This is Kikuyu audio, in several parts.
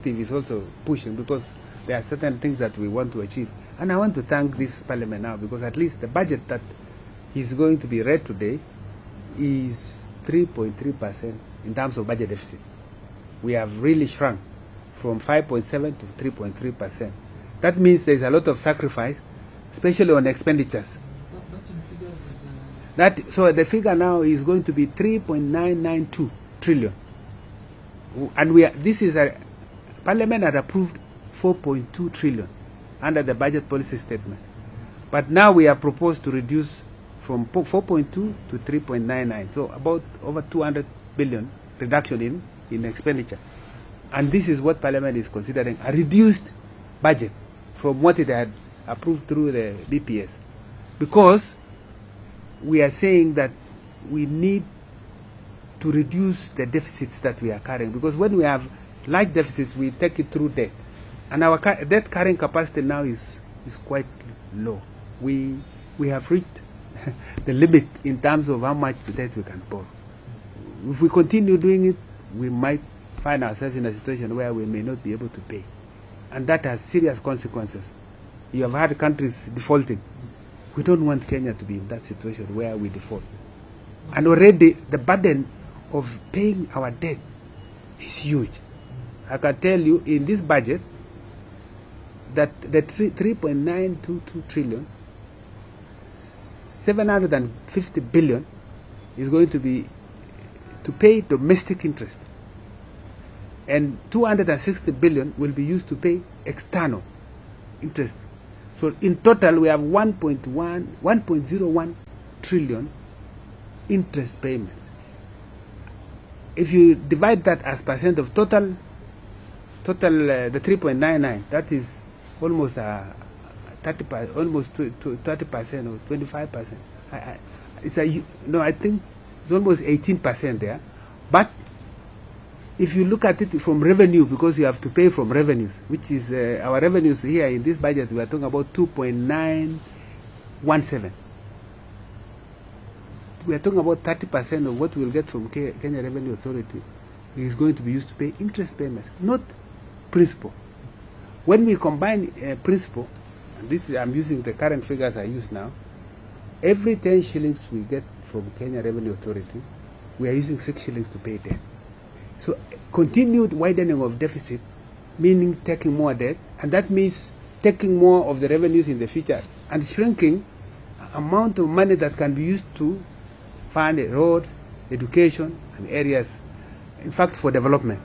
Is also pushing because there are certain things that we want to achieve. And I want to thank this parliament now because at least the budget that is going to be read today is 3.3% in terms of budget deficit. We have really shrunk from 5.7 to 3.3%. That means there is a lot of sacrifice, especially on expenditures. So the figure now is going to be 3.992 trillion. And we are, this is a Parliament had approved 4.2 trillion under the budget policy statement. But now we are proposed to reduce from 4.2 to 3.99. So about over 200 billion reduction in expenditure. And this is what Parliament is considering, a reduced budget from what it had approved through the BPS. Because we are saying that we need to reduce the deficits that we are carrying. Because when we have large deficits, we take it through debt. And our debt carrying capacity now is quite low. We have reached the limit in terms of how much debt we can borrow. If we continue doing it, we might find ourselves in a situation where we may not be able to pay. And that has serious consequences. You have had countries defaulting. We don't want Kenya to be in that situation where we default. And already the burden of paying our debt is huge. I can tell you in this budget that the 3.922 trillion, 750 billion is going to be to pay domestic interest, and 260 billion will be used to pay external interest. So in total we have 1.01 trillion interest payments. If you divide that as percent of total the 3.99, that is almost 30%, almost 30% or 25%. I think it's almost 18% there. But if you look at it from revenue, because you have to pay from revenues, which is our revenues here in this budget, we are talking about 2.917. We are talking about 30% of what we will get from Kenya Revenue Authority is going to be used to pay interest payments, not principal. When we combine principal, and this is, I'm using the current figures I use now, every 10 shillings we get from Kenya Revenue Authority, we are using 6 shillings to pay debt. So continued widening of deficit, meaning taking more debt, and that means taking more of the revenues in the future and shrinking amount of money that can be used to fund roads, education, and areas, in fact, for development.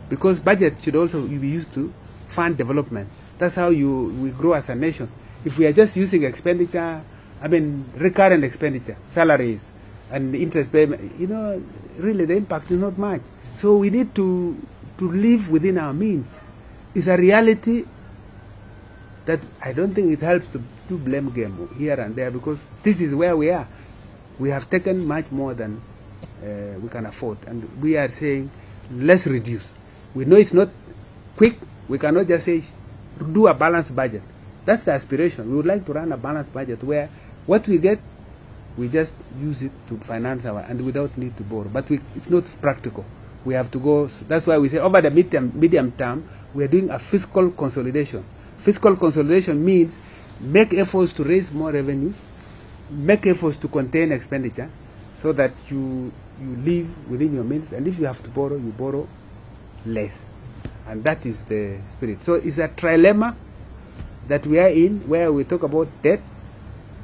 Because budget should also be used to fund development. That's how we grow as a nation. If we are just using expenditure, I mean recurrent expenditure, salaries, and interest payment, you know, really the impact is not much. So we need to live within our means. It's a reality that I don't think it helps to do blame game here and there, because this is where we are. We have taken much more than we can afford, and we are saying let's reduce. We know it's not quick. We cannot just say do a balanced budget. That's the aspiration. We would like to run a balanced budget where what we get, we just use it to finance our, and without need to borrow. But it's not practical. We have to go. So that's why we say over the medium term, we are doing a fiscal consolidation. Fiscal consolidation means make efforts to raise more revenues, make efforts to contain expenditure, so that you live within your means, and if you have to borrow, you borrow less. And that is the spirit. So it's a trilemma that we are in, where we talk about debt,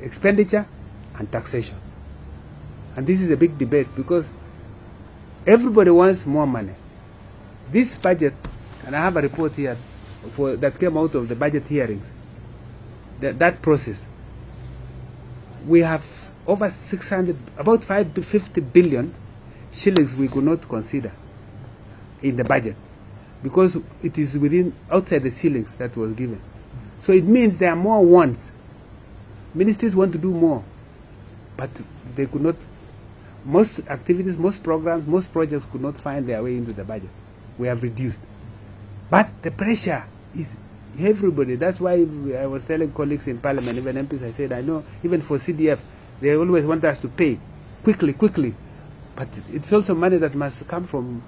expenditure, and taxation. And this is a big debate because everybody wants more money. This budget, and I have a report here that came out of the budget hearings, that process, we have over 600, about 550 billion shillings we could not consider in the budget because it is within, outside the ceilings that was given. So it means there are more wants. Ministries want to do more, but they could not. Most activities, most programs, most projects could not find their way into the budget. We have reduced. But the pressure is everybody. That's why I was telling colleagues in Parliament, even MPs, I said, I know, even for CDF, they always want us to pay quickly, quickly. But it's also money that must come from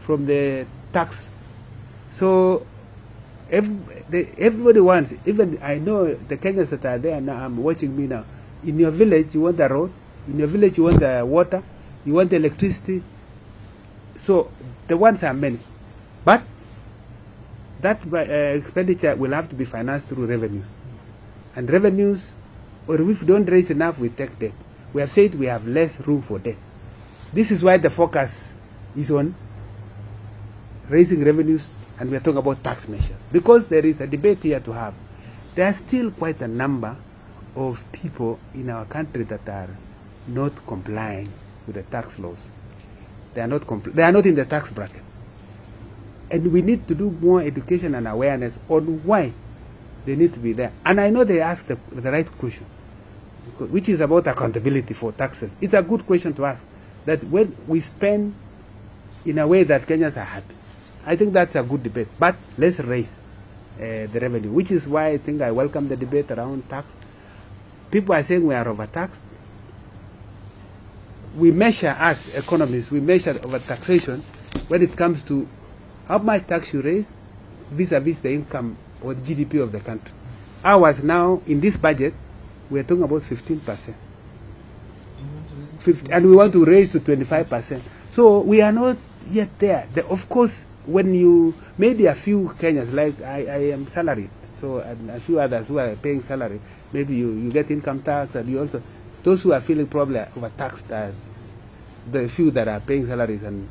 from the tax. So everybody wants, even I know the Kenyans that are there now, I'm watching me now. In your village, you want the road. In your village, you want the water. You want the electricity. So the ones are many. But that expenditure will have to be financed through revenues. And revenues, or if we don't raise enough, we take debt. We have said we have less room for debt. This is why the focus is on raising revenues, and we are talking about tax measures. Because there is a debate here to have. There are still quite a number of people in our country that are not complying with the tax laws. They are not in the tax bracket. And we need to do more education and awareness on why they need to be there. And I know they ask the right question, which is about accountability for taxes. It's a good question to ask, that when we spend in a way that Kenyans are happy. I think that's a good debate. But let's raise the revenue, which is why I think I welcome the debate around tax. People are saying we are overtaxed. We measure, as economists, we measure overtaxation when it comes to how much tax you raise vis-a-vis the income or the GDP of the country. Ours now, in this budget, we are talking about 15%. And we want to raise to 25%. So we are not yet there. Of course, when you, maybe a few Kenyans, like I am salaried, so and a few others who are paying salary, maybe you get income tax, and you also, those who are feeling probably overtaxed are the few that are paying salaries, and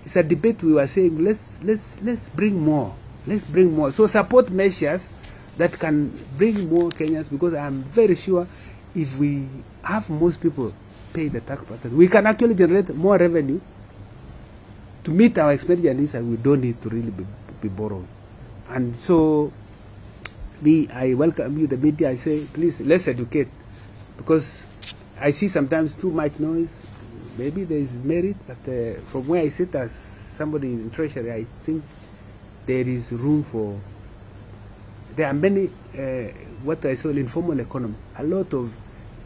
it's a debate we were saying, let's bring more. Let's bring more. So support measures that can bring more Kenyans, because I'm very sure if we have most people pay the tax bracket, we can actually generate more revenue to meet our expenditure needs, and we don't need to really be borrowing. And so I welcome you, the media. I say, please, let's educate, because I see sometimes too much noise. Maybe there is merit, but from where I sit as somebody in Treasury, I think there is room for, there are many, what I call informal economy, a lot of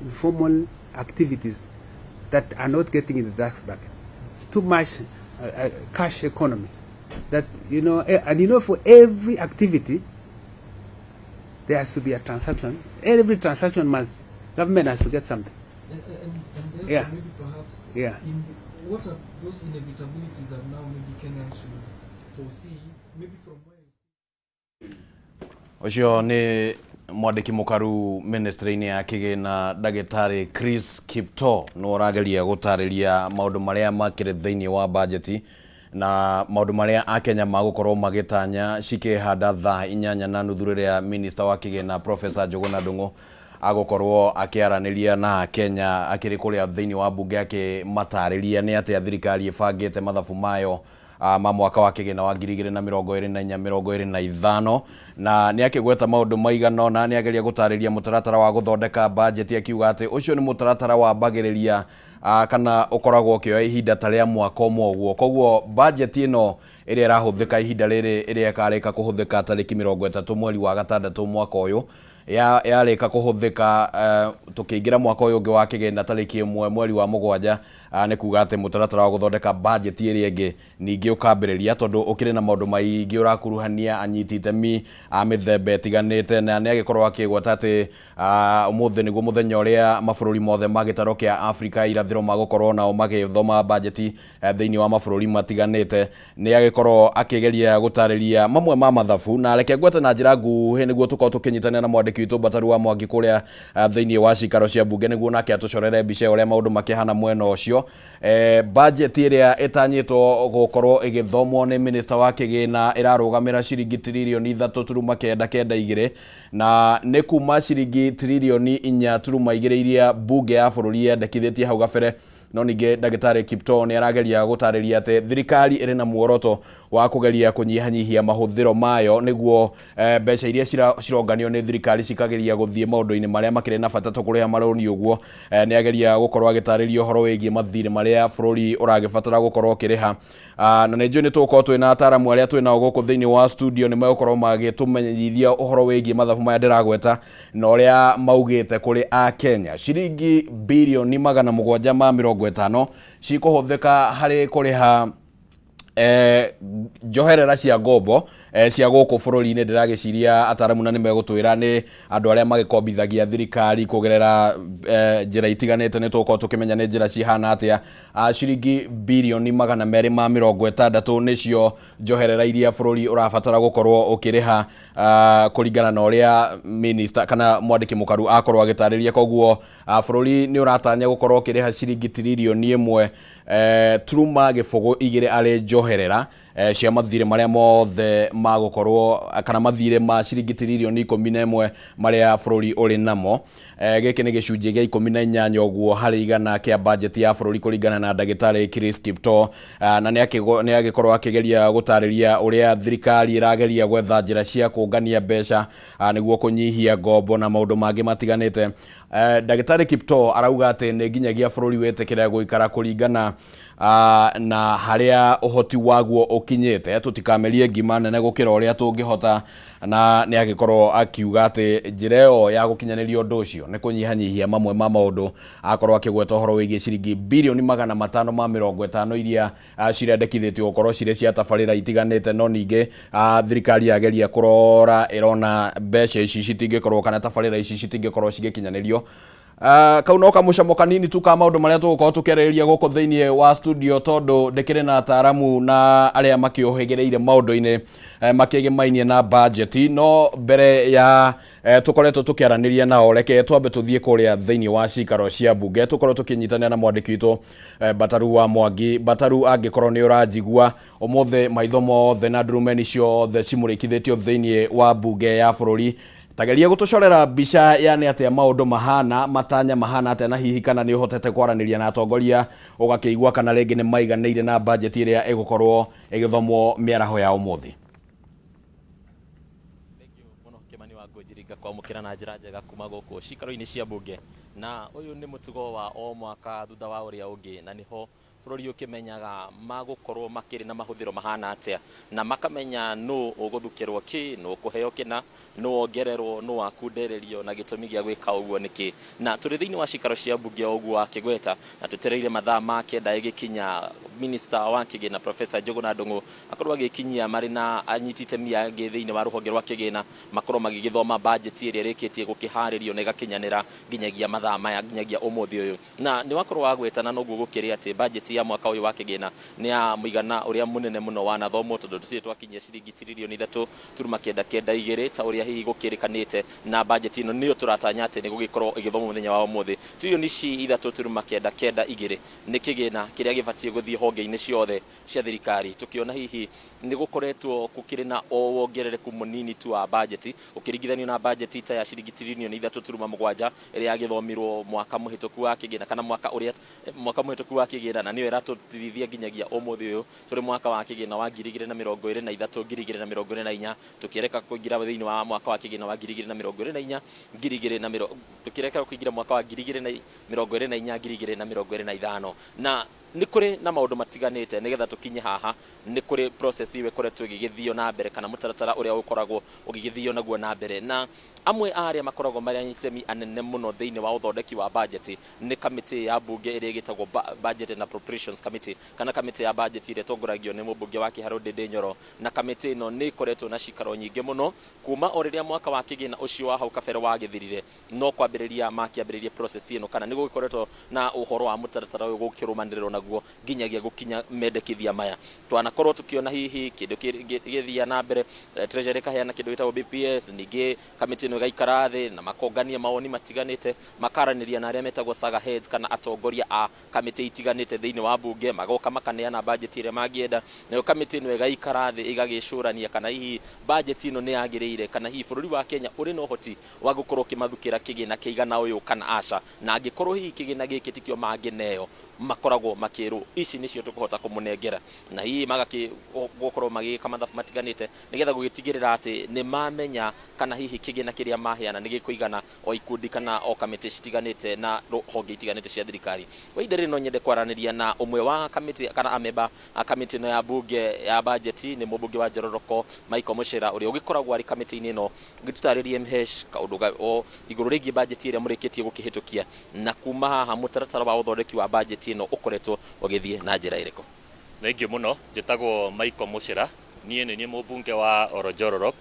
informal activities that are not getting in the tax bracket. Too much cash economy. That, you know, and you know, for every activity, there has to be a transaction. Every transaction must, government has to get something. And yeah. Maybe perhaps, yeah. What are those inevitabilities that now maybe Kenyans should foresee, maybe from where you see? Ũcio nĩ mwandĩki mũkaru ministry-inĩ ya kĩgĩna ndagĩtarĩ Chris Kiptoo nĩ ũrageria gũtarĩria maũndũ marĩa makĩrĩ thĩinĩ wa bajeti na maũndũ marĩa akenya magũkorwo magĩtanya cikĩhanda thaa 8:30 rĩrĩa minister wa kĩgĩna Professor Njuguna Ndung'u agũkorwo akĩaranĩria na Kenya akĩrĩ kũrĩa thĩinĩ wa bunge akĩmatarĩria nĩ atĩa thirikari ĩbangĩte mathabu mayo ma mwaka wa kĩgĩna wa 2024-2025 na nĩ akĩgweta maũndũ maigana ũna. Nĩ ageria gũtarĩria mũtaratara wa gũthondeka bajeti akiuga atĩ ũcio nĩ mũtaratara wambagĩrĩria kana ũkoragwo ũkĩoya ihinda ta rĩa mwaka ũmwe ũguo. Koguo bajeti ĩno ĩrĩa ĩrahũthĩka ihinda rĩrĩ ĩrĩa ĩkarĩka kũhũthĩka tarĩki 30 mweri wa gatandatũ mwaka ũyũ yarĩka kũhũthĩka tũkĩingĩra mwaka ũyũ ũngĩ wa kĩgĩna tarĩki 1 mweri wa 7 nĩ kuga atĩ mũtaratara wa gũthondeka bajeti ĩrĩa ĩngĩ ningĩ ũkambĩrĩria tondũ ũkĩrĩ na maũndũ maingĩ ũrakuruhania anyiti itemi a mĩthemba ĩtiganĩte. Na nĩ agĩkorwo akĩgweta atĩ ũmũthĩ nĩguo mũthenya ũrĩa mabũrũri mothe ma gĩtaro kĩa Afrika irathĩro magũkorwo nao magĩthoma bajeti thĩinĩ wa mabũrũri matiganĩte. Nĩ agĩkorwo akĩgeria gũtarĩria mamwe ma mathabu, na reke ngwete na njĩra nguhĩ nĩguo tũkorwo tũkĩnyitanĩra na mwandĩki witũ Mbataru wa Mwangi kũrĩa thĩinĩ wa cikaro cia bunge nĩguo nake atũcorere mbica ũrĩa maũndũ makĩhana mwena ũcio. Bajeti ĩrĩa ĩtanyĩtwo gũkorwo ĩgĩthomwo nĩ minister wa kĩgĩna ĩrarũgamĩra ciringi tiririoni 3.992 na nĩ kuma ciringi tiririoni 4.2 iria bunge ya bũrũri yendekithĩtie hau gabere. No ningĩ ndagĩtarĩ Kiptoo nĩ arageria gũtarĩria atĩ thirikari ĩrĩ na muoroto wa kũgeria kũnyihanyihia mahũthĩro mayo nĩguo mbeca iria cironganio nĩ thirikari cikageria gũthiĩ maũndũ-inĩ marĩa makĩrĩ na bata ta kũrĩha marũni ũguo. Nĩ ageria gũkorwo agĩtarĩria ũhoro wĩgiĩ mathirĩ marĩa bũrũri ũragĩbatara gũkorwo ũkĩrĩha. Na nĩ njũĩ nĩ tũgũkorwo twĩna ataramu arĩa twĩ nao gũkũ thĩinĩ wa studio nĩ megũkorwo magĩtũmenyithia ũhoro wĩgiĩ mathabu maya ndĩragweta na ũrĩa maugĩte kũrĩ Akenya. Ciringi birioni 775 mĩrongo ĩtano cikũhũthĩka harĩ kũrĩha njoherera cia ngombo cia gũkũ bũrũri-inĩ. Ndĩragĩciria ataramu na nĩ megũtwĩra nĩ andũ arĩa magĩkombithagia thirikari kũgerera njĩra itiganĩte, nĩ tũgũkorwo tũkĩmenya nĩ njĩra cihana atĩa. Ciringi birioni 260 nĩcio njoherera iria bũrũri ũrabatara gũkorwo ũkĩrĩha kũringana na ũrĩa minister kana mwandĩki mũkaru akorwo agĩtarĩria. Koguo bũrũri nĩ ũratanya gũkorwo ũkĩrĩha ciringi tiririoni 1 turuma 02 arĩ njoherera cia mathirĩ marĩa mothe magũkorwo kana mathirĩ ma ciringi tiririoni 11 marĩa bũrũri ũrĩ namo. Gĩkĩ nĩ gĩcunjĩ gĩa 18 ũguo harĩ igana kĩa bajeti ya bũrũri kũringana na ndagĩtarĩ Chris Kiptoo. Na nĩ agĩkorwo akĩgeria gũtarĩria ũrĩa thirikari ĩrageria gwetha njĩra cia kũngania mbeca nĩguo kũnyihia ngombo na maũndũ mangĩ matiganĩte. Ndagĩtarĩ Kiptoo arauga atĩ nĩ nginyagia bũrũri wĩtĩkĩre gũikara kũringana na harĩa ũhoti waguo ũkinyĩte, tũtikamerie ngima nene gũkĩra ũrĩa tũngĩhota. Na nĩ agĩkorwo akiuga atĩ njĩra ĩyo ya gũkinyanĩria ũndũ ũcio nĩ kũnyihanyihia mamwe ma maũndũ, akorwo akĩgweta ũhoro wĩgiĩ ciringi birioni 550 iria cirendekithĩtio gũkorwo cirĩ cia tabarĩra itiganĩte. No ningĩ thirikari yageria kũrora ĩrona mbeca ici citingĩkorwo kana tabarĩra ici citingĩkorwo cigĩkinyanĩrio. Kau no kamũcamo kanini tu ka maũndũ marĩa tũgũkorwo tũkĩarĩrĩria gũkũ thĩinĩ wa studio, tondũ ndĩkĩrĩ na ataaramu na arĩa makĩũhĩgĩrĩire maũndũ-inĩ makĩgĩmainie na bajeti. No mbere ya tũkoretwo tũkĩaranĩria nao, reke twambe tũthiĩ kũrĩa thĩinĩ wa cikaro cia mbunge tũkorwo tũkĩnyitanĩra na mwandĩki witũ Bataru wa Mwangi. Bataru, angĩkorwo nĩ ũranjigua, ũmũthĩ maitho mothe na ndurumeni ciothe cimũrĩkithĩtio thĩinĩ wa mbunge ya bũrũri. Tageria gũtũcorera mbica ya nĩ atĩa maũndũ mahana, matanya mahana atĩa, na hihi kana nĩ ũhotete kwaranĩria na atongoria ũgakĩigua kana rĩngĩ nĩ maiganĩire na bajeti ĩrĩa ĩgũkorwo ĩgĩthomwo mĩaraho ya ũmũthĩ. Mũno Kĩmani wa Ngũnjiringa kwamũkĩra na njĩra njega kuma gũkũ cikaro-inĩ cia mbunge, na ũyũ nĩ mũtugo wa o mwaka thutha wa ũrĩa ũngĩ, na nĩho bũrũri ũkĩmenyaga magũkorwo makĩrĩ na mahũthĩro mahana atĩa, na makamenya nũ ũgũthukĩrwo kĩ, nũ ũkũheo kĩna, nũ wongererwo, nũ wakundererio, na gĩtũmi gĩa gwĩka ũguo nĩkĩ. Na tũrĩ thĩinĩ wa cikaro cia mbunge o ũguo wakĩgweta, na twetereire mathaa ma 9 ĩgĩkinya, minister wa kĩgĩna Professor Njũgũna Ndung'u akorwo agĩkinyia marĩ na anyiti itemi angĩ thĩinĩ wa rũhonge rwa kĩgĩna, makorwo magĩgĩthoma bajeti ĩrĩa ĩrĩkĩtie gũkĩharĩrio na ĩgakinyanĩra nginyagia mathaa maya, nginyagia ũmũthĩ ũyũ. Na nĩ wakorwo wagweta, na noguo gũkĩrĩ atĩ bajeti ya mwaka ũyũ wa kĩgĩna nĩ ya mũigana ũrĩa mũnene mũno wanathomwo, tondũ tũtirĩ twakinyia ciringi tiririoni 3.992 ta ũrĩa hihi gũkĩrĩkanĩte. Na bajeti ĩno nĩyo tũratanya atĩ nĩ gũgĩkorwo ĩgĩthomwo mũthenya wa ũmũthĩ. Tiririoni ici 3.992 nĩ kĩgĩna kĩrĩa gĩbatiĩ gũthiĩ honge-inĩ ciothe cia thirikari, tũkĩona hihi nĩ gũkoretwo gũkĩrĩ na o wongerereku mũnini tu wa bajeti ũkĩringithanio na bajeti ta ya ciringi tiririoni 3.7 ĩrĩa yagĩthomirwo mwaka mũhĩtũku wa kĩgĩna, kana mwaka ũrĩa mwaka mũhĩtũku wa kĩgĩna, na nĩyo ĩratũtirithia nginyagia ũmũthĩ ũyũ tũrĩ mwaka wa kĩgĩna wa 2023 2024, tũkĩereka kũingĩra thĩinĩ wa mwaka wa kĩgĩna wa 2024 ngiri igĩrĩ na mĩrongo tũkĩreka kũingĩra mwaka wa 2024 2025. Na nĩ kũrĩ na maũndũ matiganĩte nĩgetha tũkinye haha. Nĩ kũrĩ process ĩyo ĩkoretwo ĩgĩgĩthio na mbere, kana mũtaratara ũrĩa ũkoragwo ũgĩgĩthio naguo na mbere, na amwe a arĩa makoragwo marĩ anyitemi anene mũno thĩinĩ wa ũthondeki wa bajeti nĩ kamĩtĩ ya mbunge ĩrĩa ĩgĩtagwo Budget and Appropriations Committee, kana kamĩtĩ ya bajeti ĩrĩa ĩtongoragio nĩ mũmbunge wa Kĩharũ Ndĩndĩ Nyoro. Na kamĩtĩ ĩno nĩ ĩkoretwo na cikaro nyingĩ mũno kuma o rĩrĩa mwaka wa kĩgĩna ũcio wa hau kabere wagĩthirire, no kwambĩrĩria makĩambĩrĩria process ĩno, kana nĩ gũgĩkoretwo na ũhoro wa mũtaratara ũyũ gũkĩrũmanĩrĩrwo naguo nginyagia gũkinya mendekithia maya. Twanakorwo tũkĩona hihi kĩndũ gĩthia na mbere, Treasury ĩkaheana kĩndũ gĩtagwo BPS, ningĩ kamĩtĩ ĩno ĩgaikara thĩ na makongania mawoni matiganĩte, makaranĩria na arĩa metagwo saga heads, kana atongoria a kamĩtĩ itiganĩte thĩinĩ wa mbunge, magoka makaneana bajeti ĩrĩa mangĩenda, nayo kamĩtĩ ĩno ĩgaikara thĩ ĩgagĩcũrania kana hihi bajeti ĩno nĩ yagĩrĩire, kana hihi bũrũri wa Kenya ũrĩ na ũhoti wa gũkorwo ũkĩmathukĩra kĩgĩna kĩigana ũyũ kana aca. Na angĩkorwo hihi kĩgĩna gĩkĩ tikĩo mangĩneo, makoragwo makĩrwo ici nĩcio tũkũhota kũmũnengera, na hihi magakĩgũkorwo magĩka mathabu matiganĩte nĩgetha gũgĩtigĩrĩra atĩ nĩ mamenya kana hihi kĩgĩna kĩrĩa maheana nĩ gĩkũigana o ikundi kana o kamĩtĩ citiganĩte na honge itiganĩte cia thirikari. Kwa ihinda rĩrĩ no nyende kwaranĩria na ũmwe wa kamĩtĩ kana amemba a kamĩtĩ ĩno ya mbunge ya bajeti, nĩ mũmbunge wa Njororoko Michael Mũcera, ũrĩa ũgĩkoragwo arĩ kamĩtĩ-inĩ ĩno, ũgĩtũtarĩrie MH kaũndũ o igũrũ rĩgiĩ bajeti ĩrĩa mũrĩkĩtie gũkĩhĩtũkia, na kuma haha mũtaratara wa ũthondeki wa bajeti. budget ĩno ũkoretwo ũgĩthiĩ na njĩra ĩrĩkũ? Thengiũ mũno. Njĩtagwo Michael Muchira. Niĩ nĩ niĩ mũmbunge wa Oronjororok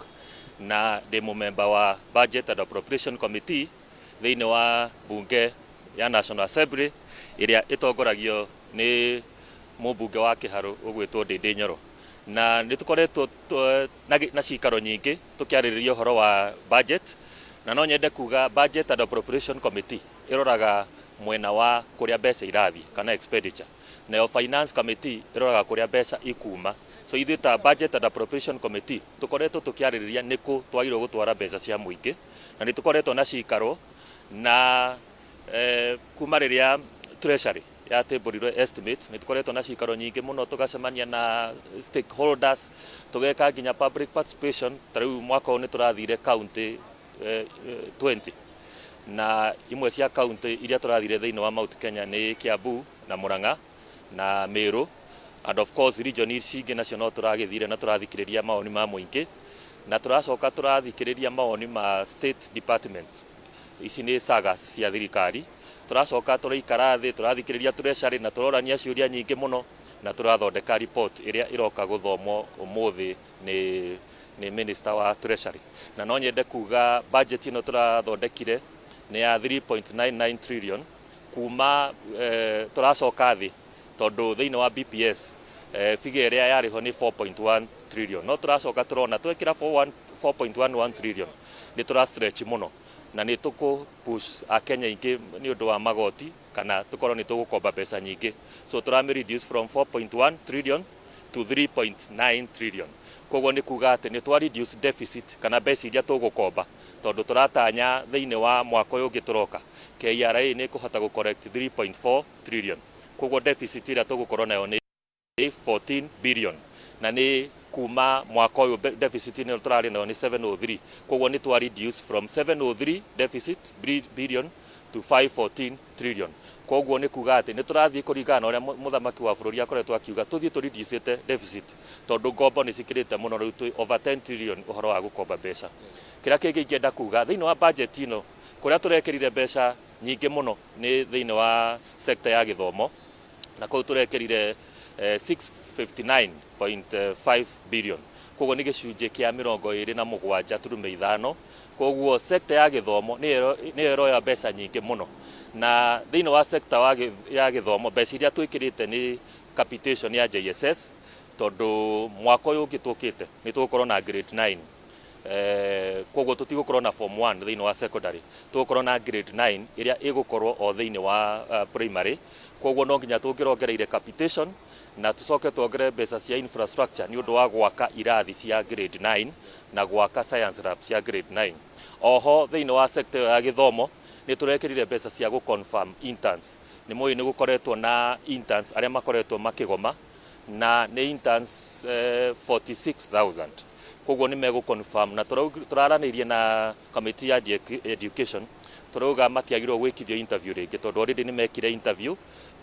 na ndĩ mũmemba wa Budget and Appropriation Committee thĩinĩ wa bunge ya National Assembly ĩrĩa ĩtongoragio nĩ mũmbunge wa Kĩharũ ũgwĩtwo Ndĩndĩ Nyoro. Na nĩ tũkoretwo na cikaro nyingĩ tũkĩarĩrĩria ũhoro wa budget, na no nyende kuga Budget and Appropriation Committee ĩroraga mwena wa kũrĩa mbeca irathiĩ kana expenditure, nayo Finance Committee ĩroraga kũrĩa mbeca ikuma. So ithuĩ ta Budget and Appropriation Committee tũkoretwo tũkĩarĩrĩria nĩkũ twagĩrĩirwo gũtwara mbeca cia mũingĩ, na nĩ tũkoretwo na cikaro na kuma rĩrĩa Treasury yatĩmbũrirwe estimates, nĩ tũkoretwo na cikaro nyingĩ mũno, tũgacemania na stakeholders, tũgeka nginya public participation. Ta rĩu mwaka ũyũ nĩ tũrathire county 20, na imwe cia county iria tũrathire thĩinĩ wa Mount Kenya nĩ Kiambu na Murang'a na Meru, and of course region ici ingĩ nacio no tũragĩthire na tũrathikĩrĩria mawoni ma mũingĩ, na tũracoka tũrathikĩrĩria mawoni ma state departments. Ici nĩ sagas cia thirikari. Tũracoka tũraikara thĩ, tũrathikĩrĩria Treasury na tũrorania ciũria nyingĩ mũno, na tũrathondeka report ĩrĩa ĩroka gũthomwo ũmũthĩ nĩ minister wa Treasury. Na no nyende kuga budget ĩno tũrathondekire nĩ ya 3.99 trillion kuma tũracoka thĩ, tondũ thĩinĩ wa BPS figure ĩrĩa yarĩ ho nĩ 4.1 trillion, no tũracoka tũrona twekĩra 4.11 trillion nĩ tũra stretch mũno na nĩ tũkũ push akenya aingĩ nĩ ũndũ wa magoti kana tũkorwo nĩ tũgũkomba mbeca nyingĩ. So tũrami reduce from 4.1 trillion to 3.9 trillion. Koguo nĩ kuga atĩ nĩ twa reduce deficit kana mbeca iria tũgũkomba, tondũ tũratanya thĩinĩ wa mwaka ũyũ ũngĩ tũroka KRA nĩ ĩkũhota gũ collect 3.4 trillion. Koguo deficit ĩrĩa tũgũkorwo nayo nĩ 14 billion, na nĩ kuma mwaka ũyũ deficit ĩno tũrarĩ nayo nĩ 703. Koguo nĩ twa reduce from 703 deficit billion to 514 trillion. Koguo nĩ kuga atĩ nĩ tũrathiĩ kũringana na ũrĩa mũthamaki wa bũrũri akoretwo akiuga tũthiĩ tũ reduce deficit, tondũ ngombo nĩ cikĩrĩte mũno. Rĩu twĩ over 10 trillion ũhoro wa gũkomba mbeca. Kĩrĩa kĩngĩ ingĩenda kuga thĩinĩ wa budget ĩno, kũrĩa tũrekĩrire mbeca nyingĩ mũno nĩ thĩinĩ wa sector ya gĩthomo, na kũu tũrekĩrire 659.5 billion. Koguo nĩ gĩcunjĩ kĩa 27.5. Koguo sector ya gĩthomo nĩyo ĩroya mbeca nyingĩ mũno, na thĩinĩ wa sector ya gĩthomo mbeca iria twĩkĩrĩte nĩ capitation ya JSS, tondũ mwaka ũyũ ũngĩ tũkĩte nĩ tũgũkorwo na grade 9. Koguo tũtigũkorwo na form 1 thĩinĩ wa secondary, tũgũkorwo na grade 9 ĩrĩa ĩgũkorwo o thĩinĩ wa primary. Koguo no nginya tũngĩrongereire capitation na tũcoke tuongerere mbeca cia infrastructure nĩ ũndũ wa gwaka irathi cia grade 9 na gwaka science lab cia grade 9. Oho thĩinĩ wa sector ĩyo ya gĩthomo nĩ tũrekĩrire mbeca cia gũ confirm interns. Nĩ mũĩ nĩ gũkoretwo na interns arĩa makoretwo makĩgoma, na nĩ interns 46,000. Koguo nĩ megũ confirm, na tũraranĩirie na committee ya education, tũrauga matiagĩrĩirwo gwĩkithio interview rĩngĩ, tondũ already nĩ mekire interview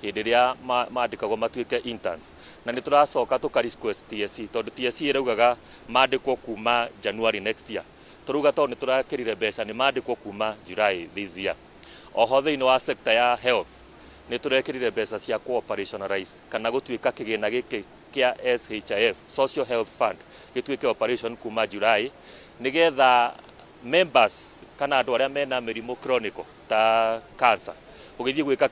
hĩndĩ ĩrĩa mandĩkagwo matuĩke interns. Na nĩ tũracoka tũka request TSC, tondũ TSC ĩraugaga mandĩkwo kuma January next year. Tũrauga tondũ nĩ tũrakĩrire mbeca, nĩ mandĩkwo kuma July this year. Oho thĩinĩ wa sector ya health nĩ tũrekĩrire mbeca cia ku-operationalize kana gũtuĩka kĩgĩna gĩkĩ kĩa SHIF, Social Health Fund, gĩtuĩke operation kuma July, nĩgetha members kana andũ arĩa mena mĩrimũ chronic ta cancer, ũgĩthiĩ gwĩka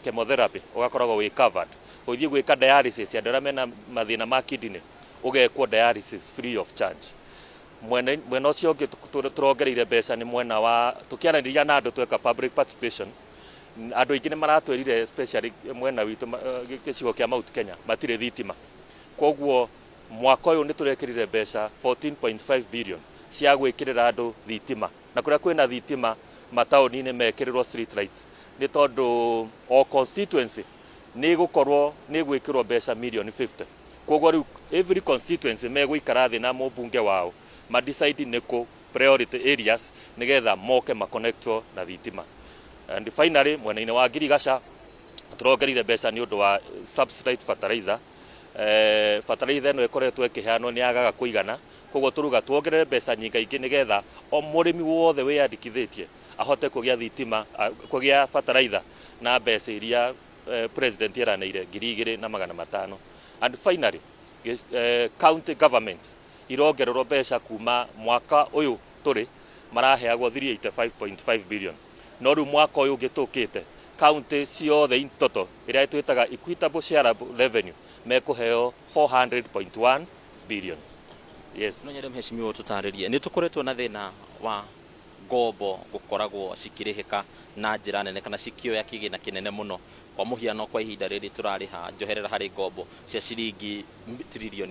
chemotherapy ũgakoragwo wĩ covered, ũgĩthiĩ gwĩka dialysis, andũ arĩa mena mathĩna ma kidney ũgekwo dialysis free of charge. Mwena ũcio ũngĩ tũrongereire mbeca nĩ mwena wa tũkĩaranĩria na andũ, tweka public participation, andũ aingĩ nĩ maratwĩrire, especially mwena witũ gĩcigo kĩa Mount Kenya, matirĩ thitima. Koguo mwaka ũyũ nĩ tũrekĩrire mbeca 14.5 billion cia gwĩkĩrĩra andũ thitima, na kũrĩa kwĩna thitima mataũni-inĩ mekĩrĩrwo street lights, nĩ tondũ o constituency nĩ gũkorwo nĩ gwĩkĩrwo mbeca mirioni 50. Koguo rĩu every constituency megũikara thĩ na mũmbunge wao ma decide nĩ kũ priority areas nĩgetha moke maconnectwo na thitima. And finally, mwena-inĩ wa ngirigaca tũrongereire mbeca nĩ ũndũ wa subsidized fertilizer. Fertilizer ĩno ĩkoretwo ĩkĩheanwo nĩ yagaga kũigana, koguo tũruga tuongerere mbeca nyingaingĩ nĩgetha o mũrĩmi wothe wĩyandĩkithĩtie ahote kũgĩa thitima, kũgĩa fertilizer na mbeca iria President eranĩire 2,500. And finally, county government irongererwo mbeca kuma mwaka ũyũ tũrĩ maraheagwo 385.5 billion, no rĩu mwaka ũyũ ũngĩ tũkĩte county ciothe in total, ĩrĩa twĩtaga equitable shareable revenue, mekũheo 400.1 billion, yes. No nyende mheshimiwa tũtarĩrie, nĩ tũkoretwo na thĩna wa ngombo gũkoragwo cikĩrĩhĩka na njĩra nene kana cikĩoya kĩgĩna kĩnene mũno. Kwa mũhiano, kwa ihinda rĩrĩ tũrarĩha njoherera harĩ ngombo cia ciringi 1 trillion.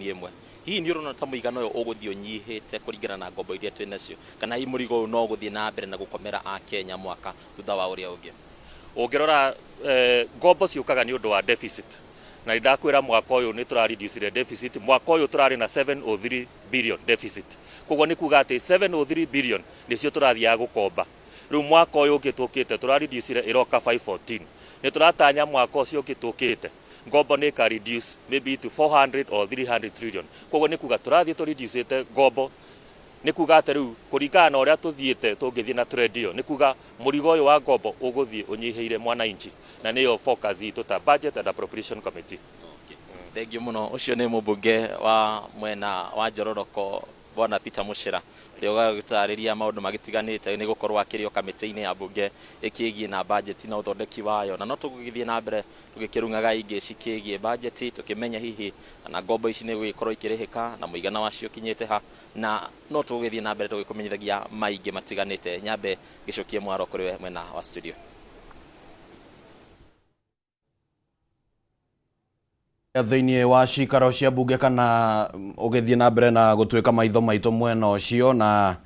Hihi nĩ ũrona ta mũigana ũyũ ũgũthiĩ ũnyihĩte kũringana na ngombo iria twĩ nacio, kana hihi mũrigo ũyũ no ũgũthiĩ na mbere na gũkomera a Kenya mwaka thutha wa ũrĩa ũngĩ? Ũngĩrora, ngombo ciũkaga nĩ ũndũ wa deficit, na nĩ ndakwĩra mwaka ũyũ nĩ tũrareducire deficit. Mwaka ũyũ tũrarĩ na 703 billion deficit, koguo nĩ kuga atĩ 703 billion nĩcio tũrathiaga gũkomba. Rĩu mwaka ũyũ ũngĩ tũkĩte tũrareducire ĩroka 514. Nĩ tũratanya mwaka ũcio ũngĩ tũkĩte ngombo nĩ ĩka reduce maybe to 400 or 300 trillion. Koguo nĩ kuga tũrathiĩ tũreducĩte ngombo. Nĩ kuga atĩ rĩu kũringana na ũrĩa tũthiĩte, tũngĩthiĩ na trend ĩyo, nĩ kuga mũrigo ũyũ wa ngombo ũgũthiĩ ũnyihĩire mwananchi, na nĩyo focus itũ ta Budget and Appropriation Committee. Thengiũ mũno. Ũcio nĩ mũmbunge wa mwena wa Njororoko, Bwana Peter Muchira, ũrĩa ũgagĩtarĩria maũndũ magĩtiganĩte nĩ gũkorwo akĩrĩ o kamĩtĩ-inĩ ya mbunge ĩkĩgiĩ na bajeti na ũthondeki wayo. Na no tũgũgĩthiĩ na mbere tũgĩkĩrung'aga ingĩ cikĩgiĩ bajeti, tũkĩmenya hihi kana ngombo ici nĩ gũgĩkorwo ikĩrĩhĩka na mũigana wacio ũkinyĩte ha, na no tũgũgĩthiĩ na mbere tũgĩkũmenyithagia maingĩ matiganĩte. Nyambe ngĩcokie mwaro kũrĩ we mwena wa studio. Thĩinĩ wa cikaro cia mbunge kana ũgĩthiĩ na mbere na gũtuĩka maitho maitũ mwena ũcio, na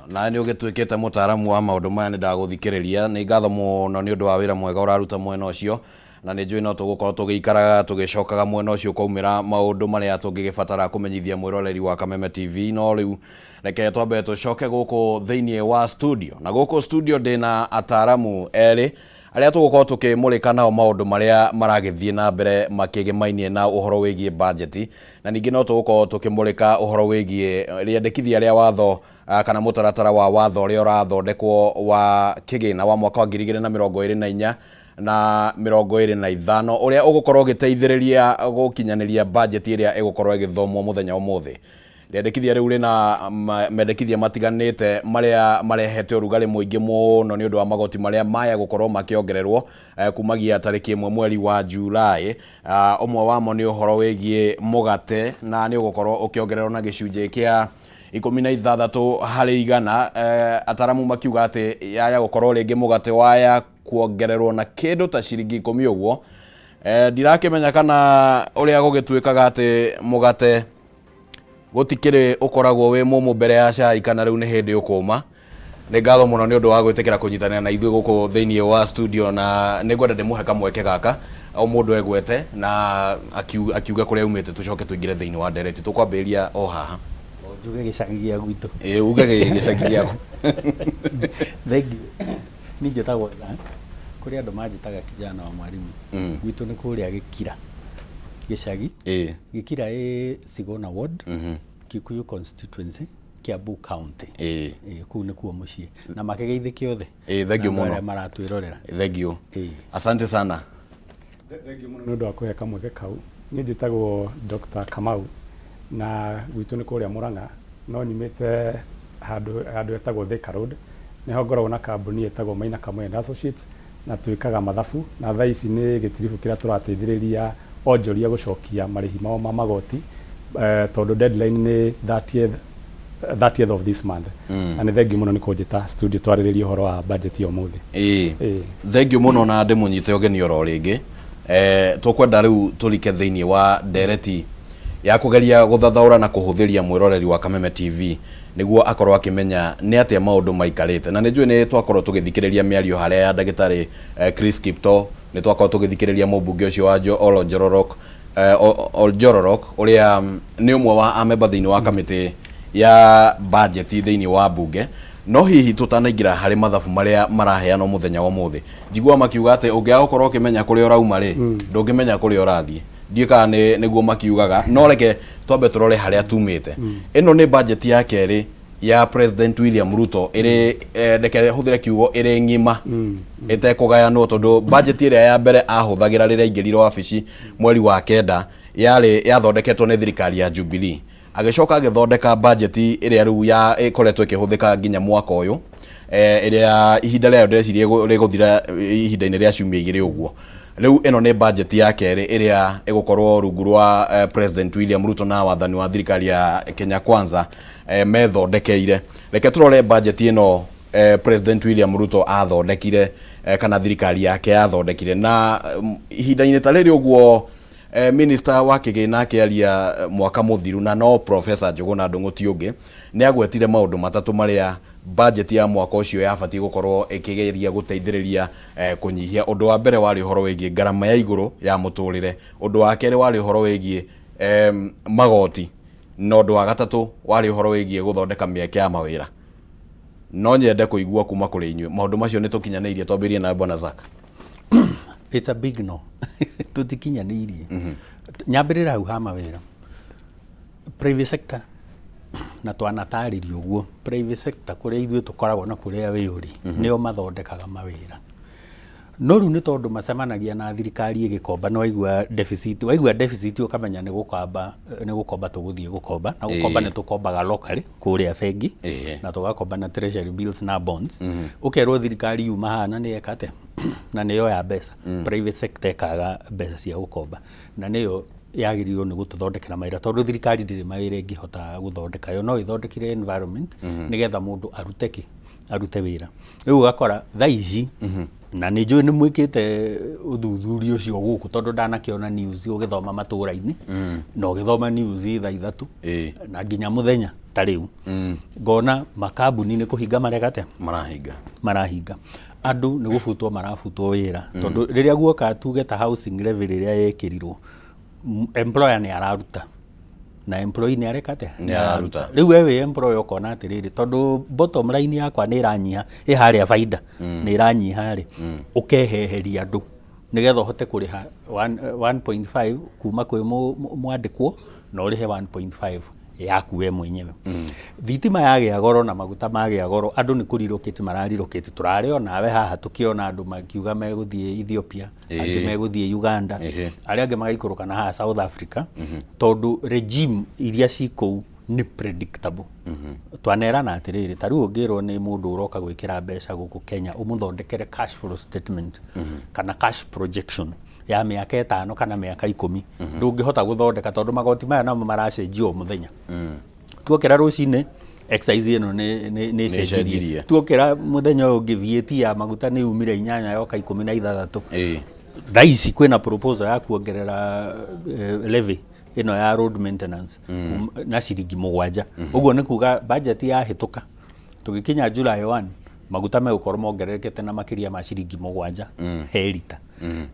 nĩ ũgĩtuĩkĩte mũtaaramu wa maũndũ maya, nĩ ndagũthikĩrĩria. Nĩ ngatho mũno nĩ ũndũ wa wĩra mwega ũraruta mwena ũcio, na nĩ njũĩ no tũgũkorwo tũgĩikaraga tũgĩcokaga mwena ũcio kwaumĩra maũndũ marĩa tũngĩgĩbatara kũmenyithia mwĩroreri wa Kameme TV. No rĩu reke twambe tũcoke gũkũ thĩinĩ wa studio, na gũkũ studio ndĩna ataaramu erĩ arĩa tũgũkorwo tũkĩmũrĩka nao maũndũ marĩa maragĩthiĩ na mbere makĩgĩmainie na ũhoro wĩgiĩ bajeti, na ningĩ no tũgũkorwo tũkĩmũrĩka ũhoro wĩgiĩ rĩendekithia rĩa watho, kana mũtaratara wa watho ũrĩa ũrathondekwo wa kĩgĩna wa mwaka wa 2024 na 25, ũrĩa ũgũkorwo ũgĩteithĩrĩria gũkinyanĩria bajeti ĩrĩa ĩgũkorwo ĩgĩthomwo mũthenya ũmũthĩ. Rĩendekithia rĩu rĩna mendekithia matiganĩte marĩa marehete ũrugarĩ mũingĩ mũno nĩ ũndũ wa magoti marĩa maya gũkorwo makĩongererwo kumagia tarĩki 1 mweri wa Julai. Ũmwe wamo nĩ ũhoro wĩgiĩ mũgate, na nĩ ũgũkorwo ũkĩongererwo na gĩcunjĩ kĩa 16%. Ataramu makiuga atĩ yaya gũkorwo rĩngĩ mũgate waya kuongererwo na kĩndũ ta ciringi 10 ũguo. Ndirakĩmenya kana ũrĩa gũgĩtuĩkaga atĩ mũgate gũtikĩrĩ ũkoragwo wĩ mũmũ mbere ya cai, kana rĩu nĩ hĩndĩ ũkũma. Nĩ ngatho mũno nĩ ũndũ wa gwĩtĩkĩra kũnyitanĩra na ithuĩ gũkũ thĩinĩ wa studio, na nĩ ngwenda ndĩmũhe kamweke gaka o mũndũ egwete na akiuge kũrĩa aumĩte, tũcoke tũingĩre thĩinĩ wa ndereti. Tũkwambĩrĩria o haha. Njuge gĩcagi gĩa gwitũ? Ĩĩ, uge gĩcagi gĩaku. Thank you. Niĩ njĩtagwo Dan. Kũrĩ andũ manjĩtaga kijana wa mwalimu. Gwitũ nĩ kũrĩa Gĩkira gĩcagi. Gĩkira ĩ Sigona Ward, Kikuyu constituency, Kiambu County. Ĩĩ, kũu nĩkuo mũciĩ, na makĩgeithĩke othe. Ĩĩ, thank you na andũ mũno. Arĩa maratwĩrorera. Thank you. Asante sana. Thengiũ mũno nĩ ũndũ wa kũhe kamweke kau. Niĩ njĩtagwo Dr. Kamau, na gwitũ nĩ kũrĩa Murang'a, no nyumĩte handũ hetagwo Thika Road. Nĩho ngoragwo na kambuni ĩtagwo Maina Kamau and Associates, na twĩkaga mathabu, na thaa ici nĩ gĩtiribũ kĩrĩa tũrateithĩrĩria onjoria gũcokia marĩhi mao ma magoti, tondũ deadline nĩ 30th of this month. Na nĩ thengiũ mũno nĩ kũnjĩta studio twarĩrĩrie ũhoro wa budget ya ũmũthĩ. Ĩĩ, thank you mũno, na ndĩmũnyite ũgeni oro rĩngĩ. Tũkwenda rĩu tũrike thĩinĩ wa ndereti ya kũgeria gũthathaũra na kũhũthĩria mwĩroreri wa Kameme TV nĩguo akorwo akĩmenya nĩ atĩa maũndũ maikarĩte. Na nĩ njũĩ nĩ twakorwo tũgĩthikĩrĩria mĩario harĩa ya ndagĩtarĩ Chris Kipto, nĩ twakorwo tũgĩthikĩrĩria mũmbunge ũcio wa Oljororok, Oljororok, ũrĩa nĩ ũmwe wa amemba thĩinĩ wa kamĩtĩ ya bajeti thĩinĩ wa mbunge. No hihi tũtanaingĩra harĩ mathabu marĩa maraheanwo mũthenya wa ũmũthĩ, njiguaga makiuga atĩ ũngĩaga gũkorwo ũkĩmenya kũrĩa ũrauma rĩ, ndũngĩmenya kũrĩa ũrathiĩ. Ndiũĩ kana nĩ nĩguo makiugaga, no reke twambe tũrore harĩa tumĩte. Ĩno nĩ bajeti ya kerĩ. Ya President William Ruto ĩrĩ reke hũthĩre kiugo ĩrĩ ng'ima ĩtekũgayanwo, tondũ budget ĩrĩa ya mbere ahũthagĩra rĩrĩa aingĩrire wabici mweri wa 9 yarĩ yathondeketwo nĩ thirikari ya Jubilee. Agĩcoka agĩthondeka budget ĩrĩa rĩu ya ĩkoretwo ĩkĩhũthĩka nginya mwaka ũyũ, ĩrĩa ihinda rĩayo ndĩreciria rĩgũthira ihinda-inĩ rĩa ciumia 2 ũguo. Rĩu ĩno nĩ budget ya kerĩ ĩrĩa ĩgũkorwo rungu rwa President William Ruto na wathani wa thirikari ya Kenya Kwanza methondekeire. Reke tũrore budget ĩno President William Ruto athondekire, kana thirikari yake yathondekire. Na ihinda-inĩ ta rĩrĩ ũguo, minister wa kĩgĩna akĩaria mwaka mũthiru, na no Professor Njũgũna Ndung'u ti ũngĩ, nĩ agwetire maũndũ matatũ marĩa budget ya mwaka ũcio yabatiĩ gũkorwo ĩkĩgeria gũteithĩrĩria kũnyihia. Ũndũ wa mbere warĩ ũhoro wĩgiĩ ngarama ya igũrũ ya mũtũrĩre, ũndũ wa kerĩ warĩ ũhoro wĩgiĩ magoti, na ũndũ wa gatatũ warĩ ũhoro wĩgiĩ gũthondeka mĩeke ya mawĩra. No nyende kũigua kuma kũrĩ inyuĩ, maũndũ macio nĩ tũkinyanĩirie? Twambĩrĩrie nawe, Bwana Zack. It's a big no, tũtikinyanĩirie. Nyambĩrĩra hau ha mawĩra, private sector, na twanatarĩria ũguo private sector kũrĩa ithuĩ tũkoragwo na kũrĩa wĩ ũrĩ nĩo mathondekaga mawĩra. No rĩu nĩ tondũ macemanagia na thirikari ĩgĩkomba, nĩ waigua deficit, waigua deficit ũkamenya nĩ gũkomba, nĩ gũkomba tũgũthiĩ gũkomba. Na gũkomba nĩ tũkombaga locally kũrĩa bengi na tũgakomba na treasury bills na bonds. Ũkerwo thirikari yuma haha na nĩ eka atĩa na nĩ yoya mbeca, private sector ĩkaga mbeca cia gũkomba, na nĩyo yagĩrĩirwo nĩ gũtũthondekera mawĩra, tondũ thirikari ndĩrĩ mawĩra ĩngĩhota gũthondeka. Yo no ĩthondekire environment nĩgetha mũndũ arute kĩ arute wĩra. Rĩu ũgakora thaa ici, na nĩ njũĩ nĩ mwĩkĩte ũthuthuria ũcio gũkũ, tondũ ndanakĩona news ũgĩthoma matũra-inĩ na ũgĩthoma news thaa 3 na nginya mũthenya ta rĩu, ngona makambuni nĩ kũhinga mareka atĩa? Marahinga. Marahinga. Andũ nĩ gũbutwo marabutwo wĩra, tondũ rĩrĩa guoka tuge ta housing levy rĩrĩa yekĩrirwo, employer nĩ araruta na employee nĩ areka atĩa? Nĩ araruta. Rĩu we wĩ employer ũkona atĩrĩrĩ, tondũ bottom line yakwa nĩ ĩranyiha, ĩ harĩa baida nĩ ĩranyiha rĩ, ũkeheheria andũ nĩgetha ũhote kũrĩha 1.5 kuma kwĩ mwandĩkwo na ũrĩhe 1.5 yaku we mwenyewe. Thitima yagĩa goro na maguta magĩa goro, andũ nĩ kũrirũkĩte mararirũkĩte. Tũrarĩ o nawe haha tũkĩona andũ makiuga megũthiĩ Ethiopia, angĩ megũthiĩ Uganda, arĩa angĩ magaikũrũka na haha South Africa, tondũ regime iria ci kũu nĩ predictable. Twanerana atĩrĩrĩ, ta rĩu ũngĩrwo nĩ mũndũ ũroka gwĩkĩra mbeca gũkũ Kenya ũmũthondekere cash flow statement kana cash projection ya mĩaka 5 kana mĩaka 10, ndũngĩhota gũthondeka, tondũ magoti maya namo maracenjio o mũthenya. Tuokĩra rũcinĩ excise ĩno nĩ ĩcenjirie. Ĩcenjirie. Tuokĩra mũthenya ũyũ ũngĩ VAT ya maguta nĩ yumire 8 yoka 16. Thaa ici kwĩna proposal ya kuongerera levy ĩno ya road maintenance na ciringi 7. Ũguo nĩ kuga budget yahĩtũka, tũgĩkinya July 1, maguta megũkorwo mongererekete na makĩria ma ciringi 7 he rita.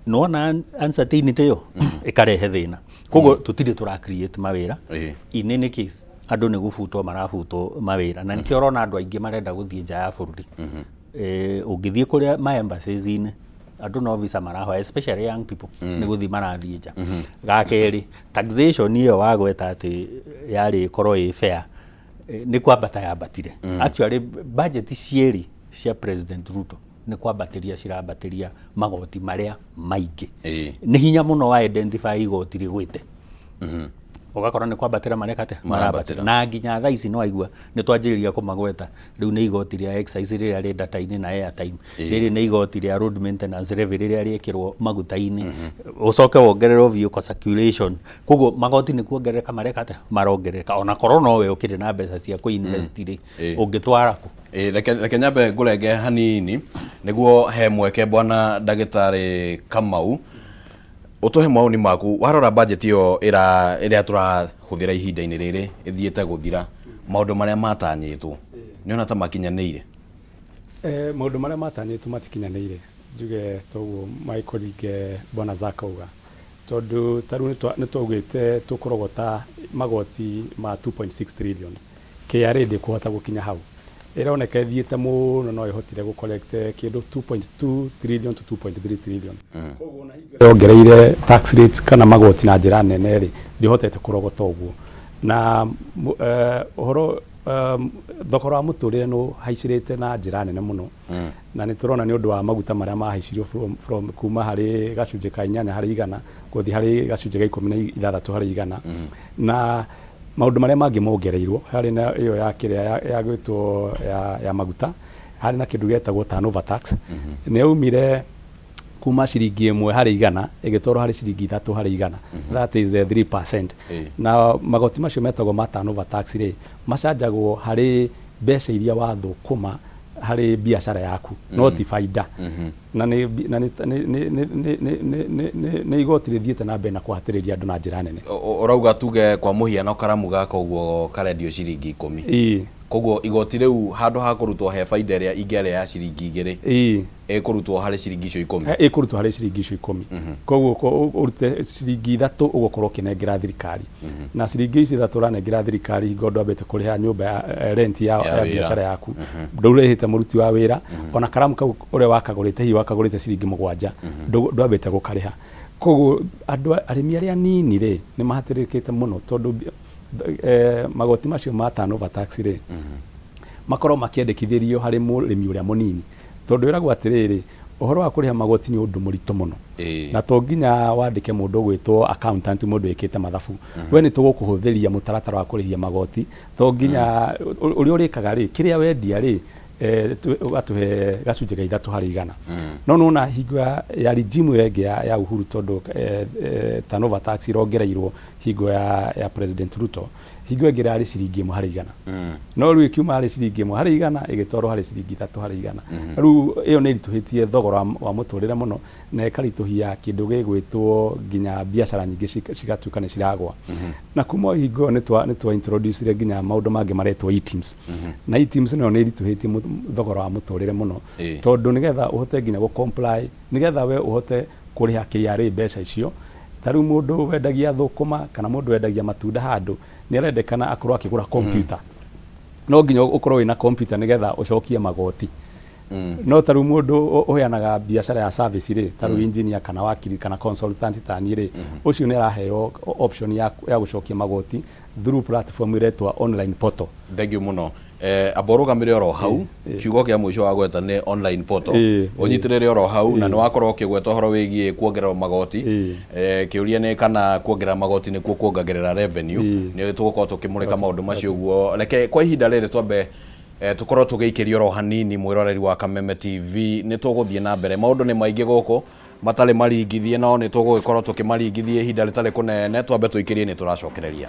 Nĩwona uncertainty ĩyo ĩkarehe thĩna. Koguo tũtirĩ tũra create mawĩra. In any case, andũ nĩ gũbutwo marabutwo mawĩra, na nĩkĩo ũrona andũ aingĩ marenda gũthiĩ nja ya bũrũri. Ũngĩthiĩ kũrĩa ma embassies-inĩ, andũ no visa marahoya, especially young people, nĩ gũthiĩ marathiĩ nja. Ga kerĩ, taxation ĩyo wagweta atĩ yarĩ ĩkorwo ĩ fair, nĩ kwambata yambatire. Actually budget cierĩ cia President Ruto nĩ kwambatĩria cirambatĩria magoti marĩa maingĩ. Nĩ hinya mũno wa identify igoti rĩgwĩte, ũgakora nĩ kwambatĩra mareka atĩa? Marambatĩra. Na nginya thaa ici nĩ waigua nĩ twanjĩrĩria kũmagweta. Rĩu nĩ igoti rĩa excise rĩrĩa rĩ data-inĩ na airtime, rĩrĩ nĩ igoti rĩa road maintenance levy rĩrĩa rĩekĩrwo maguta-inĩ, ũcoke wongererwo vehicle circulation. Koguo magoti nĩ kuongerereka mareka atĩa? Marongerereka. Ona korwo nowe ũkĩrĩ na mbeca cia kũ-invest rĩ, ũngĩtwara kũ? Reke nyambe ngũrenge hanini nĩguo he mweke bwana ndagĩtarĩ Kamau ũtũhe maoni maku. Warora budget ĩyo ĩrĩa tũrahũthĩra ihinda-inĩ rĩrĩ ĩthiĩte gũthira, maũndũ marĩa matanyĩtwo nĩ ona ta makinyanĩire? Maũndũ marĩa matanyĩtwo matikinyanĩire, njuge toguo my colleague bwana Zack auga, tondũ ta rĩu nĩ twaugĩte tũkũrogota magoti ma 2.6 trillion. KRA ndĩkũhota gũkinya hau, ĩroneka ĩthiĩte mũno no ĩhotire gũ collect kĩndũ 2.2 trillion to 2.3 trillion. Koguo ona hingo yongereire tax rates kana magoti na njĩra nene rĩ, ndĩhotete kũrogota ũguo. Na ũhoro Thogora wa mũtũrĩre nĩ ũhaicĩrĩte na njĩra nene mũno na nĩ tũrona nĩ ũndũ wa maguta marĩa mahaicirio from kuma harĩ gacunjĩ ka 8% gũthiĩ harĩ gacunjĩ ka 16% na maũndũ marĩa mangĩ mongereirwo harĩ na ĩyo ya kĩrĩa ya gwĩtwo ya maguta, harĩ na kĩndũ gĩetagwo turnover tax. Nĩ yaumire kuma ciringi 1% ĩgĩtwarwo harĩ ciringi 3%, that is 3%. Na magoti macio metagwo ma turnover tax rĩ, macanjagwo harĩ mbeca iria wathũkũma harĩ biacara yaku, no ti baida. Na nĩ igoti rĩthiĩte na mbere na kũhatĩrĩria andũ na njĩra nene. Ũrauga tuge kwa mũhiano karamu gaka ũguo karendio ciringi 10. Koguo igoti rĩu handũ ha kũrutwo he baida ĩrĩa ingĩarĩa ya ciringi 2, ĩkũrutwo harĩ ciringi icio 10. Ĩkũrutwo harĩ ciringi icio 10. Koguo ũrute ciringi 3 ũgũkorwo ũkĩnengera thirikari, na ciringi ici 3 ũranengera thirikari hingo ndwambĩte kũrĩha nyũmba ya rent ya biacara yaku, ndũrĩhĩte mũruti wa wĩra, ona karamu kau ũrĩa wakagũrĩte hihi wakagũrĩte ciringi 7, ndwambĩte gũkarĩha. Koguo andũ arĩmi arĩa anini rĩ, nĩ mahatĩrĩrĩkĩte mũno tondũ magoti macio ma turnover tax rĩ, makorwo makĩendekithĩrio harĩ mũrĩmi ũrĩa mũnini, tondũ ĩragwo atĩrĩrĩ, ũhoro wa kũrĩha magoti nĩ ũndũ mũritũ mũno na to nginya wandĩke mũndũ ũgwĩtwo accountant, mũndũ wĩkĩte mathabu. We nĩ tũgũkũhũthĩria mũtaratara wa kũrĩhia magoti, to nginya ũrĩa ũrĩkaga rĩ, kĩrĩa wendia rĩ, ũgatũhe gacunjĩ ka 3%. No nona hingo ya regime ĩyo ĩngĩ ya Uhuru, tondũ turnover tax irongereirwo hingo ya President Ruto, hingo ĩngĩ ĩrarĩ ciringi 1%, no rĩu ĩkiuma harĩ ciringi 1% ĩgĩtwarwo harĩ ciringi 3%. Rĩu ĩyo nĩ ĩritũhĩtie thogora wa mũtũrĩre mũno na ĩkaritũhia kĩndũ gĩgwĩtwo nginya biacara nyingĩ cigatuĩka nĩ ciragwa. Na kuma hingo ĩyo nĩ twa introduce nginya maũndũ mangĩ maretwo eTIMS, na eTIMS nayo nĩ ĩritũhĩtie thogora wa mũtũrĩre mũno, tondũ nĩgetha ũhote nginya gũ comply, nĩgetha we ũhote kũrĩha KRA mbeca icio, ta rĩu mũndũ wendagia thũkũma kana mũndũ wendagia matunda handũ nĩ arendekana akorwo akĩgũra computer. No nginya ũkorwo wĩna computer nĩgetha ũcokie magoti. No ta rĩu mũndũ ũheanaga biacara ya service rĩ, ta rĩu engineer kana wakiri kana consultant ta niĩ rĩ, ũcio nĩ araheo option ya gũcokia magoti through platform ĩretwo online portal. Thank you mũno. Amba ũrũgamĩre oro hau. Kiugo kĩa mũico wa gweta nĩ online portal. Ũnyitĩrĩre oro hau na nĩ wakorwo ũkĩgweta ũhoro wĩgiĩ kuongererwo magoti. Kĩũria nĩ kana kuongerera magoti nĩkuo kuongagĩrĩra revenue. Nĩ tũgũkorwo tũkĩmũrĩka maũndũ macio ũguo. Reke kwa ihinda rĩrĩ twambe tũkorwo tũgĩikĩria oro hanini. Mwĩroreri wa Kameme TV, nĩ tũgũthiĩ na mbere, maũndũ nĩ maingĩ gũkũ matarĩ maringithie, no nĩ tũgũgĩkorwo tũkĩmaringithia ihinda rĩtarĩ kũnene. Twambe tũikĩrie, nĩ tũracokereria.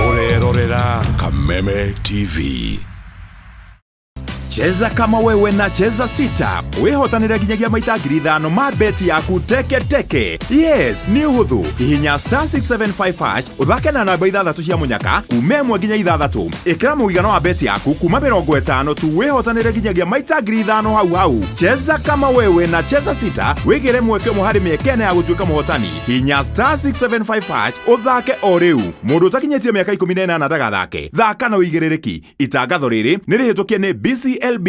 Ũrerorera Kameme TV. Cheza kama wewe na Cheza Sita wĩhotanĩre nginyagia maita 5,000 ma beti yaku teke teke. Yes, nĩ ũhũthũ. Hihinya star 675 hash, ũthake na namba ithathatũ cia mũnyaka kuma 1 nginya 6. Ĩkĩra mũigana wa beti yaku kuma 50 tu, wĩhotanĩre nginyagia maita 5,000 hau hau. Cheza kama wewe na Cheza Sita, wĩgĩre mweke ũmwe harĩ mĩeke 4 ya gũtuĩka mũhotani. Hinya star 675 hash ũthake o rĩu. Mũndũ ũtakinyĩtie mĩaka 18 ndagathake. Thaka na ũigĩrĩrĩki. Itangatho rĩrĩ nĩ rĩhĩtũkie nĩ BCLB.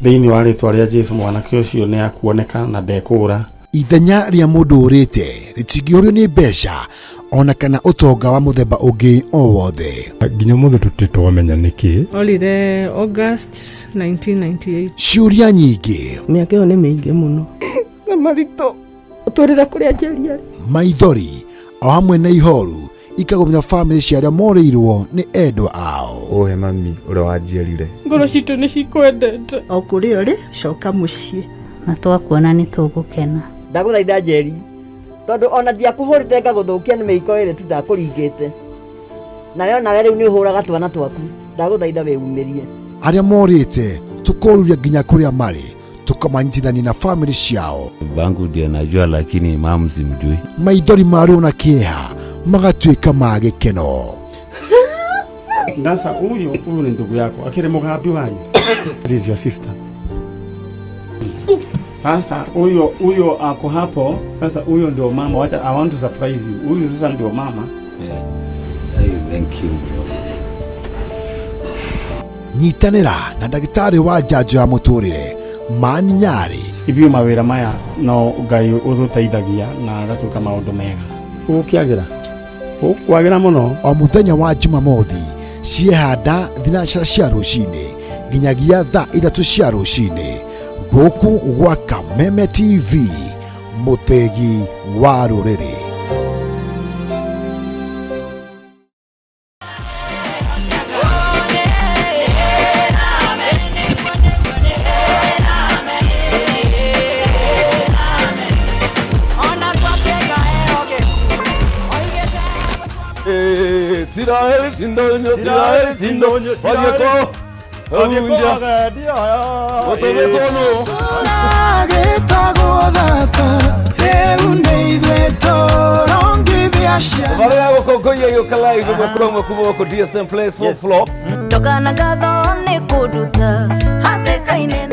Thĩinĩ wa rĩtwa rĩa Jesu, mwanake ũcio nĩ akuoneka na ndekũũra. Ithenya rĩa mũndũ ũrĩte rĩtingĩũrio nĩ mbeca ona kana ũtonga wa mũthemba ũngĩ o wothe. Nginya mũthĩ tũtirĩ twamenya nĩkĩ. Orire August 1998. Ciũria nyingĩ. Mĩaka ĩyo nĩ mĩingĩ mũno. Na maritũ ũtwĩrĩre kũrĩa Njeri arĩ. Maithori o hamwe na ihoru ikagũmĩra bamĩrĩ cia arĩa morĩirwo nĩ endwa ao. Ũhe mami ũrĩa wanjiarire. Ngoro citũ nĩ cikwendete. O kũrĩa ũrĩ, coka mũciĩ. Na twakuona nĩ tũgũkena. Ndagũthaitha Njeri, tondũ ona ndiakũhũrĩte ngagũthũkia nĩ mĩiko ĩrĩ tu ndakũringĩte nayo, nawe rĩu nĩ ũhũraga twana twaku. Ndagũthaitha wĩumĩrie. Arĩa morĩte tũkoruria nginya kũrĩa marĩ, tũkamanyitithania na bamĩrĩ ciao. Babangu ndio najua, lakini mum simjui. Maithori ma ruo na kĩeha magatuĩka ma gĩkeno. Sasa huyu huyu ni ndugu yako. Akire mugambi wanyu. This is your sister. Sasa huyo huyo ako hapo. Sasa huyo ndio mama. Wacha, I want to surprise you. Huyu sasa ndio mama. Yeah. Hey, thank you bro. Nyitanĩra na ndagĩtarĩ wa njanjo ya mũtũrĩre Mani Nyarĩ. Ithuĩ mawĩra maya no Ngai ũtũteithagia na agatuĩka maũndũ mega. Gũkĩagĩra. Gũkwagĩra mũno. O mũthenya wa Jumamothi ciehanda thinacara cia rũcinĩ nginyagia thaa 3 cia rũcinĩ gũkũ gwa Kameme TV, mũthĩgi wa rũrĩrĩ.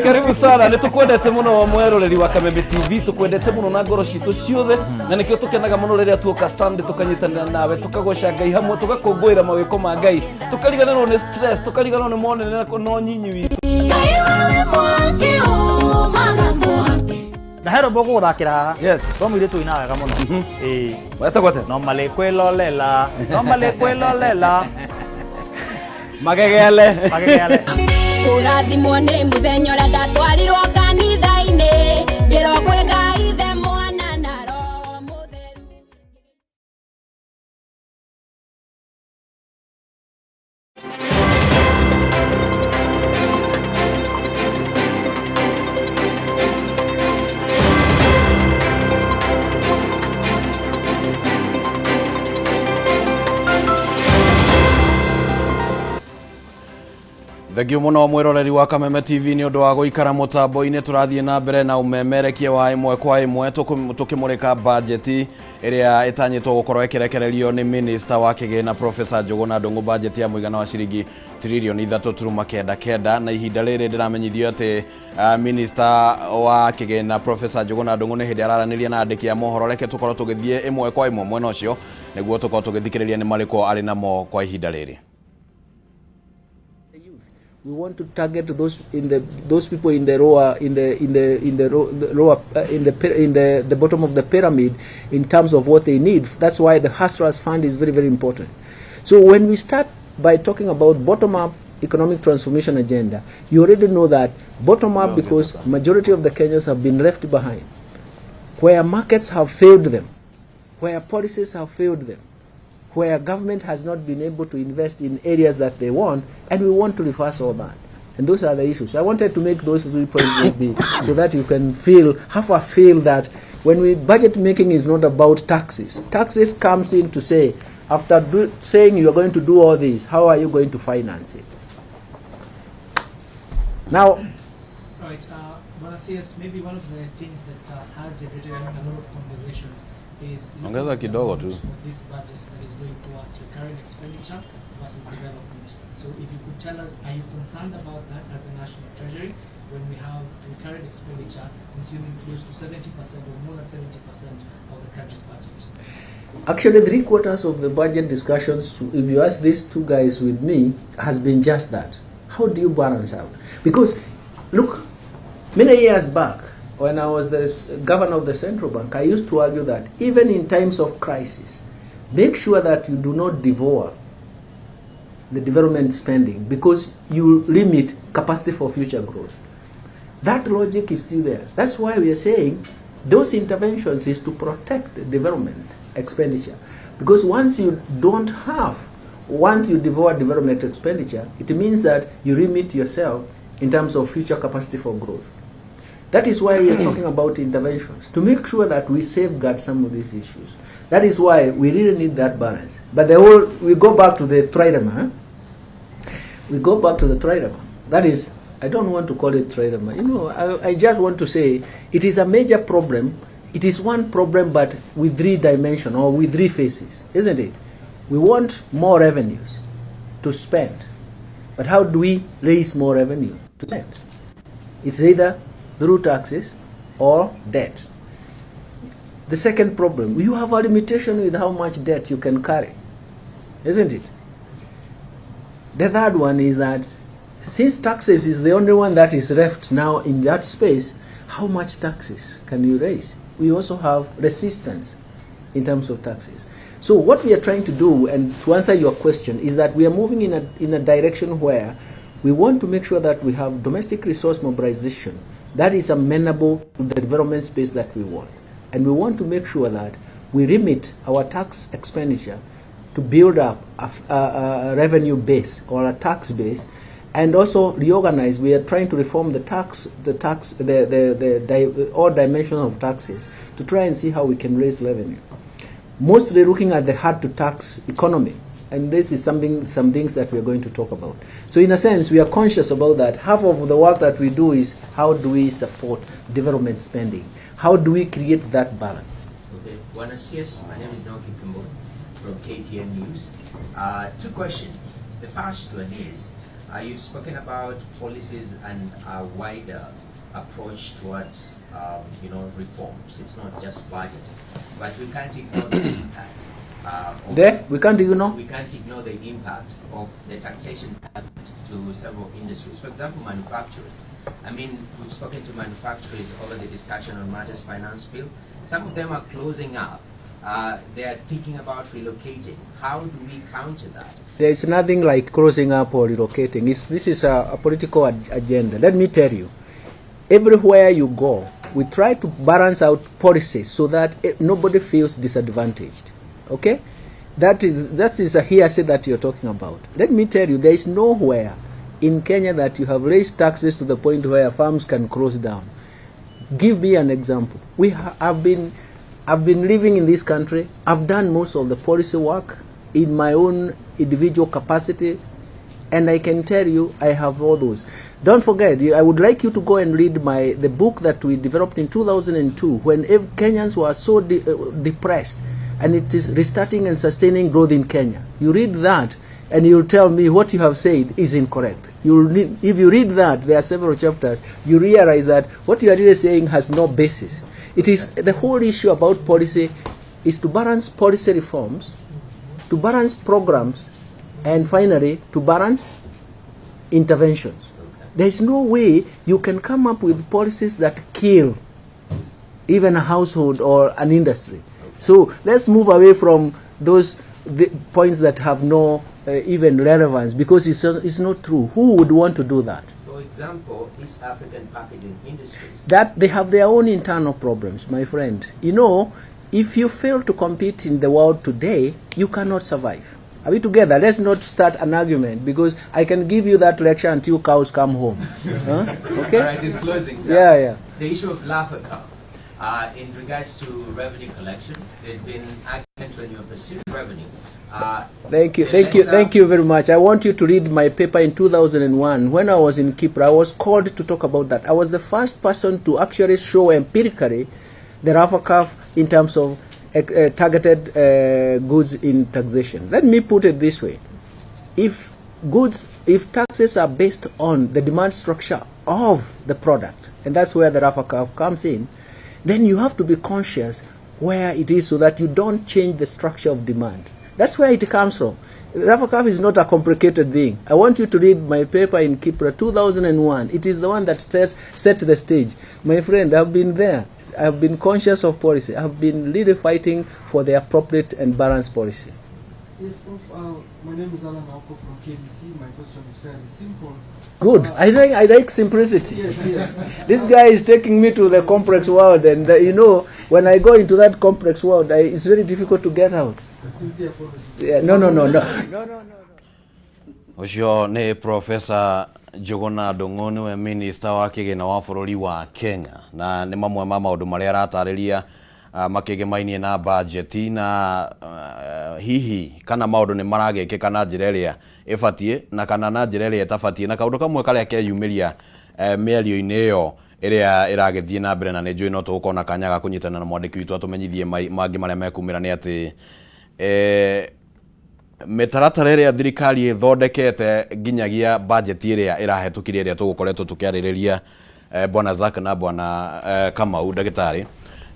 Karibu sana, nitukwendete muno mweroreri wa Kameme TV, tukwendete muno na ngoro citu ciothe, na nikio tukenaga muno riria tuoka Sunday tukanyitanira nawe, tukagoca Ngai hamwe, tugakũngũĩra mawĩko ma Ngai, tukariganĩrwo nĩ stress, tukariganĩrwo nĩ monene na no nyinyi witũ. Na hero boko guthakira haha. Yes. Twa mũirĩtu ũinaga wega mũno. Ĩĩ. Wetagwo atĩa? No malĩ kwĩlolela, no malĩ kwĩlolela. Magegele. Magegele. Kũrathimwo nĩ mũthenya ũrĩa ndatwarirwo kanitha-inĩ, ngĩrwo kwĩ Ngai Ithe Mwana na Roho Mũtheru. Thengiũ mũno mwĩroreri wa Kameme TV nĩ ũndũ wa gũikara mũtambo-inĩ. Tũrathiĩ na mbere na ũmemerekia wa ĩmwe kwa ĩmwe tũkĩmũrĩka bajeti ĩrĩa ĩtanyĩtwo gũkorwo ĩkĩrekererio nĩ minister wa kĩgĩna Professor Njuguna Ndung'u, bajeti ya mũigana wa ciringi tririoni 3.99. Na ihinda rĩrĩ ndĩramenyithio atĩ minister wa kĩgĩna Professor Njuguna Ndung'u nĩ hĩndĩ araranĩria na andĩki a mohoro. Reke tũkorwo tũgĩthiĩ ĩmwe kwa ĩmwe mwena ũcio nĩguo tũkorwo tũgĩthikĩrĩria nĩ marĩkũ arĩ namo kwa ihinda rĩrĩ. We want to target those in the those people in the lower in the in the in the, the lower in the in the bottom of the pyramid in terms of what they need. That's why the Hustlers Fund is very, very important. So when we start by talking about bottom-up economic transformation agenda, you already know that bottom-up, because majority of the Kenyans have been left behind, where markets have failed them, where policies have failed them, where government has not been able to invest in areas that they want, and we want to reverse all that. And those are the issues. I wanted to make those 3 points maybe so that you can feel, have a feel that when we budget making is not about taxes. Taxes comes in to say, after saying you are going to do all this, how are you going to finance it? Now, right, Bwana CS, maybe one of the things that has generated a lot of conversations is ongeza kidogo tu this budget that is going towards recurring expenditure versus development. So if you could tell us, are you concerned about that as the National Treasury when we have recurring expenditure consuming close to 70% or more than 70% of the country's budget? Actually, 3/4 of the budget discussions, if you ask these two guys with me, has been just that. How do you balance out? Because, look, many years back, when I was the governor of the central bank, I used to argue that even in times of crisis, make sure that you do not devour the development spending because you limit capacity for future growth. That logic is still there. That's why we are saying those interventions is to protect the development expenditure. Because once you don't have, once you devour development expenditure, it means that you limit yourself in terms of future capacity for growth. That is why we are talking about interventions, to make sure that we safeguard some of these issues. That is why we really need that balance. But the whole, we go back to the trilemma. Huh? We go back to the trilemma. That is, I don't want to call it trilemma. You know, I just want to say it is a major problem. It is one problem, but with 3 dimensions or with 3 faces, isn't it? We want more revenues to spend. But how do we raise more revenue to spend? It's either through taxes or debt. The second problem, you have a limitation with how much debt you can carry, isn't it? The third one is that since taxes is the only one that is left now in that space, how much taxes can you raise? We also have resistance in terms of taxes. So what we are trying to do, and to answer your question, is that we are moving in a, in a direction where we want to make sure that we have domestic resource mobilization that is amenable to the development space that we want. And we want to make sure that we remit our tax expenditure to build up a, a, a revenue base or a tax base and also reorganize. We are trying to reform the tax, the tax, the, the, the, the all dimensions of taxes to try and see how we can raise revenue. Mostly looking at the hard to tax economy. And this is something, some things that we are going to talk about. So in a sense, we are conscious about that. Half of the work that we do is how do we support development spending? How do we create that balance? Okay, Buenos dias. My name is Naoki Kimbo from KTN News. Uh, two questions. The first one is, uh, you've spoken about policies and a wider approach towards, um, you know, reforms. It's not just budget, but we can't ignore the impact. Uh, there, we can't ignore. We can't ignore the impact of the taxation to several industries. For example, manufacturing. I mean, we've spoken to manufacturers over the discussion on matters finance bill. Some of them are closing up. Uh, they are thinking about relocating. How do we counter that? There is nothing like closing up or relocating. It's, this is a, a political ag agenda. Let me tell you, everywhere you go, we try to balance out policies so that eh, nobody feels disadvantaged. Okay? That is, that is a hearsay that you're talking about. Let me tell you, there is nowhere in Kenya that you have raised taxes to the point where farms can close down. Give me an example. We ha have been, I've been living in this country. I've done most of the policy work in my own individual capacity, and I can tell you I have all those. Don't forget, I would like you to go and read my the book that we developed in 2002 when Kenyans were so de uh, depressed, and it is restarting and sustaining growth in Kenya. You read that, and you'll tell me what you have said is incorrect. You'll need, if you read that, there are several chapters, you realize that what you are really saying has no basis. It is the whole issue about policy is to balance policy reforms, to balance programs, and finally to balance interventions. There is no way you can come up with policies that kill even a household or an industry. So let's move away from those the points that have no uh, even relevance because it's, uh, it's not true. Who would want to do that? For example, East African packaging industries. That they have their own internal problems, my friend. You know, if you fail to compete in the world today, you cannot survive. Are we together? Let's not start an argument because I can give you that lecture until cows come home. huh? Okay? All right, in closing, sir, yeah, yeah. The issue of Laffer curve. Uh, in regards to revenue collection, there's been argument when you're pursuing revenue. Uh, thank you, thank you, thank you very much. I want you to read my paper in 2001. When I was in Kipra, I was called to talk about that. I was the first person to actually show empirically the Laffer curve in terms of uh, targeted uh, goods in taxation. Let me put it this way. If goods, if taxes are based on the demand structure of the product, and that's where the Laffer curve comes in, then you have to be conscious where it is so that you don't change the structure of demand. That's where it comes from. Laffer curve is not a complicated thing. I want you to read my paper in Kipra 2001. It is the one that says, set the stage. My friend, I've been there. I've been conscious of policy. I've been really fighting for the appropriate and balanced policy. Yes, Prof. Uh, my name is Alan Aoko from KBC. My question is fairly simple. Good. Uh, I think I like simplicity. Yes, yes. this guy is taking me to the complex world, and uh, you know, when I go into that complex world, I, it's very difficult to get out. Sincere apology. Yeah, no, no, no, no, no, no, no. Ũcio nĩ Professor Njũgũna Ndung'u nĩwe minista wa kĩgĩna wa bũrũri wa Kenya na nĩ mamwe ma maũndũ marĩa aratarĩria ah, makĩgĩmainie na bajeti na uh, hihi kana maũndũ nĩ maragĩkĩka na njĩra ĩrĩa ĩbatiĩ na kana na njĩra ĩrĩa ĩtabatiĩ na kaũndũ kamwe karĩa keyumĩria eh, mĩario-inĩ ĩyo ĩrĩa ĩragĩthiĩ na mbere na nĩ njũĩ no tũgũkorwo na kanya ga kũnyitana na mwandĩki witũ atũmenyithie mangĩ marĩa mekumĩra nĩ atĩ eh, Mĩtaratara ĩrĩa thirikari ĩthondekete nginyagia bajeti ĩrĩa ĩrahetũkire ĩrĩa tũgũkoretwo tũkĩarĩrĩria, bwana Zack na bwana Kamau ndagĩtarĩ,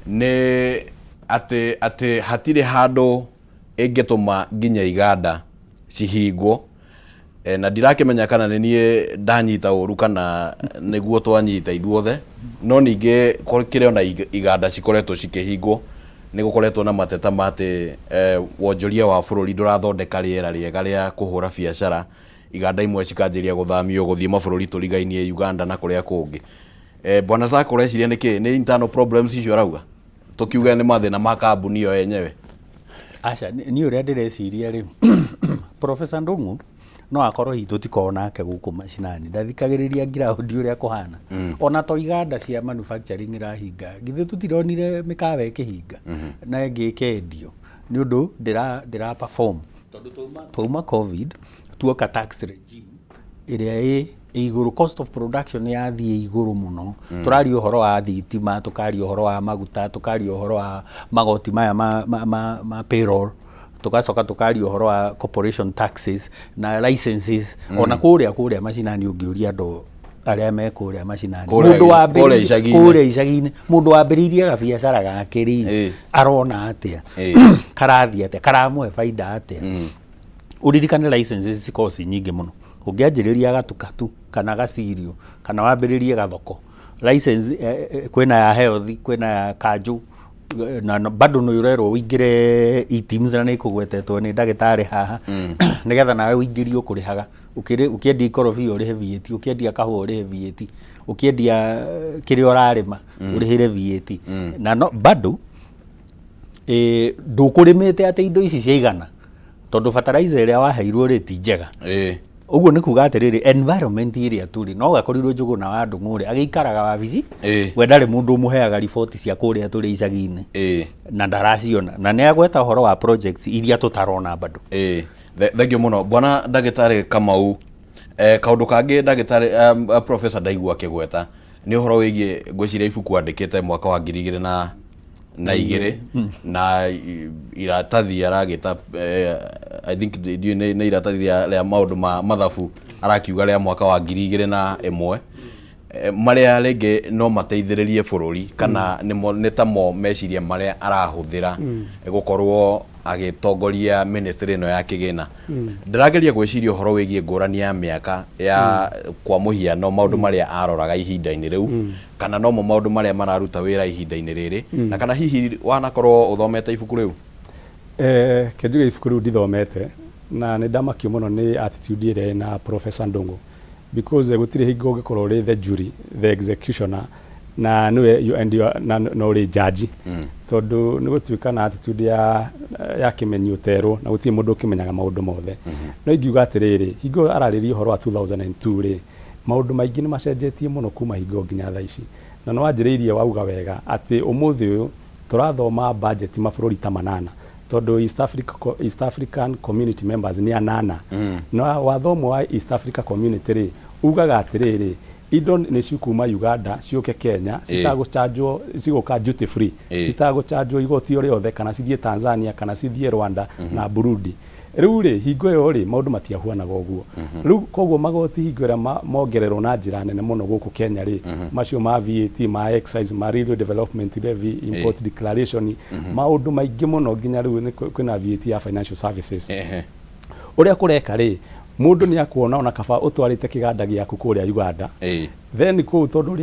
nĩ atĩ hatirĩ handũ ĩngĩtũma nginya iganda cihingwo. Na ndirakĩmenya kana nĩ niĩ ndanyita ũru kana nĩguo twanyita ithuothe, no ningĩ kũrĩ ona iganda cikoretwo cikĩhingwo. Nĩ gũkoretwo na mateta ma atĩ wonjoria wa bũrũri ndũrathondeka rĩera rĩega rĩa kũhũra biacara, iganda imwe cikanjĩria gũthamio gũthiĩ mabũrũri tũrigainie, Uganda na kũrĩa kũngĩ. Bwana Zack, ũreciria nĩkĩ? Nĩ internal problems icio arauga, tũkiuge nĩ mathĩna ma kambuni ĩyo yenyewe? Aca, niĩ ũrĩa ndĩreciria rĩ, Professor Ndung'u no akorwo hihi tũtikorwo nake gũkũ macinani, ndathikagĩrĩria ground ũrĩa kũhana. Ona to iganda cia manufacturing irahinga, githĩ tũtironire mĩkawa ĩkĩhinga na ĩngĩ ĩkendio nĩ ũndũ ndĩra perform, tondũ twauma COVID, tuoka tax regime ĩrĩa ĩ igũrũ, cost of production yathiĩ igũrũ mũno. Tũraria ũhoro wa thitima, tũkaria ũhoro wa maguta, tũkaria ũhoro wa magoti maya ma payroll, tugacoka tukaria ũhoro wa corporation taxes na licenses. Ona kũrĩa macinani, ũngĩũria andũ arĩa me kũrĩa macinani, mũndũ kũrĩa icagi-inĩ. Kũrĩa icagi-inĩ, mũndũ wambĩrĩirie gabiacara gake rĩ, arona atĩa, karathiĩ atĩa, karamũhe baida atĩa? Ũririkane licenses cikoragwo ci nyingĩ mũno. Ũngĩanjĩrĩria gatuka tu kana gacirio kana wambĩrĩrie gathoko, license kwĩna ya health, kwĩna ya kanjũ, na bado nĩ ũrerwo ũingĩre eTIMS, na nĩ ĩkũgwetetwo nĩ ndagĩtarĩ haha, nĩgetha nawe ũingĩrio kũrĩhaga. Ũkĩendia ikorobia ũrĩhe VAT, ũkĩendia kahũa ũrĩhe VAT, ũkĩendia kĩrĩa ũrarĩma ũrĩhĩre VAT. Na no bado ndũkũrĩmĩte atĩ indo ici ciaigana, tondũ fertilizer ĩrĩa waheirwo rĩ ti njega. Ũguo nĩ kuga atĩrĩrĩ, environment ĩrĩa tũrĩ, no gakorirwo Njũgũna wa Ndung'u rĩ agĩikaraga wabici, we ndarĩ mũndũ ũmũheaga riboti cia kũrĩa tũrĩ icagi-inĩ na ndaraciona, na nĩ agweta ũhoro wa projects iria tũtarona bado. Ĩĩ. Thank you mũno, bwana ndagĩtarĩ Kamau. Kaũndũ kangĩ ndagĩtarĩ, professor ndaigua akĩgweta nĩ ũhoro wĩgiĩ, ngwĩciria ibuku andĩkĩte mwaka wa 2002 na iratathi aragĩta, I think ndiũĩ nĩ iratathi rĩa maũndũ ma mathabu, arakiuga rĩa mwaka wa 2001, marĩa rĩngĩ no mateithĩrĩrie bũrũri kana nĩmo nĩ tamo meciria marĩa arahũthĩra gũkorwo agĩtongoria ministry ĩno ya kĩgĩna. Ndĩrageria gwĩciria ũhoro wĩgiĩ ngũrani ya mĩaka ya, kwa mũhiano, maũndũ marĩa aroraga ihinda-inĩ rĩu kana nomo maũndũ marĩa mararuta wĩra ihinda-inĩ rĩrĩ, na kana hihi wanakorwo ũthomete ibuku rĩu? Ke njuge ibuku rĩu ndithomete, na nĩ ndamakio mũno nĩ attitude ĩrĩa ĩna Professor Ndung'u, because gũtirĩ hingo ũngĩkorwo ũrĩ the jury, the executioner, na nĩwe you, and you are, na ũrĩ judge, tondũ nĩ gũtuĩka na attitude ya kĩmenyi ũterwo, na gũtirĩ mũndũ ũkĩmenyaga maũndũ mothe. No ingiuga atĩrĩrĩ, hingo ĩyo ararĩria ũhoro wa 2002 rĩ, maũndũ maingĩ nĩ macenjetie mũno kuma hingo nginya thaa ici, na nĩ wanjĩrĩirie wauga wega atĩ ũmũthĩ ũyũ tũrathoma budget mabũrũri ta manana, tondũ East African Community members nĩ anana. Na watho ũmwe wa East Africa Community rĩ, ugaga atĩrĩrĩ, indo nĩ cikuma Uganda ciũke Kenya citagũchanjwo, cigũka duty free, citagũchanjwo igoti o rĩothe, kana cithiĩ Tanzania kana cithiĩ Rwanda na Burundi. Rĩu rĩ, hingo ĩyo rĩ, maũndũ matiahuanaga ũguo. Rĩu koguo magoti hingo ĩrĩa mongererwo na njĩra nene mũno gũkũ Kenya rĩ, macio ma VAT, ma excise, ma Railway Development Levy, import declaration, maũndũ maingĩ mũno, nginya rĩu nĩ kwĩna VAT ya financial services. Ũrĩa kũreka rĩ, mũndũ nĩ akuona ona kaba ũtwarĩte kĩganda gĩaku kũrĩa Uganda, then kũu tondũ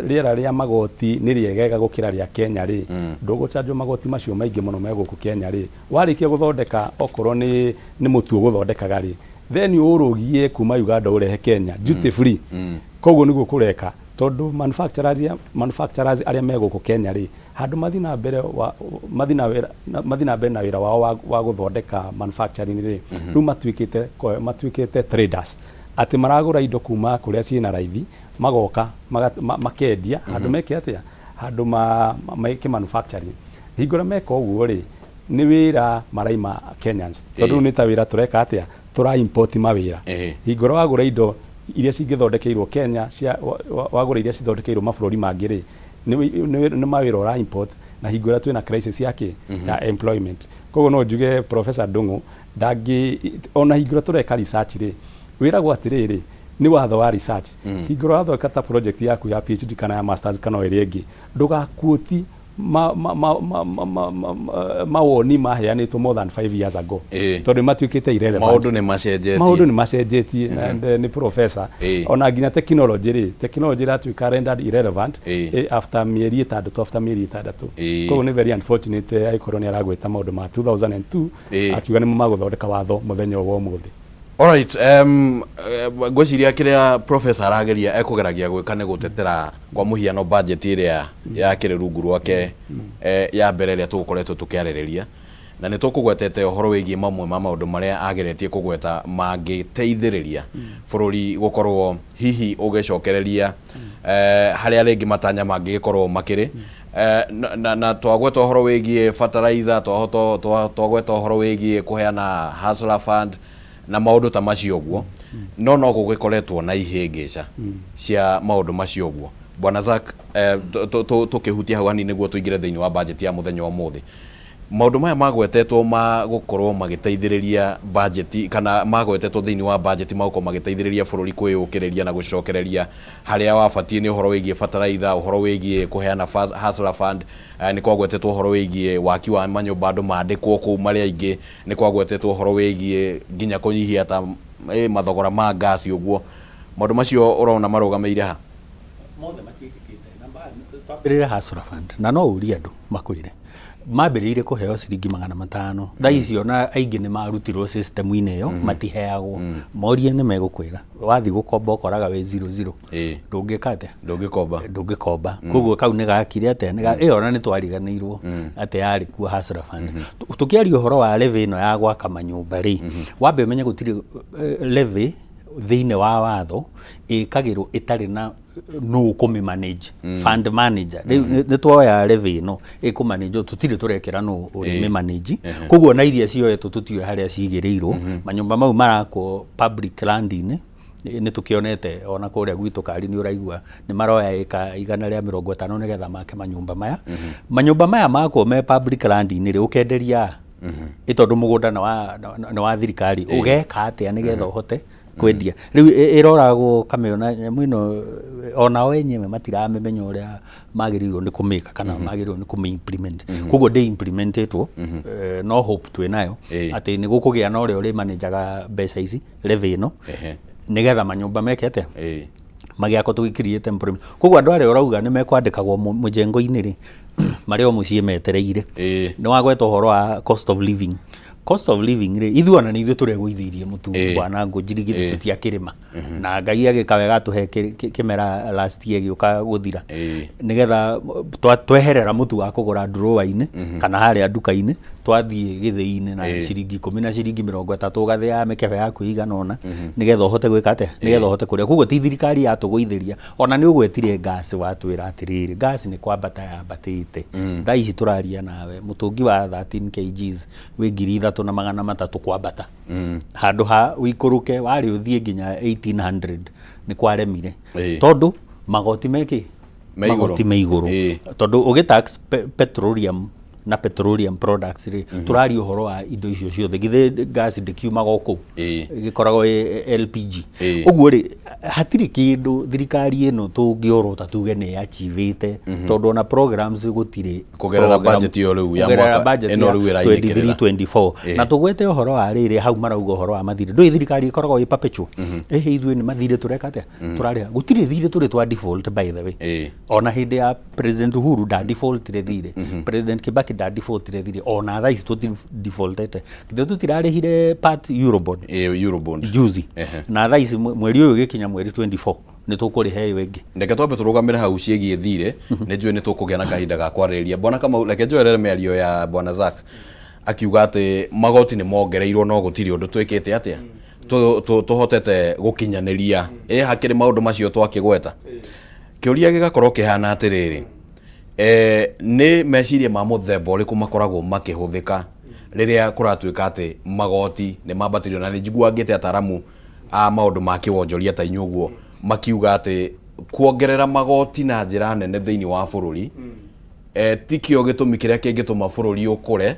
rĩera rĩa magoti nĩ rĩegega gũkĩra rĩa Kenya rĩ, ndũgũchanjwo magoti macio maingĩ mũno me gũkũ Kenya rĩ. Warĩkia gũthondeka, okorwo nĩ mũtu ũgũthondekaga rĩ, then ũrũgie kuma Uganda ũrehe Kenya duty free. Koguo nĩguo kũreka, tondũ manufacturers arĩa me gũkũ Kenya rĩ, handũ mathiĩ na mbere na wĩra wao wa gũthondeka manufacturing rĩ, rĩu matuĩkĩte traders, atĩ maragũra indo kuma kũrĩa ciĩna raithi, magoka makendia handũ meke atĩa, handũ meke manufacturing. Hingo ĩrĩa meka ũguo rĩ, nĩ wĩra maraima Kenyans, tondũ rĩu nĩ ta wĩra tũreka atĩa, tũra import mawĩra. Hingo ĩrĩa wagũra indo iria cingĩthondekeirwo Kenya cia wagũra iria cithondekeirwo mabũrũri mangĩ rĩ, nĩ mawĩra ũra import. Na hingo ĩrĩa twĩna crisis ya kĩ? Ya employment. Koguo no njuge Professor Ndung'u ndangĩ, ona hingo ĩrĩa tũreka research rĩ, wĩragwo atĩrĩrĩ, nĩ watho wa research, hingo ĩrĩa ũrathondeka ta project yaku ya PhD kana ya masters kana o ĩrĩa ĩngĩ, ndũgakuoti ma, ma, ma, ma, ma, ma, ma, ma, mawoni maheanĩtwo more than 5 years ago, tondũ nĩ matuĩkĩte irrelevant. Maũndũ nĩ macenjetie. Maũndũ nĩ macenjetie. And nĩ professor, ona nginya technology rĩ, technology ĩratuĩka rendered irrelevant after mĩeri 6, after mĩeri 6. Koguo nĩ very unfortunate angĩkorwo nĩ aragweta maũndũ ma 2002 akiuga nĩmo magũthondeka watho mũthenya wa ũmũthĩ. Alright, ngwĩciria kĩrĩa professor arageria, ekũgeragia gwĩka nĩ gũtetera kwa mũhiano budget ĩrĩa yakĩrĩ rungu rwake, ya mbere ĩrĩa tũgũkoretwo tũkĩarĩrĩria, na nĩ tũkũgwetete ũhoro wĩgiĩ mamwe ma maũndũ marĩa ageretie kũgweta mangĩteithĩrĩria bũrũri gũkorwo hihi ũgĩcokereria harĩa rĩngĩ matanya mangĩgĩkorwo makĩrĩ. Na twagweta ũhoro wĩgiĩ fertilizer, twagweta ũhoro wĩgiĩ kũheana hustler fund na maũndũ ta macio ũguo, no gũgĩkoretwo na ihĩngĩca cia maũndũ macio ũguo. Bwana Zack, tũkĩhutia hau hanini nĩguo tũingĩre thĩinĩ wa budget ya mũthenya wa ũmũthĩ, maũndũ maya magwetetwo ma gũkorwo magĩteithĩrĩria budget, kana magwetetwo thĩinĩ wa budget ma gũkorwo magĩteithĩrĩria bũrũri kwĩyũkĩrĩria na gũcokereria harĩa wabatiĩ, nĩ ũhoro wĩgiĩ fertilizer, ũhoro wĩgiĩ kũheana hustler fund, nĩ kwagwetetwo ũhoro wĩgiĩ waki wa manyũmba andũ mandĩkwo kũu marĩ aingĩ, nĩ kwagwetetwo ũhoro wĩgiĩ nginya kũnyihia ta mathogora ma ngasi ũguo. Maũndũ macio ũrona marũgamĩire ha? Mothe matiĩkĩkĩte. Twambĩrĩre hustler fund, na no ũrie andũ makwĩre mambĩrĩire kũheo ciringi 500. Thaa ici ona aingĩ nĩ marutirwo system-inĩ ĩyo, matiheagwo. Morie nĩ megũkwĩra. Wathiĩ gũkomba ũkoraga wĩ zero zero. Ndũngĩka atĩa? Ndũngĩkomba. Ndũngĩkomba. Koguo kau nĩ gakire atĩa? Ĩyo ona nĩ twariganĩirwo atĩ yarĩ kuo hustler fund. Tũkĩaria ũhoro wa levy ĩno ya gwaka manyũmba rĩ, wambe ũmenye gũtirĩ levy thĩinĩ wa watho ĩkagĩrwo ĩtarĩ na nũ ũkũmĩ manage, fund manager. Rĩu nĩ tuoya levy ĩno ĩkũ manage, tũtirĩ tũrekĩra nũ ũrĩmĩ manage. Koguo na iria cioetwo tũtiũĩ harĩa cigĩrĩirwo. Manyũmba mau marakwo public land-inĩ, nĩ tũkĩonete ona kũrĩa gwitũ Kari nĩ ũraigua nĩ maroya ĩka 150 nĩgetha make manyũmba maya. Manyũmba maya makwo me public land-inĩ rĩ, ũkenderia ĩ tondũ mũgũnda nĩ wa thirikari, ũgeka atĩa nĩgetha ũhote kwendia? Rĩu ĩroragwo ũkamĩona nyamũ ĩno, onao enyewe matiramĩmenya ũrĩa magĩrĩirwo nĩ kũmĩka kana magĩrĩirwo nĩ kũmĩ implement. Koguo ndĩ implementetwo. No hope twĩ nayo atĩ nĩ gũkũgĩa na ũrĩa ũrĩmanajaga mbeca ici, levy ĩno, nĩgetha manyũmba meke atĩa? Magĩakwo tũgĩ create employment. Koguo andũ arĩa ũrauga nĩ mekwandĩkagwo mũjengo-inĩ rĩ, marĩ o mũciĩ metereire. Nĩ wagweta ũhoro wa cost of living. Cost of living rĩ, ithuĩ ona nĩ ithuĩ tũregũithĩirie mũtu. Bwana Ngũnjiri, githĩ tũtiakĩrĩma? Na Ngai agĩka wega atũhe kĩmera last year gĩũka gũthira, nĩgetha tweherera mũtu wa kũgũra ndurũa-inĩ kana harĩa nduka-inĩ, twathiĩ gĩthĩi-inĩ na ciringi 10 na ciringi 30, ũgathĩa mĩkebe yaku ĩigana ũna nĩgetha ũhote gwĩka atĩa? Nĩgetha ũhote kũrĩa. Koguo ti thirikari yatũgũithĩria. Ona nĩ ũgwetire gas, watwĩra atĩrĩrĩ, gas nĩ kwambata yambatĩte. Thaa ici tũraria nawe, mũtũngi wa 13 kgs wĩ 3300 kwambata. Handũ ha ũikũrũke warĩ ũthiĩ nginya 1800, nĩ kwaremire tondũ magoti mekĩ? Me igũrũ. Magoti me igũrũ. Tondũ ũgĩ tax petroleum na petroleum products rĩ, tũraria ũhoro wa indo icio ciothe. Githĩ gas ndĩkiumaga o kũu? Ĩgĩkoragwo ĩ LPG. Ũguo rĩ, hatirĩ kĩndũ thirikari ĩno tũngĩorota tuge nĩ achievĩte, tondũ ona programs gũtirĩ. Kũgerera program- budget ĩyo rĩu ya kũgerera mwaka budget ĩno ya rĩu ĩrainĩkĩrĩra. 23-24. Na tũgwete ũhoro wa rĩrĩ, hau marauga ũhoro wa mathirĩ, ndũĩ thirikari ĩkoragwo ĩ perpetual. Ĩhĩ, ithuĩ nĩ mathirĩ tũreka atĩa? Tũrarĩha. Gũtirĩ thirĩ tũrĩ twa default, by the way. Ona hĩndĩ ya President Uhuru nda defaultire thirĩ, President Kibaki nda defaultire thirĩ, ona thaa ici tũti defaultete. Githĩ tũtirarĩhire part Eurobond? Eurobond. Juzi. Na thaa ici mweri ũyũ ũgĩkinya mweri 24 nĩ tũkũrĩha ĩyo ĩngĩ. Reke twambe tũrũgamĩre hau ciĩgiĩ thirĩ, nĩ njũĩ nĩ tũkũgĩa na kahinda ga kwarĩrĩria. Bwana Kamau, reke njoerere mĩario ya Bwana Zack akiuga atĩ magoti nĩ mongereirwo no gũtirĩ ũndũ twĩkĩte atĩa tũhotete gũkinyanĩria. Ĩ hakĩrĩ maũndũ macio twakĩgweta, kĩũria gĩgakorwo kĩhana atĩrĩrĩ, nĩ meciria ma mũthemba ũrĩkũ makoragwo makĩhũthĩka rĩrĩa kũratuĩka atĩ magoti nĩ mambatĩrio? Na nĩ njiguangĩte ataramu a maũndũ ma kĩwonjoria ta inyuĩ ũguo makiuga atĩ kuongerera magoti na njĩra nene thĩinĩ wa bũrũri. Tikĩo gĩtũmi kĩrĩa kĩngĩtũma bũrũri ũkũre.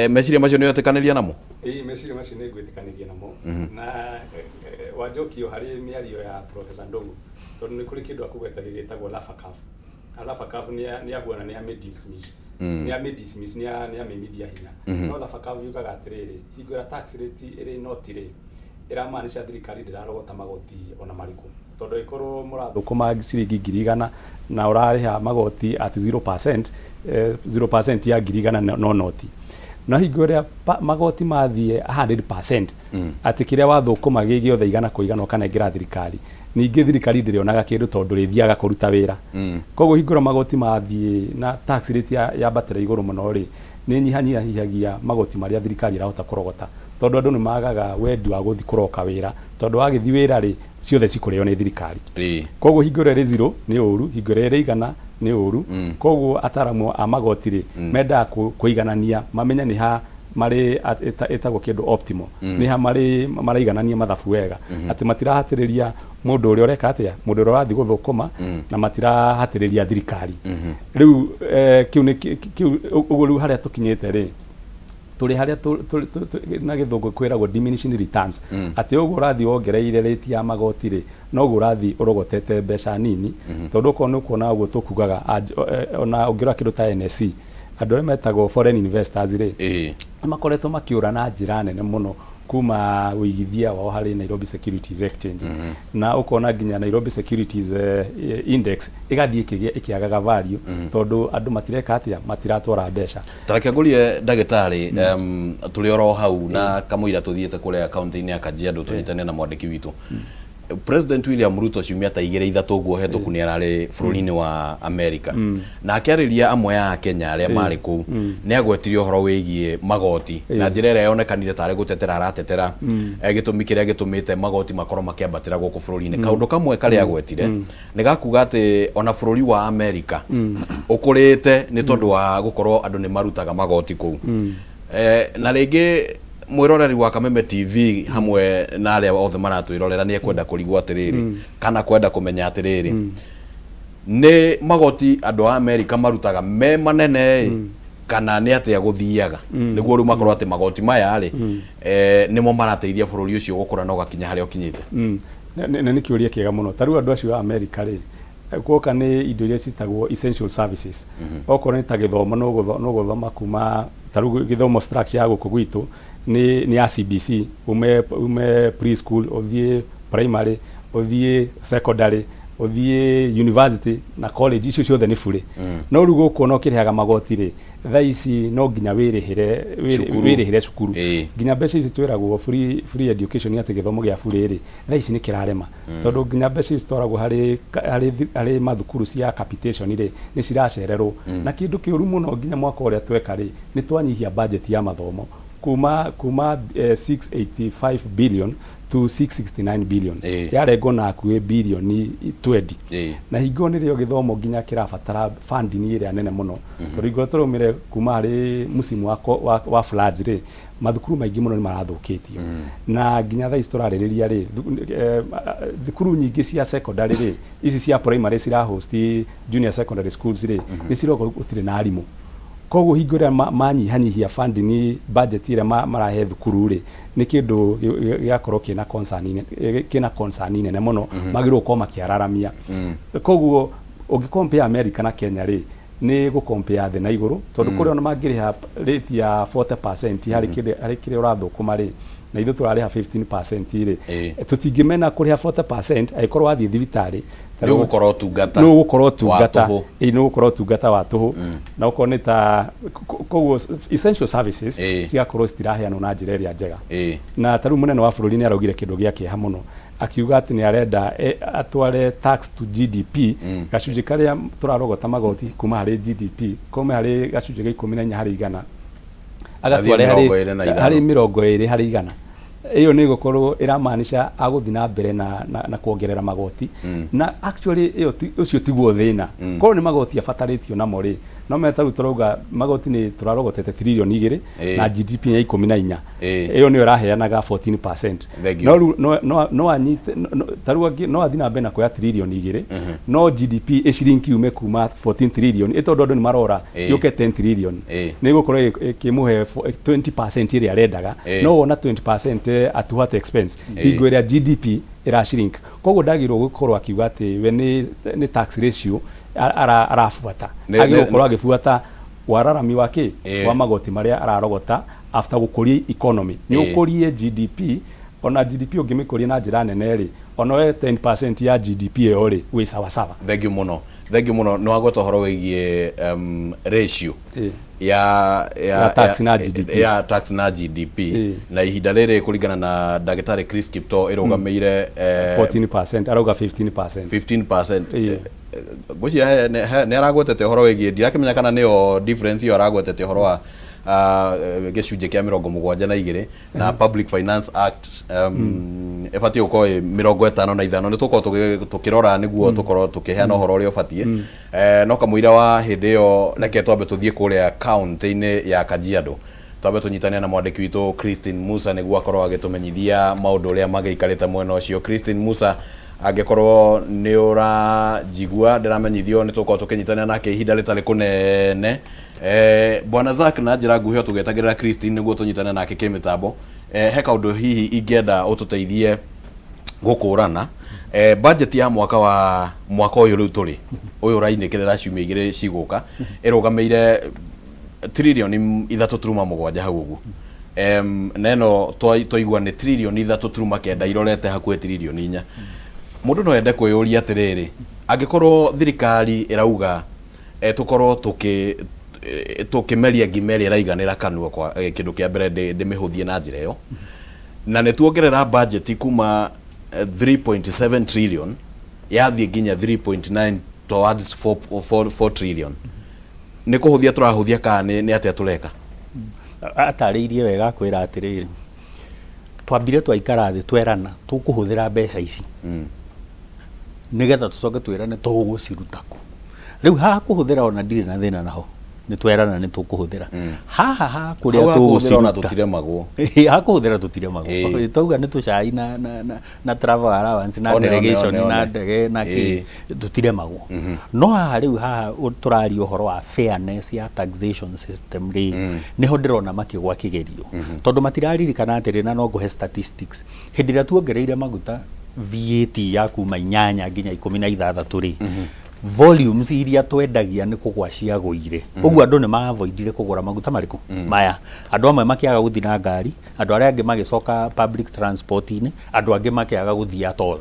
Meciria macio nĩ wetĩkanĩria namo? Ĩĩ, meciria macio nĩ ngwĩtĩkanĩria namo. Na wanjokio harĩ mĩario ya Professor Ndung'u, tondũ nĩ kũrĩ kĩndũ akũgwetaga gĩtagwo Laffer curve. Na Laffer curve nĩ ahuana nĩ amĩ-dismiss. Nĩ amĩ-dismiss, nĩ amĩmithia hinya. No Laffer curve yugaga atĩrĩrĩ, hingo ĩrĩa tax rate ĩrĩ noti rĩ, ĩramaanisha thirikari ndĩrarogota magoti ona marĩkũ, tondũ ĩkorwo mũrathũkũma ciringi 100,000 na ũrarĩha magoti at 0%, 0% ya 100,000 no noti. No hingo ĩrĩa magoti mathiĩ 100%, atĩ kĩrĩa wathũkũma gĩ gĩothe igana kwa igana ũkanengera thirikari, ningĩ thirikari ndĩrĩonaga kĩndũ tondũ rĩthiaga kũruta wĩra. Koguo hingo ĩrĩa magoti mathiĩ na tax rate yambatĩra igũrũ mũno rĩ, nĩ nyihanyihagia magoti marĩa thirikari ĩrahota kũrogota, tondũ andũ nĩ magaga wendi wa gũthiĩ kũroka wĩra, tondũ wagĩthiĩ wĩra rĩ, ciothe cikũrĩo nĩ thirikari. Koguo hingo ĩrĩa ĩrĩ zero nĩ ũru, hingo ĩrĩa ĩrĩ igana nĩ ũru. Koguo ataramu a magoti rĩ, mendaga kũiganania, mamenye nĩ ha marĩ ĩtagwo kĩndũ optimal, nĩ ha marĩ maraiganania mathabu wega, atĩ matirahatĩrĩria mũndũ ũrĩa ũreka atĩa, mũndũ ũrĩa ũrathiĩ gũthũkũma, na matirahatĩrĩria thirikari. Rĩu kĩu nĩ kĩu ũguo. Rĩu harĩa tũkinyĩte rĩ, tũrĩ harĩa na gĩthũngũ kwĩragwo diminishing returns, atĩ ũguo ũrathiĩ wongereire rate ya magoti rĩ, noguo ũrathiĩ ũrogotete mbeca nini, tondũ okorwo nĩ ũkuona ũguo tũkugaga, ona ũngĩrora kĩndũ ta NSE, andũ arĩa metagwo foreign investors rĩ, nĩ makoretwo makĩũra na njĩra nene mũno kuma ũigithia wao harĩ Nairobi Securities Exchange, na ũkona nginya Nairobi Securities Index ĩgathiĩ ĩkĩagaga value, tondũ andũ matireka atĩa, matiratwara mbeca. Tareke ngũrie ndagĩtarĩ, tũrĩ oro hau na kamũira tũthiĩte kũrĩa kaunti-inĩ ya Kajiado tũnyitane na mwandĩki witũ. President William Ruto ciumia ta igĩrĩ ithatũ ũguo hetũku nĩ ararĩ bũrũri-inĩ wa America, na akĩarĩria amwe a Kenya arĩa marĩ kũu, nĩ agwetirie ũhoro wĩgiĩ magoti na njĩra ĩrĩa yonekanire tarĩ gũtetera aratetera gĩtũmi kĩrĩa gĩtũmĩte magoti makorwo makĩambatĩra gũkũ bũrũri-inĩ. Kaũndũ kamwe karĩa agwetire nĩ gakuga atĩ ona bũrũri wa America ũkũrĩte nĩ tondũ wa gũkorwo andũ nĩ marutaga magoti kũu. Na rĩngĩ mwĩroreri wa Kameme TV hamwe na arĩa othe maratwĩrorera nĩ ekwenda kũrigwo atĩrĩrĩ, kana kwenda kũmenya atĩrĩrĩ, nĩ magoti andũ a Amerika marutaga me manene ĩ, kana nĩ atĩa gũthiaga nĩguo rĩu makorwo atĩ magoti maya rĩ, nĩmo marateithia bũrũri ũcio gũkũra na ũgakinya harĩa ũkinyĩte? Na nĩ kĩũria kĩega mũno. Ta rĩu andũ acio a Amerika rĩ, guoka nĩ indo iria citagwo essential services. Okorwo nĩ ta gĩthomo, no gũthoma kuma ta rĩu gĩthomo structure ya gũkũ gwitũ nĩ ya CBC, ume preschool, ũthiĩ primary, ũthiĩ secondary, ũthiĩ university na college, icio ciothe nĩ bure. No rĩu gũkũ no kĩrĩhaga magoti rĩ, thaa ici no nginya wĩrĩhĩre Cukuru. Wĩrĩhĩre cukuru. Nginya mbeca ici twĩragwo free education, atĩ gĩthomo gĩa bure rĩ, thaa ici nĩ kĩrarema, tondũ nginya mbeca ici citwaragwo harĩ mathukuru cia capitation rĩ, nĩ ciracererwo. Na kĩndũ kĩũru mũno, nginya mwaka ũrĩa tweka rĩ, nĩ twanyihia budget ya mathomo kuma 685 billion to 669 billion. Yarengwo na hakuhĩ bilioni 20. Na hingo nĩrĩo gĩthomo nginya kĩrabatara funding ĩrĩa nene mũno, tondũ hingo tũraumire kuma harĩ musimu wa floods rĩ, mathukuru maingĩ mũno nĩ marathũkĩtio. Na nginya thaa ici tũrarĩrĩria rĩ, thukuru nyingĩ cia secondary rĩ, ici cia primary cira host junior secondary schools rĩ, nĩ ciroka gũtirĩ na arimũ. Koguo hingo ĩrĩa manyihanyihia funding budget ĩrĩa marahe thukuru rĩ, nĩ kĩndũ gĩgakorwo kĩna concern nene mũno, magĩrĩirwo gũkorwo makĩararamia. Koguo ũngĩ compare America na Kenya rĩ, nĩ gũ compare thĩ na igũrũ, tondũ kũrĩa ona mangĩrĩha rate ya 40% harĩ kĩrĩa ũrathũkũma rĩ, na ithuĩ tũrarĩha 15% rĩ, tũtingĩmena kũrĩha 40% angĩkorwo wathiĩ thibitarĩ Nĩ ũgũkorwo ũtungata nĩ ũgũkorwo ũtungata wa tũhũ. Ĩĩ, nĩ ũgũkorwo ũtungata wa tũhũ. Na okorwo nĩ ta koguo essential services cigakorwo citiraheanwo na njĩra ĩrĩa njega. Na ta rĩu mũnene wa bũrũri nĩ araugire kĩndũ gĩa kĩeha mũno, akiuga atĩ nĩ arenda atware tax to GDP, gacunjĩ karĩa tũrarogota magoti kuma harĩ GDP, kaume harĩ gacunjĩ ga 14%, agatware 25. Harĩ 20%. Ĩyo nĩ ĩgũkorwo ĩramaanisha agũthiĩ na mbere na kuongerera magoti. Na actually ĩyo ũcio tiguo thĩna. Korwo nĩ magoti abatarĩtio namo rĩ, No meta rĩu tũrauga magoti nĩ tũrarogotete tiririoni 2 na GDP ya 14. Ĩyo nĩyo ĩraheanaga 14%. Thank you. No rĩu no anyite ta rĩu angĩ no athiĩ na mbere na kuoya tiririoni 2, no GDP ĩcirinki yume kuma 14 trillion ĩ tondũ andũ nĩ marora yũke 10 trillion, nĩ ĩgũkorwo ĩkĩmũhe 20% ĩrĩa arendaga. No wona 20% at what expense, hingo ĩrĩa GDP ĩra shrink? Koguo ndagĩrĩirwo gũkorwo akiuga atĩ we nĩ tax ratio arabuata. Agĩrĩirwo gũkorwo agĩbuata wararami wa kĩ wa magoti marĩa ararogota after gũkũria economy. Nĩ ũkũrie GDP, ona GDP ũngĩmĩkũria na njĩra nene rĩ, ona we 10% ya GDP ĩyo rĩ, wĩ sawasawa. Thank you mũno, thank you mũno. Nĩ wagweta ũhoro wĩgiĩ ratio ya Ya tax na GDP. Ya tax na GDP. Na ihinda rĩrĩ, kũringana na ndagĩtarĩ Chris Kiptoo, ĩrũgamĩire 14%, arauga 15%. 15%. Ngwĩciria nĩ aragwetete ũhoro wĩgiĩ, ndirakĩmenya kana nĩyo difference ĩyo aragwetete, ũhoro wa gĩcunjĩ kĩa 72 na Public Finance Act ĩbatiĩ gũkorwo ĩ 55. Nĩ tũkorwo tũkĩrora nĩguo tũkorwo tũkĩheana ũhoro ũrĩa ũbatiĩ. No kamũira wa hĩndĩ ĩyo, reke twambe tũthiĩ kũrĩa kaunti-inĩ ya Kajiado, twambe tũnyitane na mwandĩki witũ Christine Musa nĩguo akorwo agĩtũmenyithia maũndũ ũrĩa magĩikarĩte mwena ũcio. Christine Musa, angĩkorwo nĩ ũranjigua, ndĩramenyithio nĩ tũkorwo tũkĩnyitanĩra nake ihinda rĩtarĩ kũnene. Bwana Zack, na njĩra nguhĩ o tũgĩetagĩrĩra Christine nĩguo tũnyitane nake kĩmĩtambo, he kaũndũ hihi ingĩenda ũtũteithie gũkũrana. Budget ya mwaka wa mwaka ũyũ rĩu tũrĩ ũyũ ũrainĩkĩrĩra ciumia 2 cigũka ĩrũgamĩire tiririoni 3.7 hau ũguo. Na ĩno twaigua nĩ tiririoni 3.9, irorete hakuhĩ tiririoni 4. Mũndũ no ende kwĩyũria atĩrĩrĩ, angĩkorwo thirikari ĩrauga tũkorwo tũkĩmeria ngima ĩrĩa ĩraiganĩra kanua kwa kĩndũ kĩa mbere ndĩmĩhũthie na njĩra ĩyo, na nĩ tuongerera budget kuma 3.7 trillion yathiĩ nginya 3.9 towards 4, 4, 4 trillion, nĩ kũhũthia tũrahũthia kana nĩ atĩa tũreka? Atarĩirie wega akwĩra atĩrĩrĩ, twambire twaikara thĩ twerana tũkũhũthĩra mbeca ici nĩgetha tũcoke twĩrane tũgũciruta kũ. Rĩu haha kũhũthĩra ona ndirĩ na thĩna naho, nĩ twerana nĩ tũkũhũthĩra haha ha kũrĩa. Hau hakũhũthĩra ona tũgũciruta. Tũtiremagwo. Ĩĩ, hakũhũthĩra tũtiremagwo. Twauga nĩ tũcai na travel allowance na One, one, delegation one, na one. ndege na kĩ, tũtiremagwo. No haha rĩu haha tũraria ũhoro wa fairness ya taxation system rĩ, nĩho ndĩrona makĩgwa kĩgerio, tondũ matiraririkana atĩrĩ, na no ngũhe statistics, hĩndĩ ĩrĩa tuongereire maguta VAT ya kuma 8 nginya 16 rĩ, volumes iria twendagia nĩ kũgwa ciagũire. Ũguo andũ nĩ maavoidire kũgũra maguta marĩkũ maya. Andũ amwe makĩaga gũthiĩ na ngari, andũ arĩa angĩ magĩcoka public transport-inĩ, andũ angĩ makĩaga gũthiĩ at all.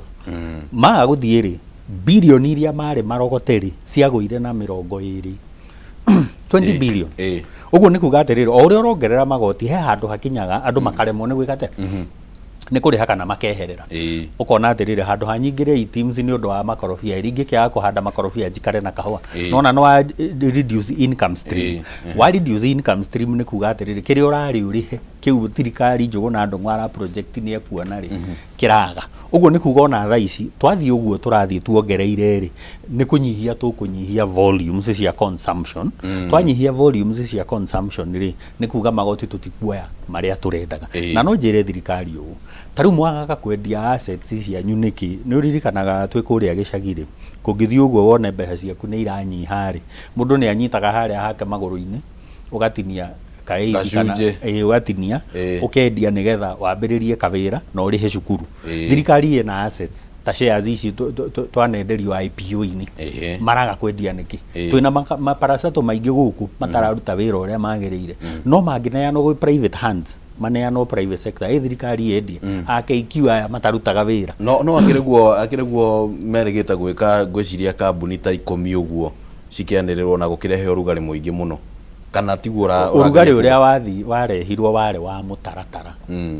Maga gũthiĩ rĩ, bilioni iria marĩ marogote rĩ, ciagũire na 20, 20 billion. Ũguo nĩ kuga atĩrĩrĩ, o ũrĩa ũrongerera magoti, he handũ hakinyaga andũ makaremwo nĩ gwĩka atĩa, nĩ kũrĩha kana makeherera. Ũkona atĩrĩrĩ, handũ ha nyingĩre eTIMS nĩ ũndũ wa makorobia ĩrĩ, ingĩkĩaga kũhanda makorobia njikare na kahũa. Nona no wa reduce income stream. Wa reduce income stream nĩ kuga atĩrĩrĩ, kĩrĩa ũrarĩ ũrĩhe kĩu thirikari Njũgũna Ndung'u ara project nĩ ekuona rĩ, kĩraga. Ũguo nĩ kuga ona thaa ici twathiĩ ũguo tũrathiĩ tuongereire rĩ, nĩ kũnyihia tũkũnyihia volumes cia consumption. Twanyihia volumes cia consumption rĩ, nĩ kuga magoti tũtikuoya marĩa tũrendaga. Na no njĩre thirikari ũũ, ta rĩu mwagaga kwendia assets cianyu nĩkĩ? Nĩ ũririkanaga twĩ kũrĩa gĩcagi rĩ, kũngĩthiĩ ũguo wone mbeca ciaku nĩ iranyiha rĩ, mũndũ nĩ anyitaga harĩa hake magũrũ-inĩ, ũgatinia kaĩiti kana Gacunjĩ. Ũgatinia ũkendia nĩgetha wambĩrĩrie kawĩra na ũrĩhe cukuru. Thirikari ĩna assets ta shares ici twanenderio IPO-inĩ, maraga kwendia nĩkĩ? Twĩna maparastatal maingĩ gũkũ matararuta wĩra ũrĩa magĩrĩire, no mangĩneanwo gwĩ private hands, maneanwo private sector, ĩ thirikari yendie AKQ aya matarutaga wĩra. No akĩrĩ guo merĩgĩte gwĩka, ngwĩciria kambuni ta 10 ũguo cikĩanĩrĩrwo na gũkĩrehe ũrugarĩ mũingĩ mũno, kana tiguo Ũrugarĩ ũrageria ũrĩa wathi warehirwo warĩ wa mũtaratara.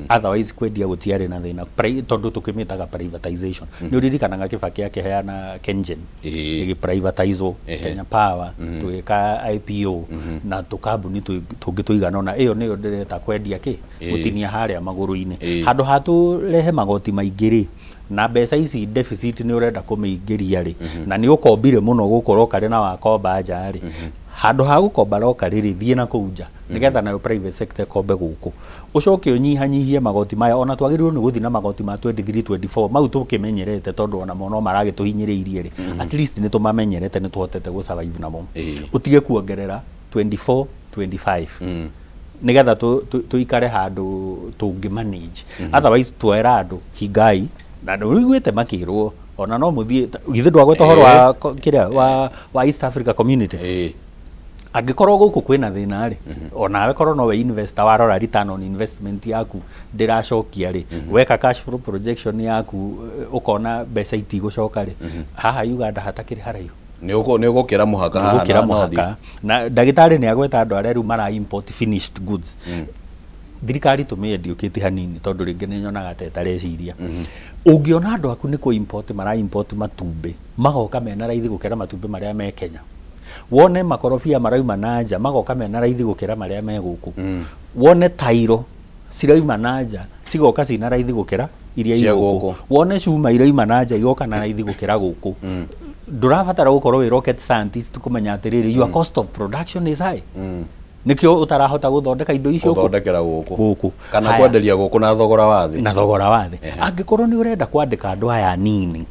Otherwise kwendia gũtiarĩ na thĩna, tondũ tũkĩmĩtaga privatization. Nĩ ũririkanaga Kibaki akĩheana KenGen ĩgĩprivatizwo, Kenya Power tũgĩka IPO na tũkambuni tũngĩ tũigana ũna. Ĩyo nĩyo ndĩreta kwendia kĩ gũtinia harĩa magũrũ-inĩ. Handũ ha tũrehe magoti maingĩ rĩ, na mbeca ici deficit nĩ ũrenda kũmĩingĩria rĩ, na nĩ ũkombire mũno gũkũ ũroka rĩ, na wakomba nja rĩ. Handũ ha gũkomba locally rĩ, thiĩ na kũu nja nĩgetha nayo private sector ĩkombe gũkũ, ũcoke ũnyihanyihie magoti maya. Ona twagĩrĩirwo nĩ gũthiĩ na magoti ma 23 24 mau tũkĩmenyerete, tondũ onamo no maragĩtũhinyĩrĩirie rĩ, at least nĩ tũmamenyerete, nĩ tũhotete gũ survive namo. Ũtige kuongerera 24 25 nĩgetha tũikare handũ tũngĩ manage. Otherwise tuoera andũ hingai na nĩ ũiguĩte makĩrwo ona no mũthiĩ githĩ ndwagweta ũhoro wa kĩrĩa wa East Africa Community. Angĩkorwo gũkũ kwĩna thĩna rĩ, onawe korwo nowe investor, warora return on investment yaku ndĩracokia rĩ, weka cash flow projection yaku, ũkona mbeca itigũcoka rĩ, haha Uganda hatakĩrĩ haraihu. Nĩ ũgũkĩra mũhaka haha. Gũkĩra mũhaka. Na ndagĩtarĩ nĩ agweta andũ arĩa rĩu mara import finished goods. Thirikari tũmĩendiũkĩte hanini, tondũ rĩngĩ nĩ nyonaga ta ĩtareciria. Ũngĩona andũ aku nĩ kũ import mara import matumbĩ, magoka mena raithi gũkĩra matumbĩ marĩa me Kenya, wone makorobia marauma na nja magoka mena raithi gũkĩra marĩa me gũkũ, wone tairo cirauma na nja cigoka cina raithi gũkĩra iria cia i gũkũ, gũkũ. Wone cuma irauma na nja igoka na raithi gũkĩra gũkũ, ndũrabatara gũkorwo wĩ rocket scientist kũmenya atĩrĩrĩ, your cost of production is high, nĩkĩo ũtarahota gũthondeka indo icio gũthondekera gũkũ gũkũ kana Haya. Kwenderia gũkũ na thogora wa thĩ. Na thogora wa thĩ. Angĩkorwo nĩ ũrenda kwandĩka andũ aya anini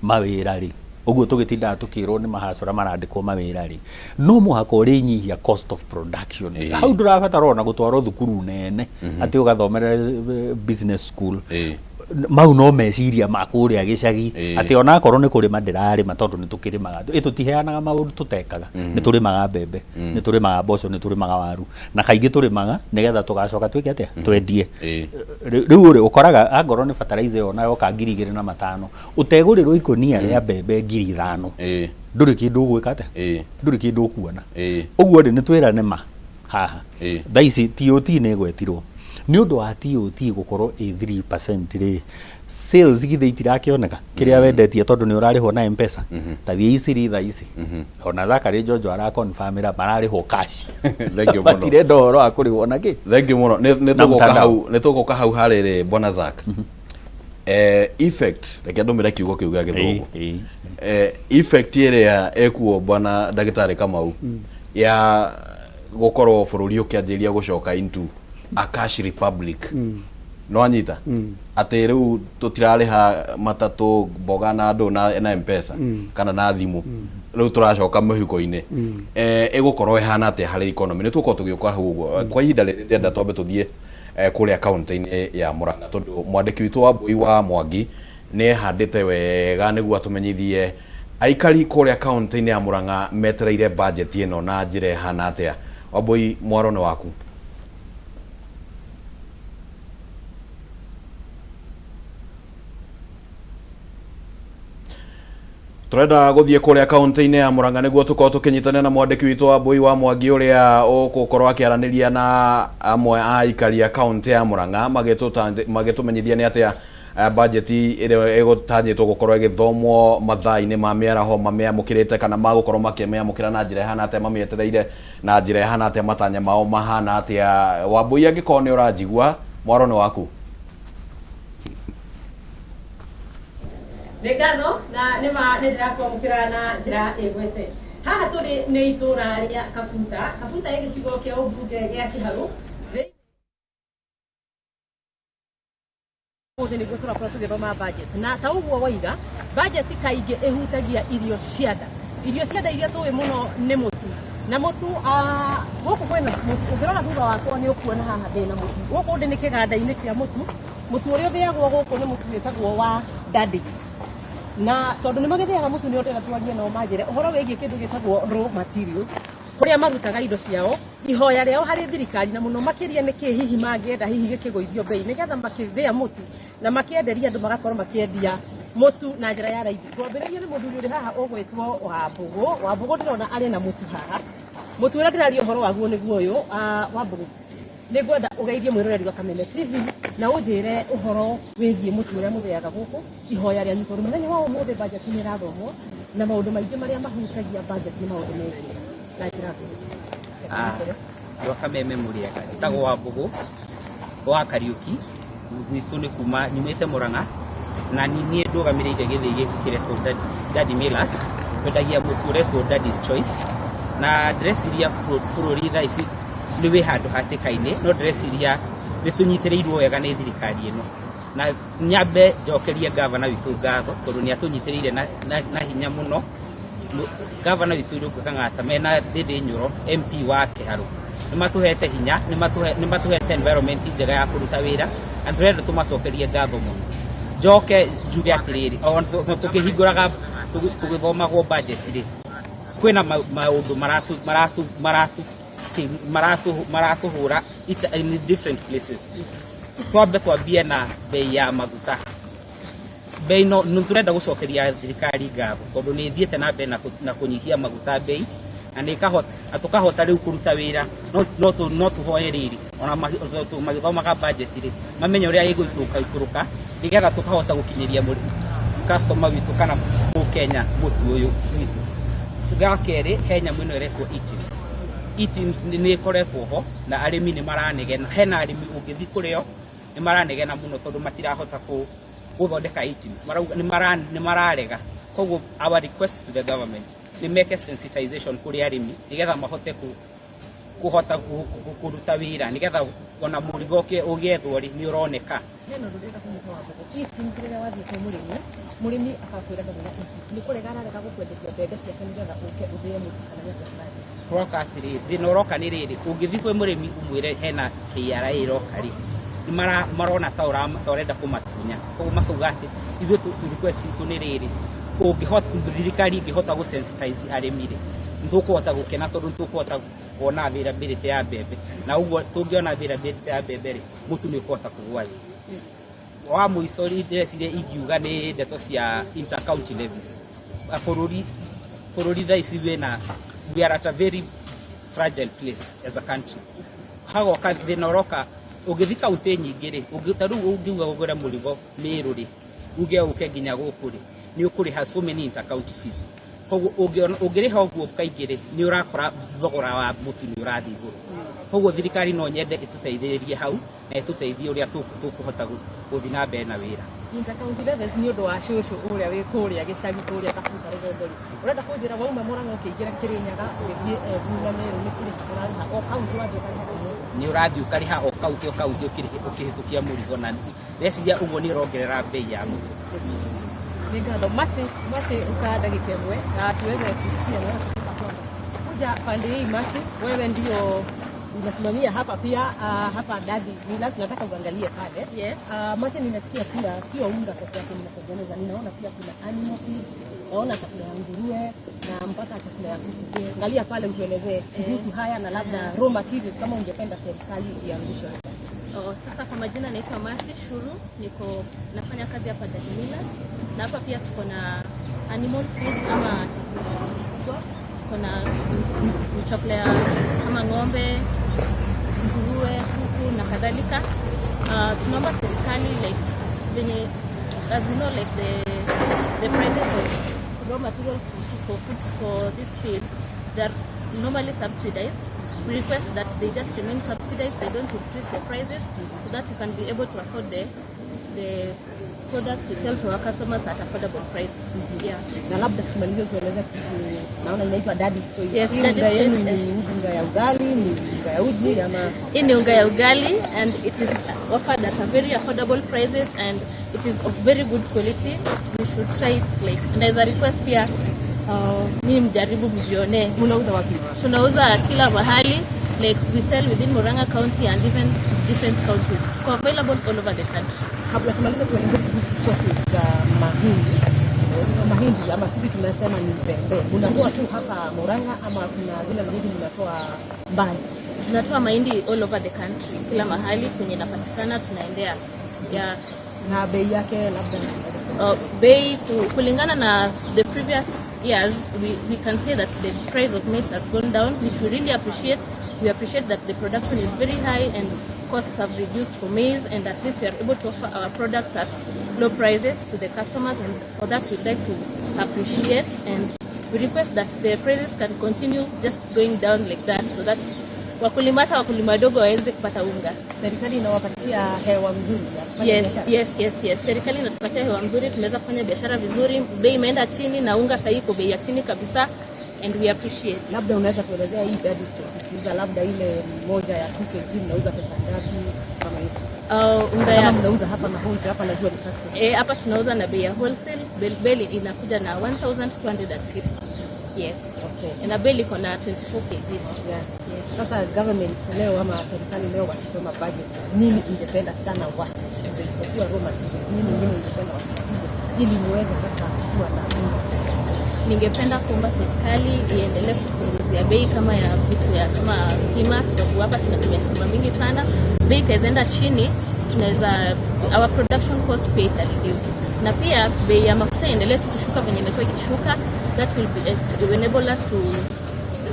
mawĩra rĩ, ũguo tũgĩtindaga tũkĩrwo nĩ mahacũra marandĩkwo mawĩra rĩ, no mũhaka ũrĩnyihia cost of production. Hau ndũrabatara ona gũtwarwo thukuru nene atĩ ũgathomere business school. Mau no meciria ma kũrĩa gĩcagi, atĩ onakorwo nĩ kũrĩma ndĩrarĩma, tondũ nĩ tũkĩrĩmaga, ĩ tũtiheanaga maũndũ tũtekaga. Nĩ tũrĩmaga mbembe, nĩ tũrĩmaga mboco, nĩ tũrĩmaga waru, na kaingĩ tũrĩmaga nĩgetha tũgacoka twĩke atĩa? Twendie. Rĩu rĩ, ũkoraga angorwo nĩ fertilizer ĩyo ona yoka 2500, ũtegũrĩrwo ikũnia rĩa mbembe 5000, ndũrĩ kĩndũ ũgwĩka atĩa, ndũrĩ kĩndũ ũkuona. Ũguo rĩ, nĩ twĩrane ma haha. Thaa ici TOT nĩ ĩgwetirwo nĩ ũndũ wa TOT gũkorwo ĩ 3% rĩ, sales githĩ itirakĩoneka kĩrĩa wendetie, tondũ nĩ ũrarĩhwo na M-Pesa? Ta thiĩ Isiri thaa ici, ona Zakary Njonjo araconfirmĩra mararĩhwo cash. Thank you mũno. Matirenda ũhoro wa kũrĩhwo na kĩ. Thank you mũno. Nĩ Na tũgũka mtandao. Hau nĩ tũgũka hau harĩrĩ bwana Zack. Effect, reke ndũmĩre kiugo kĩu gĩa gĩthũngũ, effect ĩrĩa ĩkuo, bwana ndagĩtarĩ Kamau, ya gũkorwo bũrũri ũkĩanjĩrĩria gũcoka into a cash republic, no anyita atĩ rĩu tũtirarĩha matatũ, mboga na andũ na M-Pesa kana na thimũ, rĩu tũracoka mĩhuko-inĩ, ĩgũkorwo ĩhana atĩa harĩ economy? Nĩ tũgũkorwo tũgĩũka hau ũguo. Kwa ihinda rĩrĩ ndĩrenda twambe tũthiĩ kũrĩa kaunti-inĩ ya Murang'a, tondũ mwandĩki witũ wa Mbui wa Mwangi nĩ ehandĩte wega nĩguo atũmenyithie aikari kũrĩa kaunti-inĩ ya Murang'a metereire budget ĩno na njĩra ĩhana atĩa. Wambui, mwaro nĩ waku. Turenda guthie kuria kaunti-inĩ ya Murang'a nĩguo tũkorwo tũkĩnyitanĩra na mwandĩki witũ wa Mbui wa Mwangi, ũrĩa ũgũkorwo akĩaranĩria na amwe a aikari a kaunti ya Murang'a magĩtũmenyithia nĩ atĩa bajeti ĩrĩa ĩgũtanyĩtwo gũkorwo ĩgĩthomwo mathaa-inĩ ma mĩaraho mamĩamũkĩrĩte, kana magũkorwo makĩmĩamũkĩra na njĩra ĩhana atĩa, mamĩetereire na njĩra ĩhana atĩa, matanya mao mahana atĩa. Wambui, angĩkorwo nĩ ũranjigua, mwaro nĩ waku. Nĩ ngatho, na nĩ ma nĩ ndĩrakwamũkĩra na njĩra ĩgwete. Haha tũrĩ nĩ itũra rĩa Kabuta. Kabuta ĩ gĩcigo kĩa ũmbunge gĩa Kĩharũ. Ũmũthĩ nĩguo tũrakorwo tũgĩthoma budget, na ta ũguo waiga, budget kaingĩ ĩhutagia irio cia nda. Irio cia nda iria tũĩ mũno nĩ mũtu, na mũtu, gũkũ kwĩna mũtu. Ũngĩrora thutha wakwa nĩ ũkuona haha ndĩna mũtu. Gũkũ ndĩ nĩ kĩganda-inĩ kĩa mũtu. Mũtu ũrĩa ũthĩagwo gũkũ nĩ mũtu wĩtagwo wa Daddy's, na tondũ nĩ magĩthĩaga mũtu, nĩ ndĩrenda twarie nao manjĩre ũhoro wĩgiĩ kĩndũ gĩtagwo raw materials, kũrĩa marutaga indo ciao, ihoya rĩao harĩ thirikari, na mũno makĩria nĩ kĩ hihi mangĩenda hihi gĩkĩgũithio mbei, nĩgetha makĩthĩa mũtu na makĩenderia andũ magakorwo makĩendia mũtu na njĩra ya raithi. Twambĩrĩrie nĩ mũthuri ũrĩ haha ũgwĩtwo Wambũgũ. Wambũgũ, ndĩrona arĩ na mũtu haha. Mũtu ũrĩa ndĩraria ũhoro waguo nĩguo ũyũ. Wambũgũ, nĩ ngwenda ũgeithie mwĩroreri wa Kameme TV na ũnjĩre ũhoro wĩgiĩ mũtu ũrĩa mũthĩaga gũkũ, ihoya rĩanyu, tondũ mũthenya wa ũmũthĩ budget nĩ ĩrathomwo na maũndũ maingĩ marĩa mahutagia budget nĩ maũndũ megiĩ na njĩra nguhĩ. Andũ a Kameme, mũrĩega? Njĩtagwo Wambũgũ wa Kariũki. Gwitũ nĩ kuma nyumĩte Mũrang'a, na nĩ niĩ ndũgamĩrĩire gĩthĩi gĩkĩ kĩretwo Daddy Millers. Twendagia mũtu ũretwo Daddy's Choice. Na ndĩreciria bũrũri thaa ici nĩ wĩ handũ hatĩka-inĩ, no ndĩreciria nĩ tũnyitĩrĩirwo wega nĩ thirikari ĩno. Na nyambe njokerie gavana witũ ngatho tondũ nĩ atũnyitĩrĩire na hinya mũno. Gavana witũ Irũngũ Kang'ata mena Ndĩndĩ Nyoro MP wa Kĩharũ nĩ matũhete hinya, nĩ matũhete environment njega ya kũruta wĩra, na tũrenda tũmacokerie ngatho mũno. Njoke njuge atĩrĩrĩ, o tũkĩhingũraga tũgĩthomagwo budget rĩ, kwĩna maũndũ maratũhũra in different places. Twambe twambie na bei ya maguta. Bei no nĩ tũrenda gũcokeria thirikari ngatho tondũ nĩ ĩthiĩte na mbere na kũnyihia maguta bei, na nĩ ĩkahota, na tũkahota rĩu kũruta wĩra. No tũhoe rĩrĩ ona magĩthomaga budget rĩ, mamenye ũrĩa ĩgũikũrũka ikũrũka nĩgetha tũkahota gũkinyĩria customer witũ kana mũkenya mũtu ũyũ witũ. Ga kerĩ, he nyamũ ĩno ĩretwo eTIMS. eTIMS nĩ ĩkoretwo ho na arĩmi nĩ maranegena. Hena arĩmi ũngĩthiĩ kũrĩo nĩ maranegena mũno tondũ matirahota gũthondeka eTIMS, marauga nĩ mararega. Koguo our request to the government nĩ meke sensitization kũrĩ arĩmi nĩgetha mahote kũhota kũruta wĩra, nĩgetha ona mũrigo ũgĩethwo rĩ nĩ ũroneka. Hena ũndũ ndĩrenda kũnyita wa mbũgũ. eTIMS rĩrĩa wathiĩ kwĩ mũrĩmi, mũrĩmi akakwĩra ndarĩ na eTIMS, nĩ kũrega ararega gũkwenderia mbembe ciake nĩgetha ũke ũthĩe mũtu kana nĩ atĩa kũrathiĩ? Kũroka atĩrĩrĩ, thĩna ũroka nĩ rĩrĩ, ũngĩthiĩ kwĩ mũrĩmi ũmwĩre hena KRA ĩroka rĩ, marona ta ũrenda kũmatunya. Koguo makauga atĩ ithuĩ tu request itũ nĩ rĩrĩ, thirikari ĩngĩhota gũ sensitize arĩmi rĩ, nĩ tũkũhota gũkena tondũ nĩ tũkũhota kuona availability ya mbembe, na ũguo tũngĩona availability ya mbembe rĩ, mũtu nĩ ũkũhota kũgũa thĩ. Wa mũico ndĩreciria ingiuga nĩ ndeto cia inter-county levies. Bũrũri thaa ici wĩna, we are at a very fragile place as a country. Hagoka thĩna ũroka, ũngĩthiĩ kaunti nyingĩ rĩ, ta rĩu ũngiuga ũgũre mũrigo Mĩrũ rĩ, uge ũke nginya gũkũ rĩ, nĩ ũkũrĩha so many inter-county fees. Koguo ũngĩrĩha ũguo kaingĩ rĩ, nĩ ũrakora thogora wa mũtu nĩ ũrathiĩ igũrũ. Koguo thirikari no nyende ĩtũteithĩrĩrie hau na ĩtũteithie ũrĩa tũkũhota gũthiĩ na mbere na wĩra. Inter-county levies nĩ ũndũ wa cũcũ ũrĩa wĩ kũrĩa gĩcagi kũrĩa Kabuta rũgongo rĩ, ũrenda kũnjĩra wauma Mũrang'a ũkĩingĩra Kĩrĩnyaga ũgĩthiĩ Embu na Meru nĩ kũrĩha ũrarĩha o kaunti wathiĩ ũkarĩha kĩmwe? Nĩ ũrathiĩ ũkarĩha o kaunti o kaunti ũkĩhĩtũkia mũrigo, na ndeciria ũguo nĩ ũrongerera bei ya mũtu. Nĩ ngatho. Masi uka ndagĩka ĩmwe na tuweze kusikia na kwanza. Kuja pande hii Masi, wewe ndio unasimamia hapa pia, hapa Daddy Millers, nataka uangalie pale. Yes. Masi, nimesikia pia sio unga peke yake mnatengeneza, ninaona pia kuna animal feed, naona chakula ya nguruwe na mpaka chakula ya kuku. Angalia pale utuelezee kuhusu haya na labda raw materials kama ungependa serikali iangushe. Oh, sasa kwa majina naitwa Masi Shuru, niko nafanya kazi hapa Daddy Millers, na hapa pia tuko na animal feed ama chakula ya mifugo. Tuko na chakula ya kama ng'ombe, nguruwe, kuku na kadhalika. Tunaomba serikali like venye, as we know, like the prices of raw materials for foods for these feeds, they are normally subsidized. We request that they just remain subsidized, they don't increase the prices, so that we can be able to afford the products we sell to our customers at affordable prices. Yeah. Na labda tukimalizia tueleze kuhusu, naona inaitwa Daddy's Choice. Yes, Hii Daddy's unga yenu Choice. ni unga ya ugali, ni unga ya uji ama? Hii ni unga ya ugali, and it is offered at a very affordable prices, and it is of very good quality. We should try it, like, and as a request pia, ni mjaribu mjione. Mnauza wapi? Tunauza kila mahali, like we sell within Murang'a County and even different counties. Tuko available all over the country. Kabla tumalize tueleze kuhusu sources za mahindi. Mahindi ama sisi tunasema ni mbembe. Mnatoa tu hapa Murang'a ama kuna zile mahindi mnatoa mbali? Tunatoa mahindi all over the country. Kila mahali kwenye inapatikana tunaendea. Yeah. Na bei yake labda? Bei kulingana na the previous years, we can say that the price of maize has gone down, which we really appreciate. We appreciate that the production is very high and costs have reduced for maize, and at least we are able to offer our products at low prices to the customers, and for that we'd like to appreciate, and we request that the prices can continue just going down like that, so that wakulima, hata wakulima wadogo waweze kupata unga. Serikali inawapatia hewa mzuri ya kufanya Yes, biashara? yes. Serikali inatupatia hewa mzuri, tumeweza kufanya biashara vizuri, bei imeenda chini na unga sasa iko bei ya chini kabisa. And we appreciate. Labda unaweza kuelezea hii idadi tukiuza labda ile moja ya 2 kg mnauza pesa ngapi kama hiyo? Unga Kama ya mnauza hapa na wholesale, hapa najua ni factory. Eh, hapa tunauza na bei ya wholesale. Bale inakuja na 1250. Yes. Okay. Na bale iko na 24 kgs. Yeah. Yes. Sasa government leo ama serikali leo wakisoma budget, nini ingependa sana wasikize isipokuwa raw materials, nini ingine ingependa wasikize ili muweze sasa kuwa na unga? Ningependa kuomba serikali iendelee kutupunguzia bei kama ya vitu ya kama stima, sababu hapa tunatumia stima mingi sana. Bei ikaweza chini, tunaweza our production cost pia ita reduce, na pia bei ya mafuta iendelee tu kushuka venye imekuwa ikishuka. That will be, will enable us to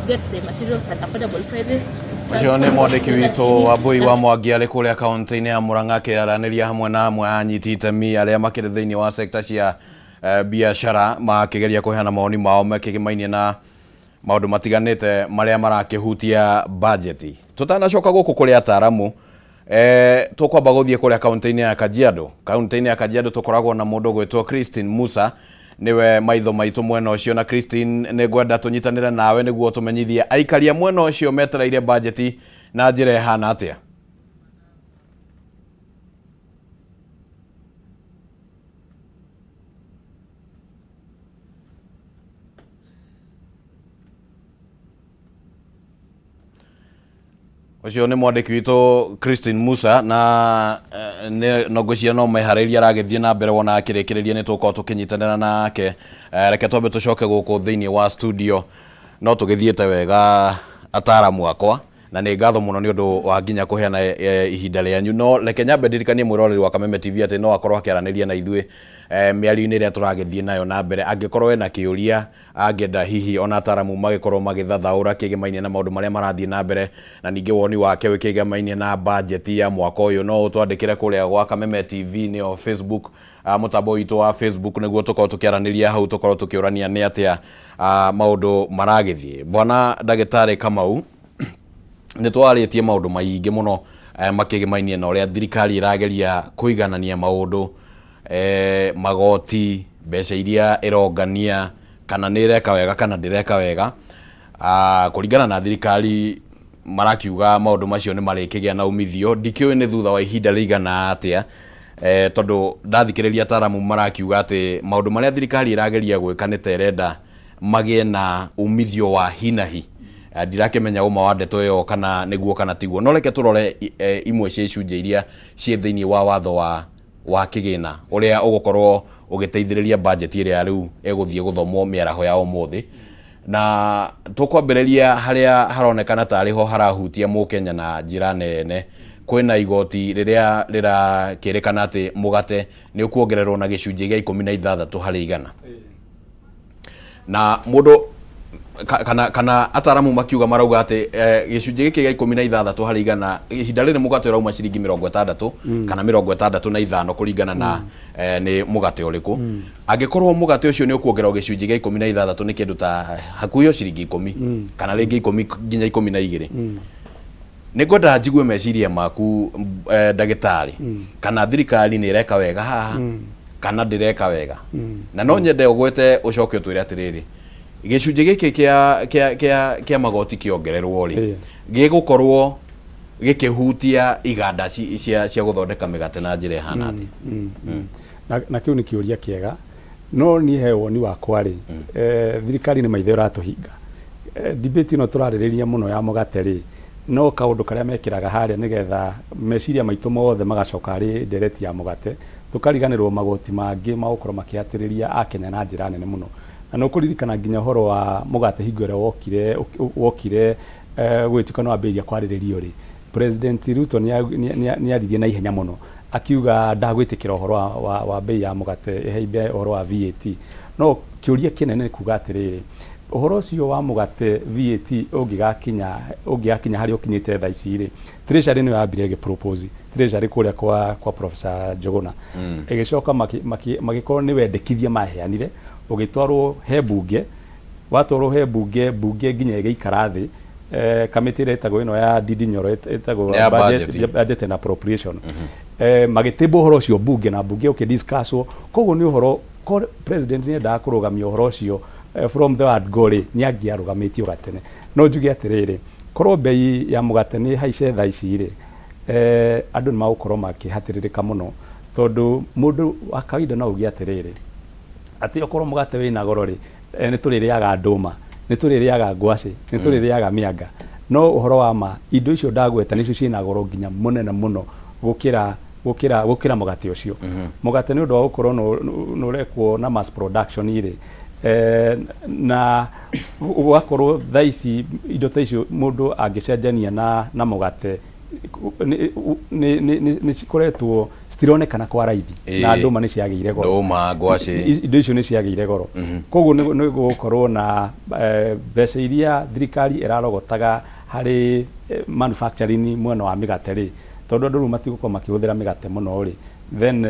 get the materials at affordable prices. Ũcio nĩ mwandĩki witũ Wambui wa Mwangi arĩ kũrĩa kaũntĩ-inĩ ya Murang'a akĩaranĩria hamwe na amwe a anyiti itemi arĩa makĩrĩ thĩinĩ wa sekta cia biacara makĩgeria kũheana mawoni mao makĩgĩmainie na maũndũ matiganĩte marĩa marakĩhutia bajeti. Tũtanacoka gũkũ kũrĩ ataramu tũkwamba gũthiĩ kũrĩa kaũntĩ-inĩ ya Kajiado. Kaũntĩ-inĩ ya Kajiado tũkoragwo na mũndũ ũgwĩtwo Christine Musa, niwe maitho maitũ mwena ũcio. Na Christine, nĩ ngwenda tũnyitanĩre nawe nĩguo tũmenyithie aikaria mwena ũcio metereire bajeti na njĩra ĩhana atĩa. Ũcio nĩ mwandĩki witũ Christine Musa na no ngwĩciria no meharĩria aragĩthiĩ na mbere wona akĩrĩkĩrĩria nĩ tũgũkorwo tũkĩnyitanĩra nake. Reke twambe tũcoke gũkũ thĩinĩ wa studio, no tũgĩthiĩte wega ataramu akwa, na nĩ ngatho mũno nĩ ũndũ wa nginya kũheana ihinda rĩanyu. No reke nyambe ndirikanie mwĩroreri wa Kameme TV atĩ no akorwo akĩaranĩria na ithuĩ mĩario-inĩ ĩrĩa tũragĩthiĩ nayo na mbere, angĩkorwo ena kĩũria angĩenda hihi ona ataramu magĩkorwo magĩthathaũra kĩgĩmainie na maũndũ marĩa marathiĩ na mbere, na ningĩ woni wake wĩkĩgĩmainie na bajeti ya mwaka ũyũ, no ũtwandĩkĩre kũrĩa gwa Kameme TV nĩyo Facebook, mũtambo witũ wa Facebook, nĩguo tũkorwo tũkĩaranĩria hau, tũkorwo tũkĩũrania nĩ atĩa maũndũ maragĩthiĩ. Bwana ndagĩtarĩ Kamau, nĩ twarĩtie maũndũ maingĩ mũno makĩgĩmainie na ũrĩa thirikari ĩrageria kũiganania maũndũ, magoti, mbeca iria ĩrongania, kana nĩ ĩreka wega kana ndĩreka wega. Kũringana na thirikari marakiuga maũndũ macio nĩ marĩkĩgĩa na umithio, ndikĩũĩ nĩ thutha wa ihinda rĩigana atĩa, tondũ ndathikĩrĩria ataramu marakiuga atĩ maũndũ marĩa thirikari ĩrageria gwĩka nĩ ta ĩrenda magĩe na umithio wa hinahi. Ndirakĩmenya ũma wa ndeto ĩyo kana nĩguo kana tiguo, no reke tũrore imwe cia icunjĩ iria ciĩ thĩinĩ wa watho wa kĩgĩna ũrĩa ũgũkorwo ũgĩteithĩrĩria bajeti ĩrĩa rĩu ĩgũthiĩ gũthomwo mĩaraho ya ũmũthĩ. Na tũkwambĩrĩria harĩa haronekana tarĩ ho harahutia mũkenya na njĩra nene. Kwĩna igoti rĩrĩa rĩrakĩrĩkana atĩ mũgate nĩ ũkuongererwo na gĩcunjĩ gĩa 16 harĩ igana, na mũndũ kana ataramu makiuga marauga atĩ gĩcunjĩ gĩkĩ gĩa 16 harĩ igana, ihinda rĩrĩ mũgate ũrauma ciringi 60 kana 65 kũringana na nĩ mũgate ũrĩkũ. Angĩkorwo mũgate ũcio nĩ ũkuongererwo gĩcunjĩ gĩa 16, nĩ kĩndũ ta hakuhĩ o ciringi 10 kana rĩngĩ 10 nginya 12. Nĩ ngwenda njigue meciria maku, ndagĩtarĩ, kana thirikari nĩ ĩreka wega haha kana ndĩreka wega. Na no nyende ũgwete ũcoke ũtwĩre atĩrĩrĩ, gĩcunjĩ gĩkĩ kĩa magoti kĩongererwo rĩ, gĩgũkorwo gĩkĩhutia iganda cia gũthondeka mĩgate na njĩra ĩhana atĩa? Na kĩu nĩ kĩũria kĩega, no niĩ he woni wakwa rĩ, thirikari nĩ maitho ĩratũhinga. Debate ĩno tũrarĩrĩria mũno ya mũgate rĩ, no kaũndũ karĩa mekĩraga harĩa nĩgetha meciria maitũ mothe magacoka harĩ ndereti ya mũgate, tũkariganĩrwo magoti mangĩ magũkorwo makĩhatĩrĩria akenya na njĩra nene mũno. Na nĩ ũkũririkana nginya ũhoro wa mũgate hingo ĩrĩa wokire gũgĩtuĩka nĩ wambĩrĩria kwarĩrĩrio rĩ, President Ruto nĩ aririe na ihenya mũno akiuga ndagwĩtĩkĩra ũhoro wa bei ya mũgate ĩhaimbe ũhoro wa VAT. No kĩũria kĩnene nĩ kuga atĩrĩrĩ, ũhoro ũcio wa mũgate VAT ũngĩgakinya harĩa ũkinyĩte thaa ici rĩ, Treasury nĩyo yambire ĩgĩpropose, Treasury kũrĩa kwa Professor Njuguna, ĩgĩcoka magĩkorwo nĩ wendekithia maheanire, ũgĩtwarwo he bunge, watwarwo he bunge, bunge nginya ĩgĩikara thĩ, kamĩtĩ ĩrĩa ĩtagwo ĩno ya Ndindi Nyoro ĩtagwo Ya budget. Budget and appropriation, magĩtĩmbwo ũhoro ũcio bunge, na bunge ũkĩdiscusswo. Koguo nĩ ũhoro president nĩ endaga kũrũgamia ũhoro ũcio. From the word go rĩ, nĩ angĩarũgamĩtio gatene. No njuge atĩrĩrĩ, korwo mbei ya mũgate nĩ haice thaa ici rĩ, andũ nĩ magũkorwo makĩhatĩrĩrĩka mũno, tondũ mũndũ wa kawaida no auge atĩrĩrĩ, atĩ okorwo mũgate wĩna goro rĩ, nĩ tũrĩrĩaga ndũma, nĩ tũrĩrĩaga ngwacĩ, nĩ tũrĩrĩaga mĩanga. No ũhoro wa ma, indo icio ndagweta nĩcio ciĩna goro nginya mũnene mũno gũkĩra gũkĩra gũkĩra mũgate ũcio. Mũgate nĩ ũndũ wa gũkorwo nĩ ũrekwo na mass production rĩ, na ũgakorwo thaa ici indo ta icio mũndũ angĩcenjania na mũgate nĩ cikoretwo citironekana kwa raithi. Na ndũma nĩ ciagĩire goro. Ndũma, ngwacĩ. Indo icio nĩ ciagĩire goro. Koguo nĩ gũgũkorwo na mbeca iria thirikari ĩrarogotaga harĩ manufacturing mwena wa mĩgate rĩ, tondũ andũ rĩu matigũkorwo makĩhũthĩra mĩgate mũno rĩ, then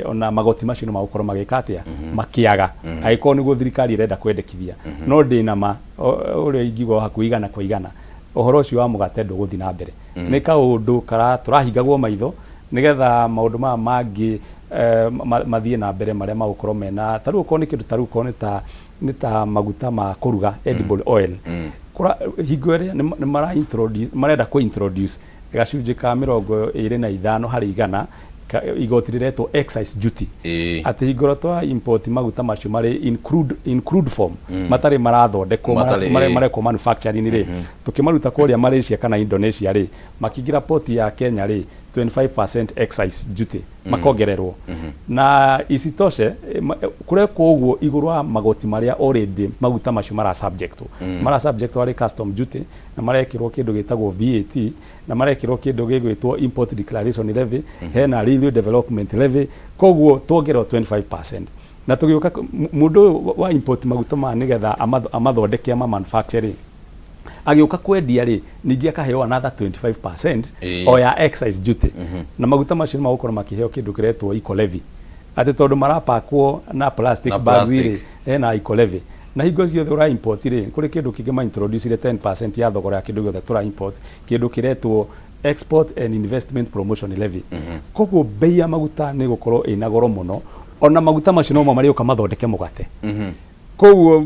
ona magoti macio nĩ magũkorwo magĩka atĩa? Makĩaga, angĩkorwo nĩguo thirikari ĩrenda kwendekithia. No ndĩna ma ũrĩa ingiuga hakuhĩ 100% ũhoro ũcio wa mũgate ndũgũthiĩ na mbere. Nĩ kaũndũ tũrahingagwo maitho nĩgetha maũndũ maya mangĩ mathiĩ na mbere, marĩa magũkorwo mena ta rĩu okorwo nĩ kĩndũ ta rĩu okorwo nĩ ta maguta ma kũruga, edible oil. Hingo ĩrĩa nĩ mara introduce, marenda kũ introduce gacunjĩ ka 25% igoti rĩretwo excise duty, atĩ hingo ĩrĩa twa import maguta macio marĩ in crude form, matarĩ marathondekwo, marekwo manufacturing rĩ, tũkĩmaruta kũrĩa Malaysia kana Indonesia rĩ, makĩingĩra port ya Kenya rĩ, 25% excise duty makongererwo. Na isitoshe, kũrekwo ũguo igũrũ wa magoti marĩa already maguta macio mara subject mara subject harĩ custom duty, na marekĩrwo kĩndũ gĩtagwo VAT, na marekĩrwo kĩndũ gĩgwĩtwo import declaration levy, hena railway development levy. Koguo tuongererwo 25% na tũgĩũka mũndũ ũyũ wa import maguta maya nĩgetha amathondeke, ama manufacturing, agĩũka kwendia rĩ, ningĩ akaheo another 25% o ya excise duty. Na maguta macio nĩ magũkorwo makĩheo kĩndũ kĩretwo eco levy, atĩ tondũ marapakwo na plastic Na bags rĩ, plastic. Hena eco levy. Na hingo ciothe ũra import rĩ, kũrĩ kĩndũ kĩngĩ ma introduce 10% ya thogora ya kĩndũ gĩothe tũra import, kĩndũ kĩretwo export and investment promotion levy. Koguo bei ya maguta nĩ ĩgũkorwo ĩna goro mũno. Ona maguta macio nomo marĩũka mathondeke mũgate. Koguo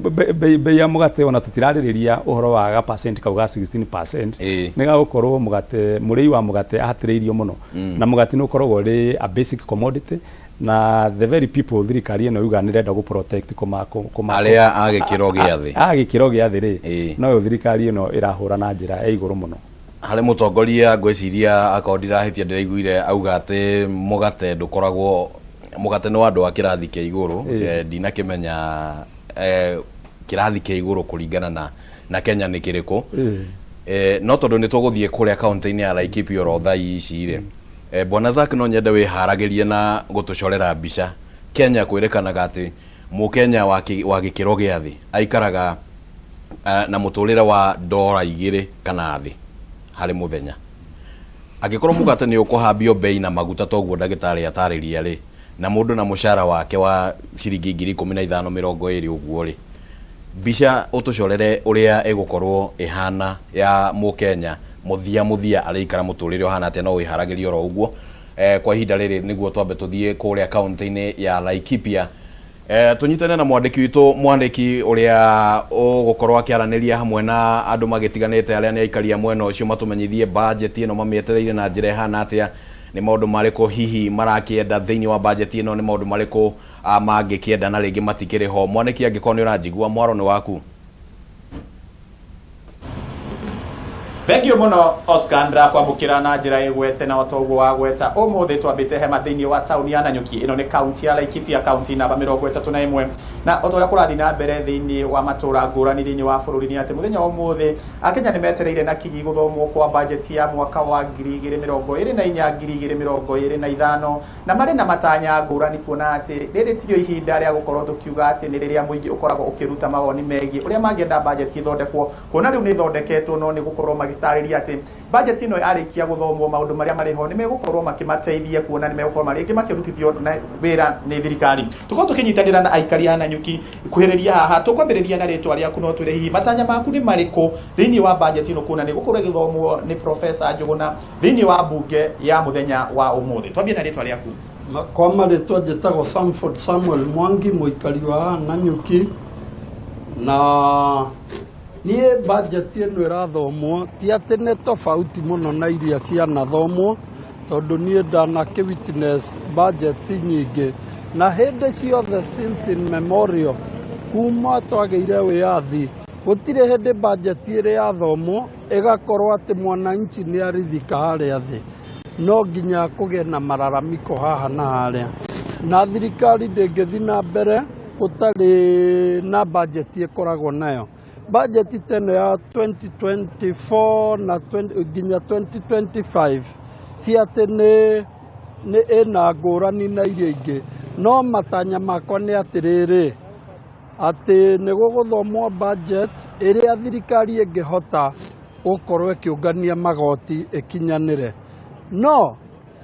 bei ya mũgate, ona tũtirarĩrĩria ũhoro wa ga percent kau ga 16%, nĩ gagũkorwo mũgate, mũrĩi wa mũgate ahatĩrĩirio mũno. Na mũgate nĩ ũkoragwo ũrĩ a basic commodity, na the very people thirikari ĩno yugaga nĩ ĩrenda gũ protect kũma Arĩa a gĩkĩro gĩa thĩ. A gĩkĩro gĩa thĩ rĩ, noyo thirikari ĩno ĩrahũra na njĩra ya igũrũ mũno. Harĩ mũtongoria, ngwĩciria akorwo ndirahĩtia, ndĩraiguire auga atĩ mũgate ndũkoragwo, mũgate nĩ wa andũ a kĩrathi kĩa igũrũ. Ndinakĩmenya kĩrathi kĩa igũrũ kũringana na Kenya nĩ kĩrĩkũ. No tondũ nĩ tũgũthiĩ kũrĩa kaunti-inĩ ya Laikipia oro thaa ici rĩ, Bwana Zack, no nyende wĩharagĩrie na gũtũcorera mbica. Kenya kwĩrĩkanaga atĩ mũkenya wa gĩkĩro gĩa thĩ aikaraga na mũtũrĩre wa $2 kana thĩ harĩ mũthenya. Angĩkorwo mũgate nĩ ũkũhambio bei na maguta toguo ndagĩtarĩ atarĩria rĩ, na mũndũ na mũcara wake wa ciringi 15,000, 20 ũguo rĩ, mbica ũtũcorere ũrĩa ĩgũkorwo ĩhana ya mũkenya mũthia mũthia arĩikara mũtũrĩre ũhana atĩa. No wĩharagĩrie oro ũguo kwa ihinda rĩrĩ nĩguo twambe tũthiĩ kũrĩa kaunti-inĩ ya Laikipia, tũnyitane na mwandĩki witũ mwandĩki ũrĩa ũgũkorwo akĩaranĩria hamwe na andũ magĩtiganĩte arĩa nĩ aikaria mwena ũcio, matũmenyithie budget ĩno mamĩetereire na njĩra ĩhana atĩa, nĩ maũndũ marĩkũ hihi marakĩenda thĩinĩ wa budget ĩno, nĩ maũndũ marĩkũ mangĩkĩenda na rĩngĩ matikĩrĩ ho. Mwanĩki, angĩkorwo nĩ ũranjigua, mwaro nĩ waku. Thengio mũno Oscar, ndĩrakwamũkĩra na njĩra ĩgwete na ota ũguo wagweta, ũmũthĩ twambĩte hema thĩinĩ wa taũni ya Nanyuki. Ĩno nĩ kaunti ya Laikipia, kaunti namba 31, na ota ũrĩa kũrathiĩ na mbere thĩinĩ wa matũũra ngũrani thĩinĩ wa bũrũri nĩ atĩ mũthenya wa ũmũthĩ Akenya nĩ metereire na kinyi gũthomwo kwa bajeti ya mwaka wa 2024 2025, na marĩ na matanya ngũrani, kuona atĩ rĩrĩ tirio ihinda rĩa gũkorwo tũkiuga atĩ nĩ rĩrĩa mũingĩ ũkoragwo ũkĩruta mawoni megiĩ ũrĩa mangĩenda bajeti ĩthondekwo, kuona rĩu nĩ ĩthondeketwo, no nĩ gũkorwo magĩtarĩria atĩ bajeti ĩno yarĩkia gũthomwo, maũndũ marĩa marĩ ho nĩ megũkorwo makĩmateithia, kuona nĩ megũkorwo marĩ makĩrutithio na wĩra nĩ thirikari. Tũkorwo tũkĩnyitanĩra na aikari a Nanyuki kuhĩrĩria haha. Tũkwambĩrĩria na rĩtwa rĩaku, no twĩre hihi matanya maku nĩ marĩkũ thĩinĩ wa bajeti ĩno, kuona nĩ gũkorwo ĩgĩthomwo nĩ Professor Njũgũna thĩinĩ wa mbunge ya mũthenya wa ũmũthĩ. Twambie na rĩtwa rĩaku. Kwa marĩtwa njĩtagwo Samford Samuel Mwangi, mũikari wa Nanyuki, Na niĩ budget ĩno ĩrathomwo ti atĩ nĩ tofauti mũno na iria cianathomwo, tondũ niĩ ndanakĩ witness budgets nyingĩ, na hĩndĩ ciothe since in memorial kuma twagĩire wĩyathi, gũtirĩ hĩndĩ budget ĩrĩ yathomwo ĩgakorwo atĩ mwananchi nĩ arithika harĩa thĩ. No nginya kũgĩe na mararamiko haha na harĩa, na thirikari ndĩngĩthiĩ na mbere gũtarĩ na budget ĩkoragwo nayo. Budget ta ĩno ya 2024 na 20, nginya 2025 ti atĩ nĩ ĩna ngũrani na iria ingĩ, no matanya makwa nĩ atĩrĩrĩ, atĩ nĩ gũgũthomwo budget ĩrĩa thirikari ĩngĩhota gũkorwo ĩkĩũngania magoti ĩkinyanĩre. No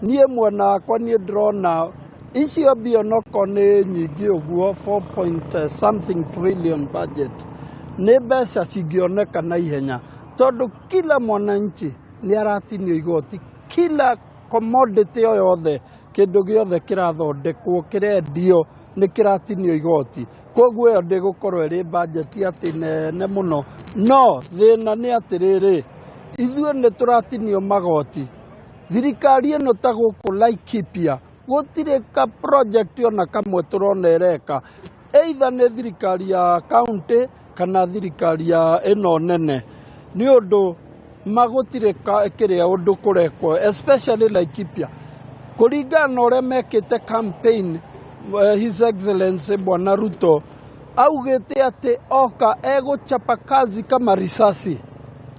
niĩ mwena wakwa niĩ ndĩrona icio mbia onokorwo nĩ nyingĩ ũguo, 4 point something trillion budget, nĩ mbeca cingĩoneka na ihenya, tondũ kila mwananchi nĩ aratinio igoti, kila commodity o yothe, kĩndũ gĩothe kĩrathondekwo, kĩrendio, nĩ kĩratinio igoti. Koguo ĩyo ndĩgũkorwo ĩrĩ budget atĩ nene mũno. No thĩna nĩ atĩrĩrĩ, ithuĩ nĩ tũratinio magoti. Thirikari ĩno ta gũkũ Laikipia gũtirĩ ka project ona kamwe tũrona ĩreka, either nĩ thirikari ya county kana thirikari ya ĩno nene, nĩ ũndũ magũtirĩ kĩrĩa ũndũ kũrekwo, especially Laikipia, kũringana na ũrĩa mekĩte campaign. His Excellency Bwana Ruto augĩte atĩ oka egũchapa kazi kama risasi.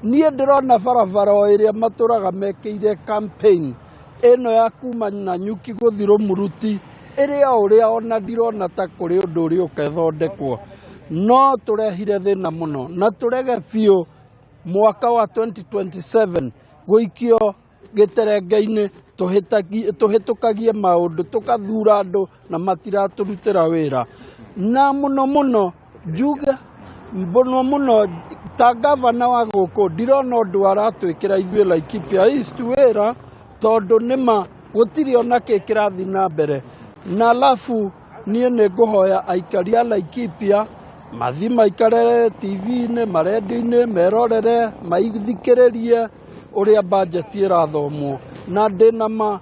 Niĩ ndĩrona barabara o ĩrĩa matũraga mekĩire campaign ĩno ya kuma Nanyuki gũthiĩ Rũmuruti ĩrĩ o ũrĩa, ona ndirona ta kũrĩ ũndũ ũrĩ ũkethondekwo. No tũrehire thĩna mũno na tũrege biũ mwaka wa 2027 gũikio gĩterenge-inĩ, tũhĩtũkagie maũndũ, tũkathura andũ na matiratũrutĩra wĩra. Na mũno mũno njuge mũno mũno ta gavana wa gũkũ ndirona ũndũ aratwĩkĩra ithuĩ Laikipia East wĩra, tondũ nĩma gũtirĩ ona kĩ kĩrathiĩ na mbere. Na alafu niĩ nĩ ngũhoya aikari a Laikipia mathiĩ maikare TV-inĩ, marendio-inĩ, merorere, maithikĩrĩrie ũrĩa budget ĩrathomwo, na ndĩna ma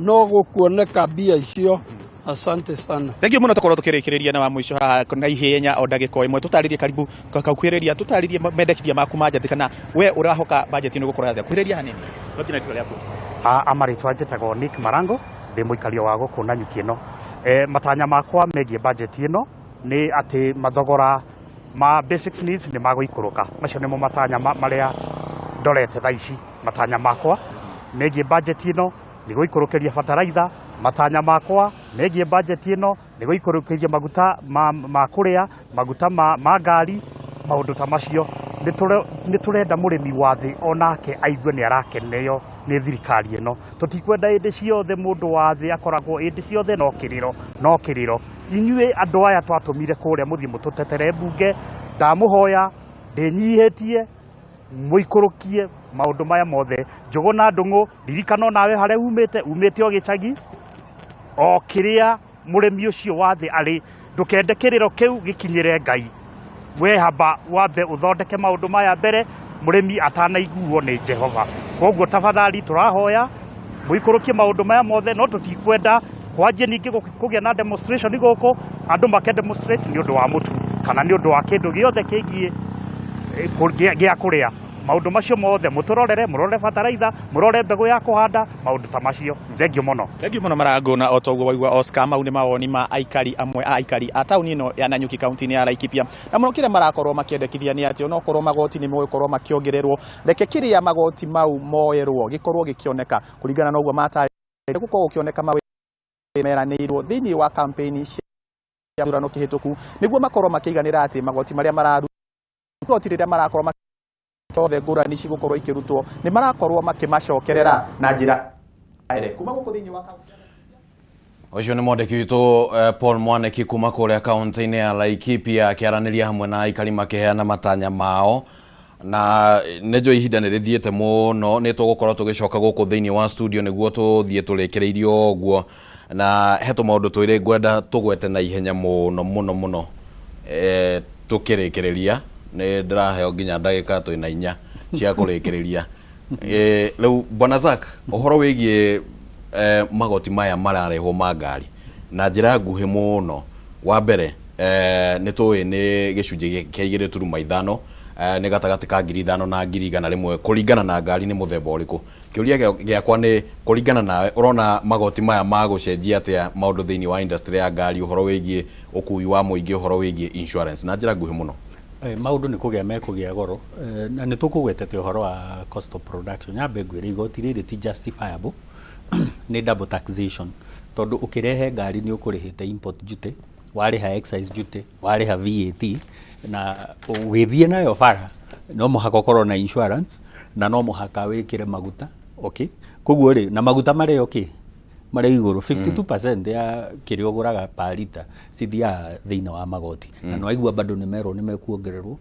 no gũkuoneka mbia icio. Asante sana. Thank you muno. Tukorwo tukirikiria na wa muico haha na ihenya o ndagika imwe, tutarĩrie, karibu kaukuhĩrĩria, tutarĩrie mendekithia maku ma njeti, kana we ũrahoka budget ĩno ĩgũkorwo atĩa. Kuhĩrĩria hanini, twambie na itua rĩaku. Amarĩtwa njĩtagwo Nick Marango, ndĩ mũikaria wa gũkũ Nanyuki ĩno. Matanya makwa megiĩ budget ĩno nĩ atĩ mathogora ma basic needs nĩ magũikũrũka. Macio nĩmo matanya marĩa ndorete thaa ici. Matanya makwa megiĩ budget ĩno nĩ gũikũrũkĩria bataraitha. Matanya makwa megiĩ budget ĩno nĩ gũikũrũkĩria maguta ma kũrĩa, maguta ma ngari, maũndũ ta macio. Nĩ tũrenda mũrĩmi wa thĩ onake aigue nĩ arakeneo nĩ thirikari ĩno. Tũtikwenda hĩndĩ ciothe mũndũ wa thĩ akoragwo hĩndĩ ciothe no kĩrĩro, no kĩrĩro. Inyuĩ andũ aya twatũmire kũrĩa mũthiĩ mũtũtetere mbunge, ndamũhoya ndĩnyihĩtie mũikũrũkie maũndũ maya mothe. Njũgũ na Ndũng'ũ, ririkana nawe harĩa umĩte, umĩte o gĩcagi o kĩrĩa mũrĩmi ũcio wa thĩ arĩ. Ndũkende kĩrĩro kĩu gĩkinyĩre Ngai. We hamba wambe ũthondeke maũndũ maya mbere mũrĩmi atanaiguo nĩ Jehova. Koguo tafadhali tũrahoya mũikũrũkie maũndũ maya mothe, no tũtikwenda kwanjie ningĩ kũgĩa na demonstration gũkũ, andũ make demonstrate nĩ ũndũ wa mũtu kana nĩ ũndũ wa kĩndũ gĩothe kĩgiĩ gĩa kũrĩa. Maũndũ macio mothe mũtũrorere, mũrore bataraitha, mũrore mbegũ ya kũhanda, maũndũ ta macio. Thengiũ mũno. Thank you mũno Marango, na o toguo waigua Oscar, mau nĩ mawoni ma aikari amwe a aikari a taũni ĩno ya Nanyuki, kaunti-inĩ ya Laikipia, na mũno kĩrĩa marakorwo makĩendekithia nĩ atĩ onokorwo magoti nĩ megũkorwo makĩongererwo, reke kĩrĩa magoti mau moerwo gĩkorwo gĩkĩoneka kũringana na ũguo matarĩ gũkorwo gũkĩoneka mawĩra meranĩirwo thĩinĩ wa campaign cia gĩthurano kĩhĩtũku, nĩguo makorwo makĩiganĩra atĩ magoti marĩa mararutwo, igoti rĩrĩa marakorwo othe ngũrani cigũkorwo ikĩrutwo, nĩ marakorwo makĩmacokerera na njĩra ere kuma gũkũ thĩinĩ wa kaunti. Ũcio nĩ mwandĩki witũ Paul Mwaniki kuma kũrĩa kaunti-inĩ ya Laikipia, akĩaranĩria hamwe na aikari makĩheana matanya mao. Na nĩ njũĩ ihinda nĩ rĩthiĩte mũno, nĩ tũgũkorwo tũgĩcoka gũkũ thĩinĩ wa studio nĩguo tũthiĩ tũrĩkĩrĩirie ũguo, na he tũmaũndũ twĩrĩ ngwenda tũgwete na ihenya mũno mũno mũno. Tũkĩrĩkĩrĩria nĩ ndĩraheo nginya ndagĩka twĩna inya cia kũrĩkĩrĩria. Rĩu Bwana Zack, ũhoro wĩgiĩ magoti maya mararehwo ma ngari na njĩra nguhĩ mũno. Wa mbere nĩ tũĩ nĩ gĩcunjĩ kĩa 2.5, nĩ gatagatĩ ka 5,000 na 100,000 kũringana na ngari nĩ mũthemba ũrĩkũ. Kĩũria gĩakwa nĩ kũringana nawe ũrona magoti maya magũcenjia atĩa maũndũ thĩinĩ wa industry ya ngari, ũhoro wĩgiĩ ũkui wa mũingĩ, ũhoro wĩgiĩ insurance na njĩra nguhĩ mũno? Maũndũ nĩ kũgĩa mekũgĩa goro, na nĩ tũkũgwetete ũhoro wa cost of production. Nyambe ngwĩre igoti rĩrĩ ti justifiable, nĩ double taxation, tondũ ũkĩrehe ngari nĩ ũkũrĩhĩte import duty, warĩha excise duty, warĩha VAT, na ũgĩthiĩ nayo bara no mũhaka ũkorwo na insurance na no mũhaka wĩkĩre maguta, okay? Koguo rĩ, na maguta marĩ okay, marĩ igũrũ 52% ya kĩrĩa ũgũraga per litre cithiaga thĩinĩ wa magoti. Na nĩwaigua bado nĩ merwo nĩ mekuongererwo,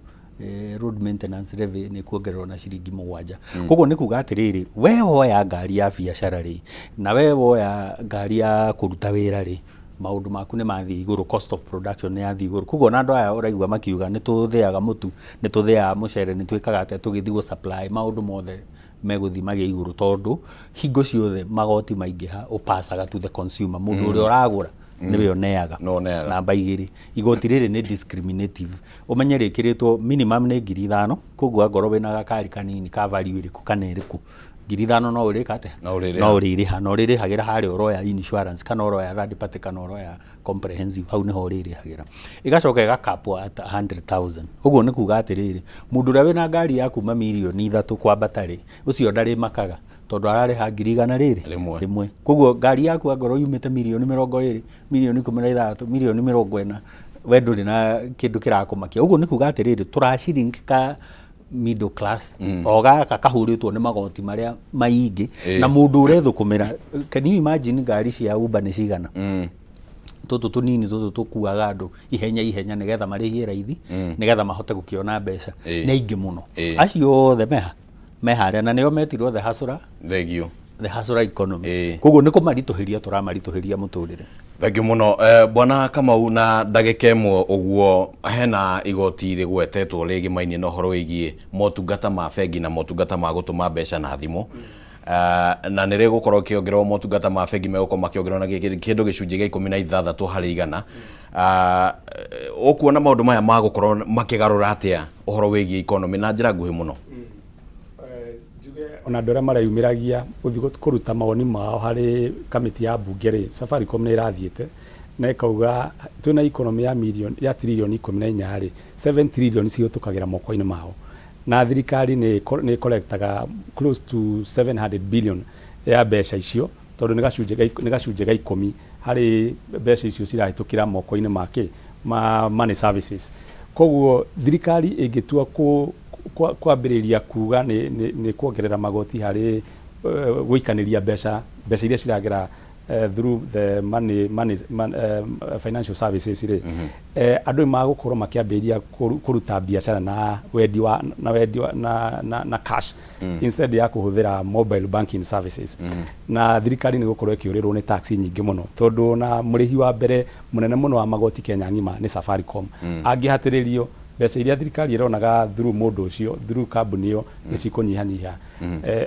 road maintenance levy nĩ kuongererwo na ciringi 7. Koguo nĩ kuga atĩrĩrĩ, we woya ngari ya biacara rĩ, na we woya ngari ya kũruta wĩra rĩ, maũndũ maku nĩ mathiĩ igũrũ, cost of production nĩ yathiĩ igũrũ. Koguo ona andũ aya ũraigua makiuga nĩ tũthĩaga mũtu, nĩ tũthĩaga mũcere, nĩ twĩkaga atĩa tũgĩthiĩ gũ supply, maũndũ mothe megũthiĩ magĩe igũrũ, tondũ hingo ciothe magoti maingĩha ũpacaga to the consumer, mũndũ ũrĩa ũragũra nĩwe ũneaga. Namba 2, igoti rĩrĩ nĩ discriminative. Ũmenye rĩkĩrĩtwo minimum nĩ 5,000, koguo angorwo wĩna gakari kanini ka value ĩrĩkũ kana ĩrĩkũ, 5,000 no ũrĩka atĩa? No ũrĩrĩha. No ũrĩrĩha, na ũrĩrĩhagĩra harĩa ũroya insurance kana ũroya third party kana ũroya comprehensive, hau nĩho ũrĩrĩhagĩra. Ĩgacoka ĩgakapwo at 100,000. Ũguo nĩ kuga atĩrĩrĩ, mũndũ ũrĩa wĩna ngari ya kuma mirioni 3 kwambata rĩ, ũcio ndarĩmakaga, tondũ ararĩha ngiri igana rĩrĩ rĩmwe. Rĩmwe. Koguo ngari yaku angorwo yumĩte mirioni 20, mirioni 16, mirioni 40, we ndũrĩ na kĩndũ kĩrakũmakia. Ũguo nĩ kuga atĩrĩrĩ, tũracirink ka middle class o gaka kahũrĩtwo nĩ magoti marĩa maingĩ na mũndũ ũrethũkũmĩra. Can you imagine ngari cia Uber nĩ cigana? Tũtũ tũnini tũtũ tũkuaga andũ ihenya ihenya nĩgetha marĩhie raithi, nĩgetha mahote gũkĩona mbeca, nĩ aingĩ mũno. Acio othe meha meharĩa na nĩo metirwo the hustler. Thank you. The hustler economy. Koguo nĩ kũmaritũhĩria tũramaritũhĩria mũtũrĩre. Thank you mũno, Bwana Kamau. Na ndagĩka ĩmwe ũguo, hena igoti rĩgwetetwo rĩgĩmainie na ũhoro wĩgiĩ motungata ma bengi na motungata ma gũtũma mbeca na thimũ. Na nĩ rĩgũkorwo kĩongererwo, motungata ma bengi megũkorwo makĩongererwo na kĩndũ gĩcunjĩ gĩa 16%. Ũkuona maũndũ maya magũkorwo makĩgarũra atĩa ũhoro wĩgiĩ economy na njĩra nguhĩ mũno? Ona andũ arĩa mareyumĩragia gũthiĩ kũruta mawoni mao harĩ kamĩtĩ ya mbunge rĩ, Safaricom nĩ ĩrathiĩte na ĩkauga twĩna economy ya million ya tiririoni 14 rĩ, 7 trillion cihĩtũkagĩra moko-inĩ mao, na thirikari nĩ ĩcollectaga close to 700 billion ya mbeca icio, tondũ nĩ gacunjĩ ga 10 harĩ mbeca icio cirahĩtũkĩra moko-inĩ ma kĩ ma money services. Koguo thirikari ĩngĩtua kwambĩrĩria kuga nĩ kuongerera magoti harĩ gũikanĩria mbeca iria ciragera through the money, money man, financial services rĩ, andũ nĩ magũkorwo makĩambĩrĩria kũruta biacara na wendi wa na wendi wa, na, na, na cash instead ya kũhũthĩra mobile banking services. Na thirikari nĩ gũkorwo ĩkĩũrĩrwo nĩ tax nyingĩ mũno, tondũ na mũrĩhi wa mbere mũnene mũno wa magoti Kenya ng'ima nĩ Safaricom. Angĩhatĩrĩrio, mbeca iria thirikari ĩronaga through mũndũ ũcio, through kambuni ĩyo, nĩ cikũnyihanyiha.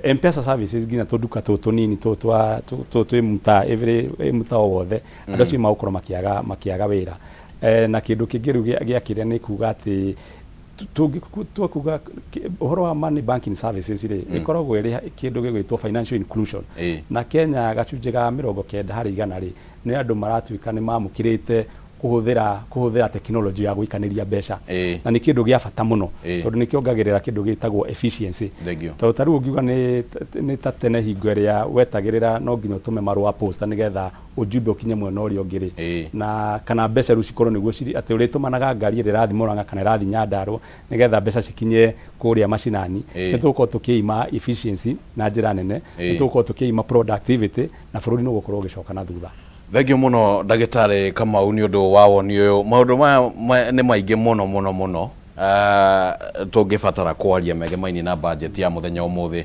M-Pesa services nginya tũnduka tũtũ tũnini tũtũ twĩ mtaa, every mtaa o wothe, andũ acio magũkorwo makĩaga wĩra. Na kĩndũ kĩngĩ rĩu gĩa kĩrĩa nĩ kuga atĩ tũngĩtua kuga ũhoro wa money banking services rĩ, ĩkoragwo ĩrĩ kĩndũ gĩgwĩtwo financial inclusion. Na Kenya gacunjĩ ga 90% rĩ, nĩ andũ maratuĩka nĩ mamũkĩrĩte kũhũthĩra technology ya gũikanĩria mbeca. Na nĩ kĩndũ gĩa bata mũno, tondũ nĩ kĩongagĩrĩra kĩndũ gĩtagwo efficiency. Thank you. Tondũ ta rĩu ũngiuga nĩ ta tene hingo ĩrĩa wetagĩrĩra no nginya ũtũme marũa posta nĩgetha ũjumbe ũkinye mwena ũrĩa ũngĩ rĩ, na kana mbeca rĩu cikorwo nĩguo cirĩ atĩ ũrĩtũmanaga ngari ĩrĩa ĩrathiĩ Murang'a kana ĩrathiĩ Nyandarua nĩgetha mbeca cikinye kũrĩa macinani, nĩ tũgũkorwo tũkĩima efficiency na njĩra nene, nĩ tũgũkorwo tũkĩima productivity, na bũrũri nĩ ũgũkorwo ũgĩcoka na thutha. Thank you mũno, ndagĩtarĩ Kamau, nĩ ũndũ wa woni ũyũ. Maũndũ maya nĩ maingĩ mũno mũno mũno, tũngĩbatara kwaria megemainie na budget ya mũthenya ũmũthĩ.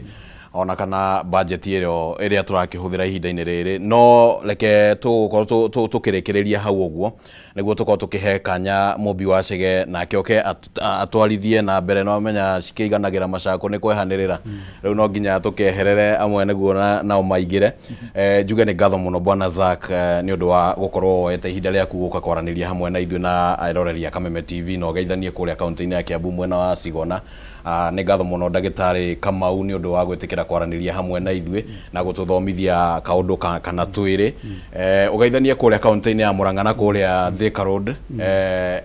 Ona kana budget ĩyo ĩrĩa tũrakĩhũthĩra ihinda-inĩ rĩrĩ, no reke tũgũkorwo tũkĩrĩkĩrĩria hau ũguo nĩguo tũkorwo tũkĩhe kanya Mũmbi wa Chege nake oke atwarithie na mbere. No amenya cikĩiganagĩra macakũ nĩ kwehanĩrĩra, rĩu no nginya tũkeherere amwe nĩguo nao maingĩre. Njuge nĩ ngatho mũno Bwana Zack nĩ ũndũ wa gũkorwo woete ihinda rĩaku gũka kwaranĩria hamwe na ithuĩ na eroreri a Kameme TV, na ũgeithanie kũrĩa kaunti-inĩ ya Kiambu mwena wa Sigona. Nĩ ngatho mũno Ndagĩtarĩ Kamau nĩ ũndũ wa gwĩtĩkĩra kwaranĩria hamwe na ithuĩ na gũtũthomithia kaũndũ kana twĩrĩ. Ũgeithanie kũrĩa kaunti-inĩ ya Murang'a na kũrĩa Thika Road.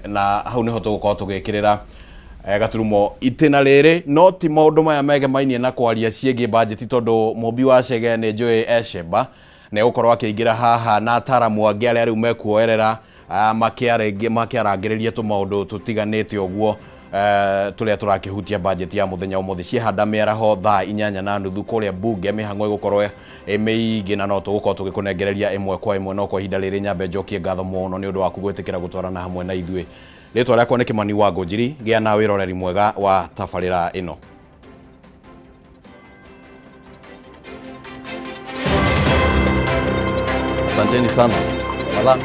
Na hau nĩho tũgũkorwo tũgĩkĩrĩra gaturumo itĩna rĩrĩ, no ti maũndũ maya megemainie na kwaria ciĩgiĩ bajeti, tondũ Mũmbi wa Chege nĩ njũĩ ecemba nĩ egũkorwo akĩingĩra haha na ataramu angĩ arĩa rĩu mekuoerera makĩarangĩrĩria tũmaũndũ tũtiganĩte ũguo tũrĩa tũrakĩhutia bajeti ya mũthenya ũmũthĩ. Ciehanda mĩaraho thaa 8:30 kũrĩa bunge, mĩhang'o ĩgũkorwo ĩ mĩingĩ na no tũgũkorwo tũgĩkũnengereria ĩmwe kwa ĩmwe. No kwa ihinda rĩrĩ nyambe njokie ngatho mũno nĩ ũndũ waku gwĩtĩkĩra gũtwarana hamwe na ithuĩ. Rĩtwa rĩakwa nĩ Kĩmani wa Ngũnjiri. Gĩa na wĩroreri mwega wa tabarĩra ĩno. Asanteni sana. Madam.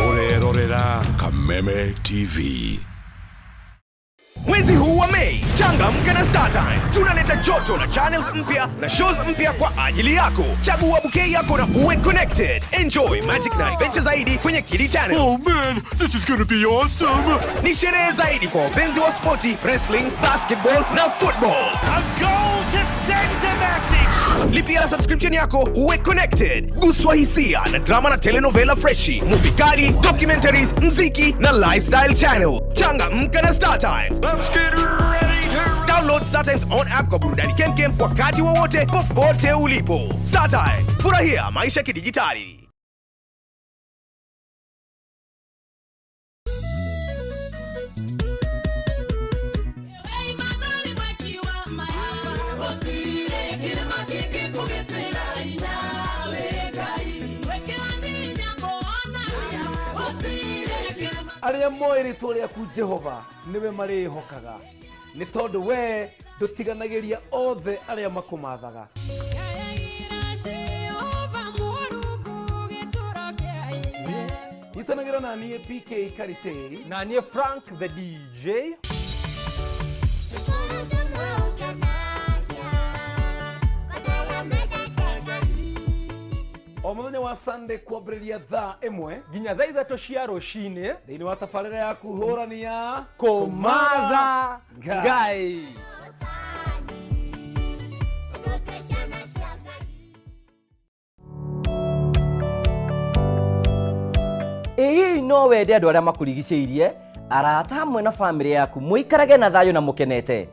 Ũrerorera Kameme TV. Mwezi huu wa Mei, changamka na StarTimes. Tunaleta joto na channels mpya na shows mpya kwa ajili yako. Chagua bouquet yako na uwe connected. Enjoy magic na adventure zaidi kwenye Kili Channel. Oh man, this is gonna be awesome. Ni sherehe zaidi kwa wapenzi wa spoti, wrestling, basketball na football. A goal to send a message. Lipia subscription yako uwe connected. Guswa hisia na drama na telenovela freshi, movie kali, documentaries, mziki na lifestyle channel. Changamka na StarTimes. Let's get ready to Download StarTimes on app kwa burudani kemkem wakati wowote popote ulipo. StarTimes, furahia maisha kidijitali. Arĩa moĩ rĩtwa rĩaku Jehova nĩwe marĩhokaga, nĩ tondũ we ndũtiganagĩria othe arĩa makũmathaga. Nyitanagĩra na niĩ PK Karitei na niĩ Frank the DJ. O mũthenya wa Sunday kwambĩrĩria thaa 1 nginya thaa 3 cia rũcinĩ thĩinĩ wa tabarĩra ya kũhũrania Kũmatha Ngai. Ĩ hihi no wende andũ arĩa makũrigicĩirie, arata hamwe na bamĩrĩ yaku mũikarage na thayũ na mũkenete?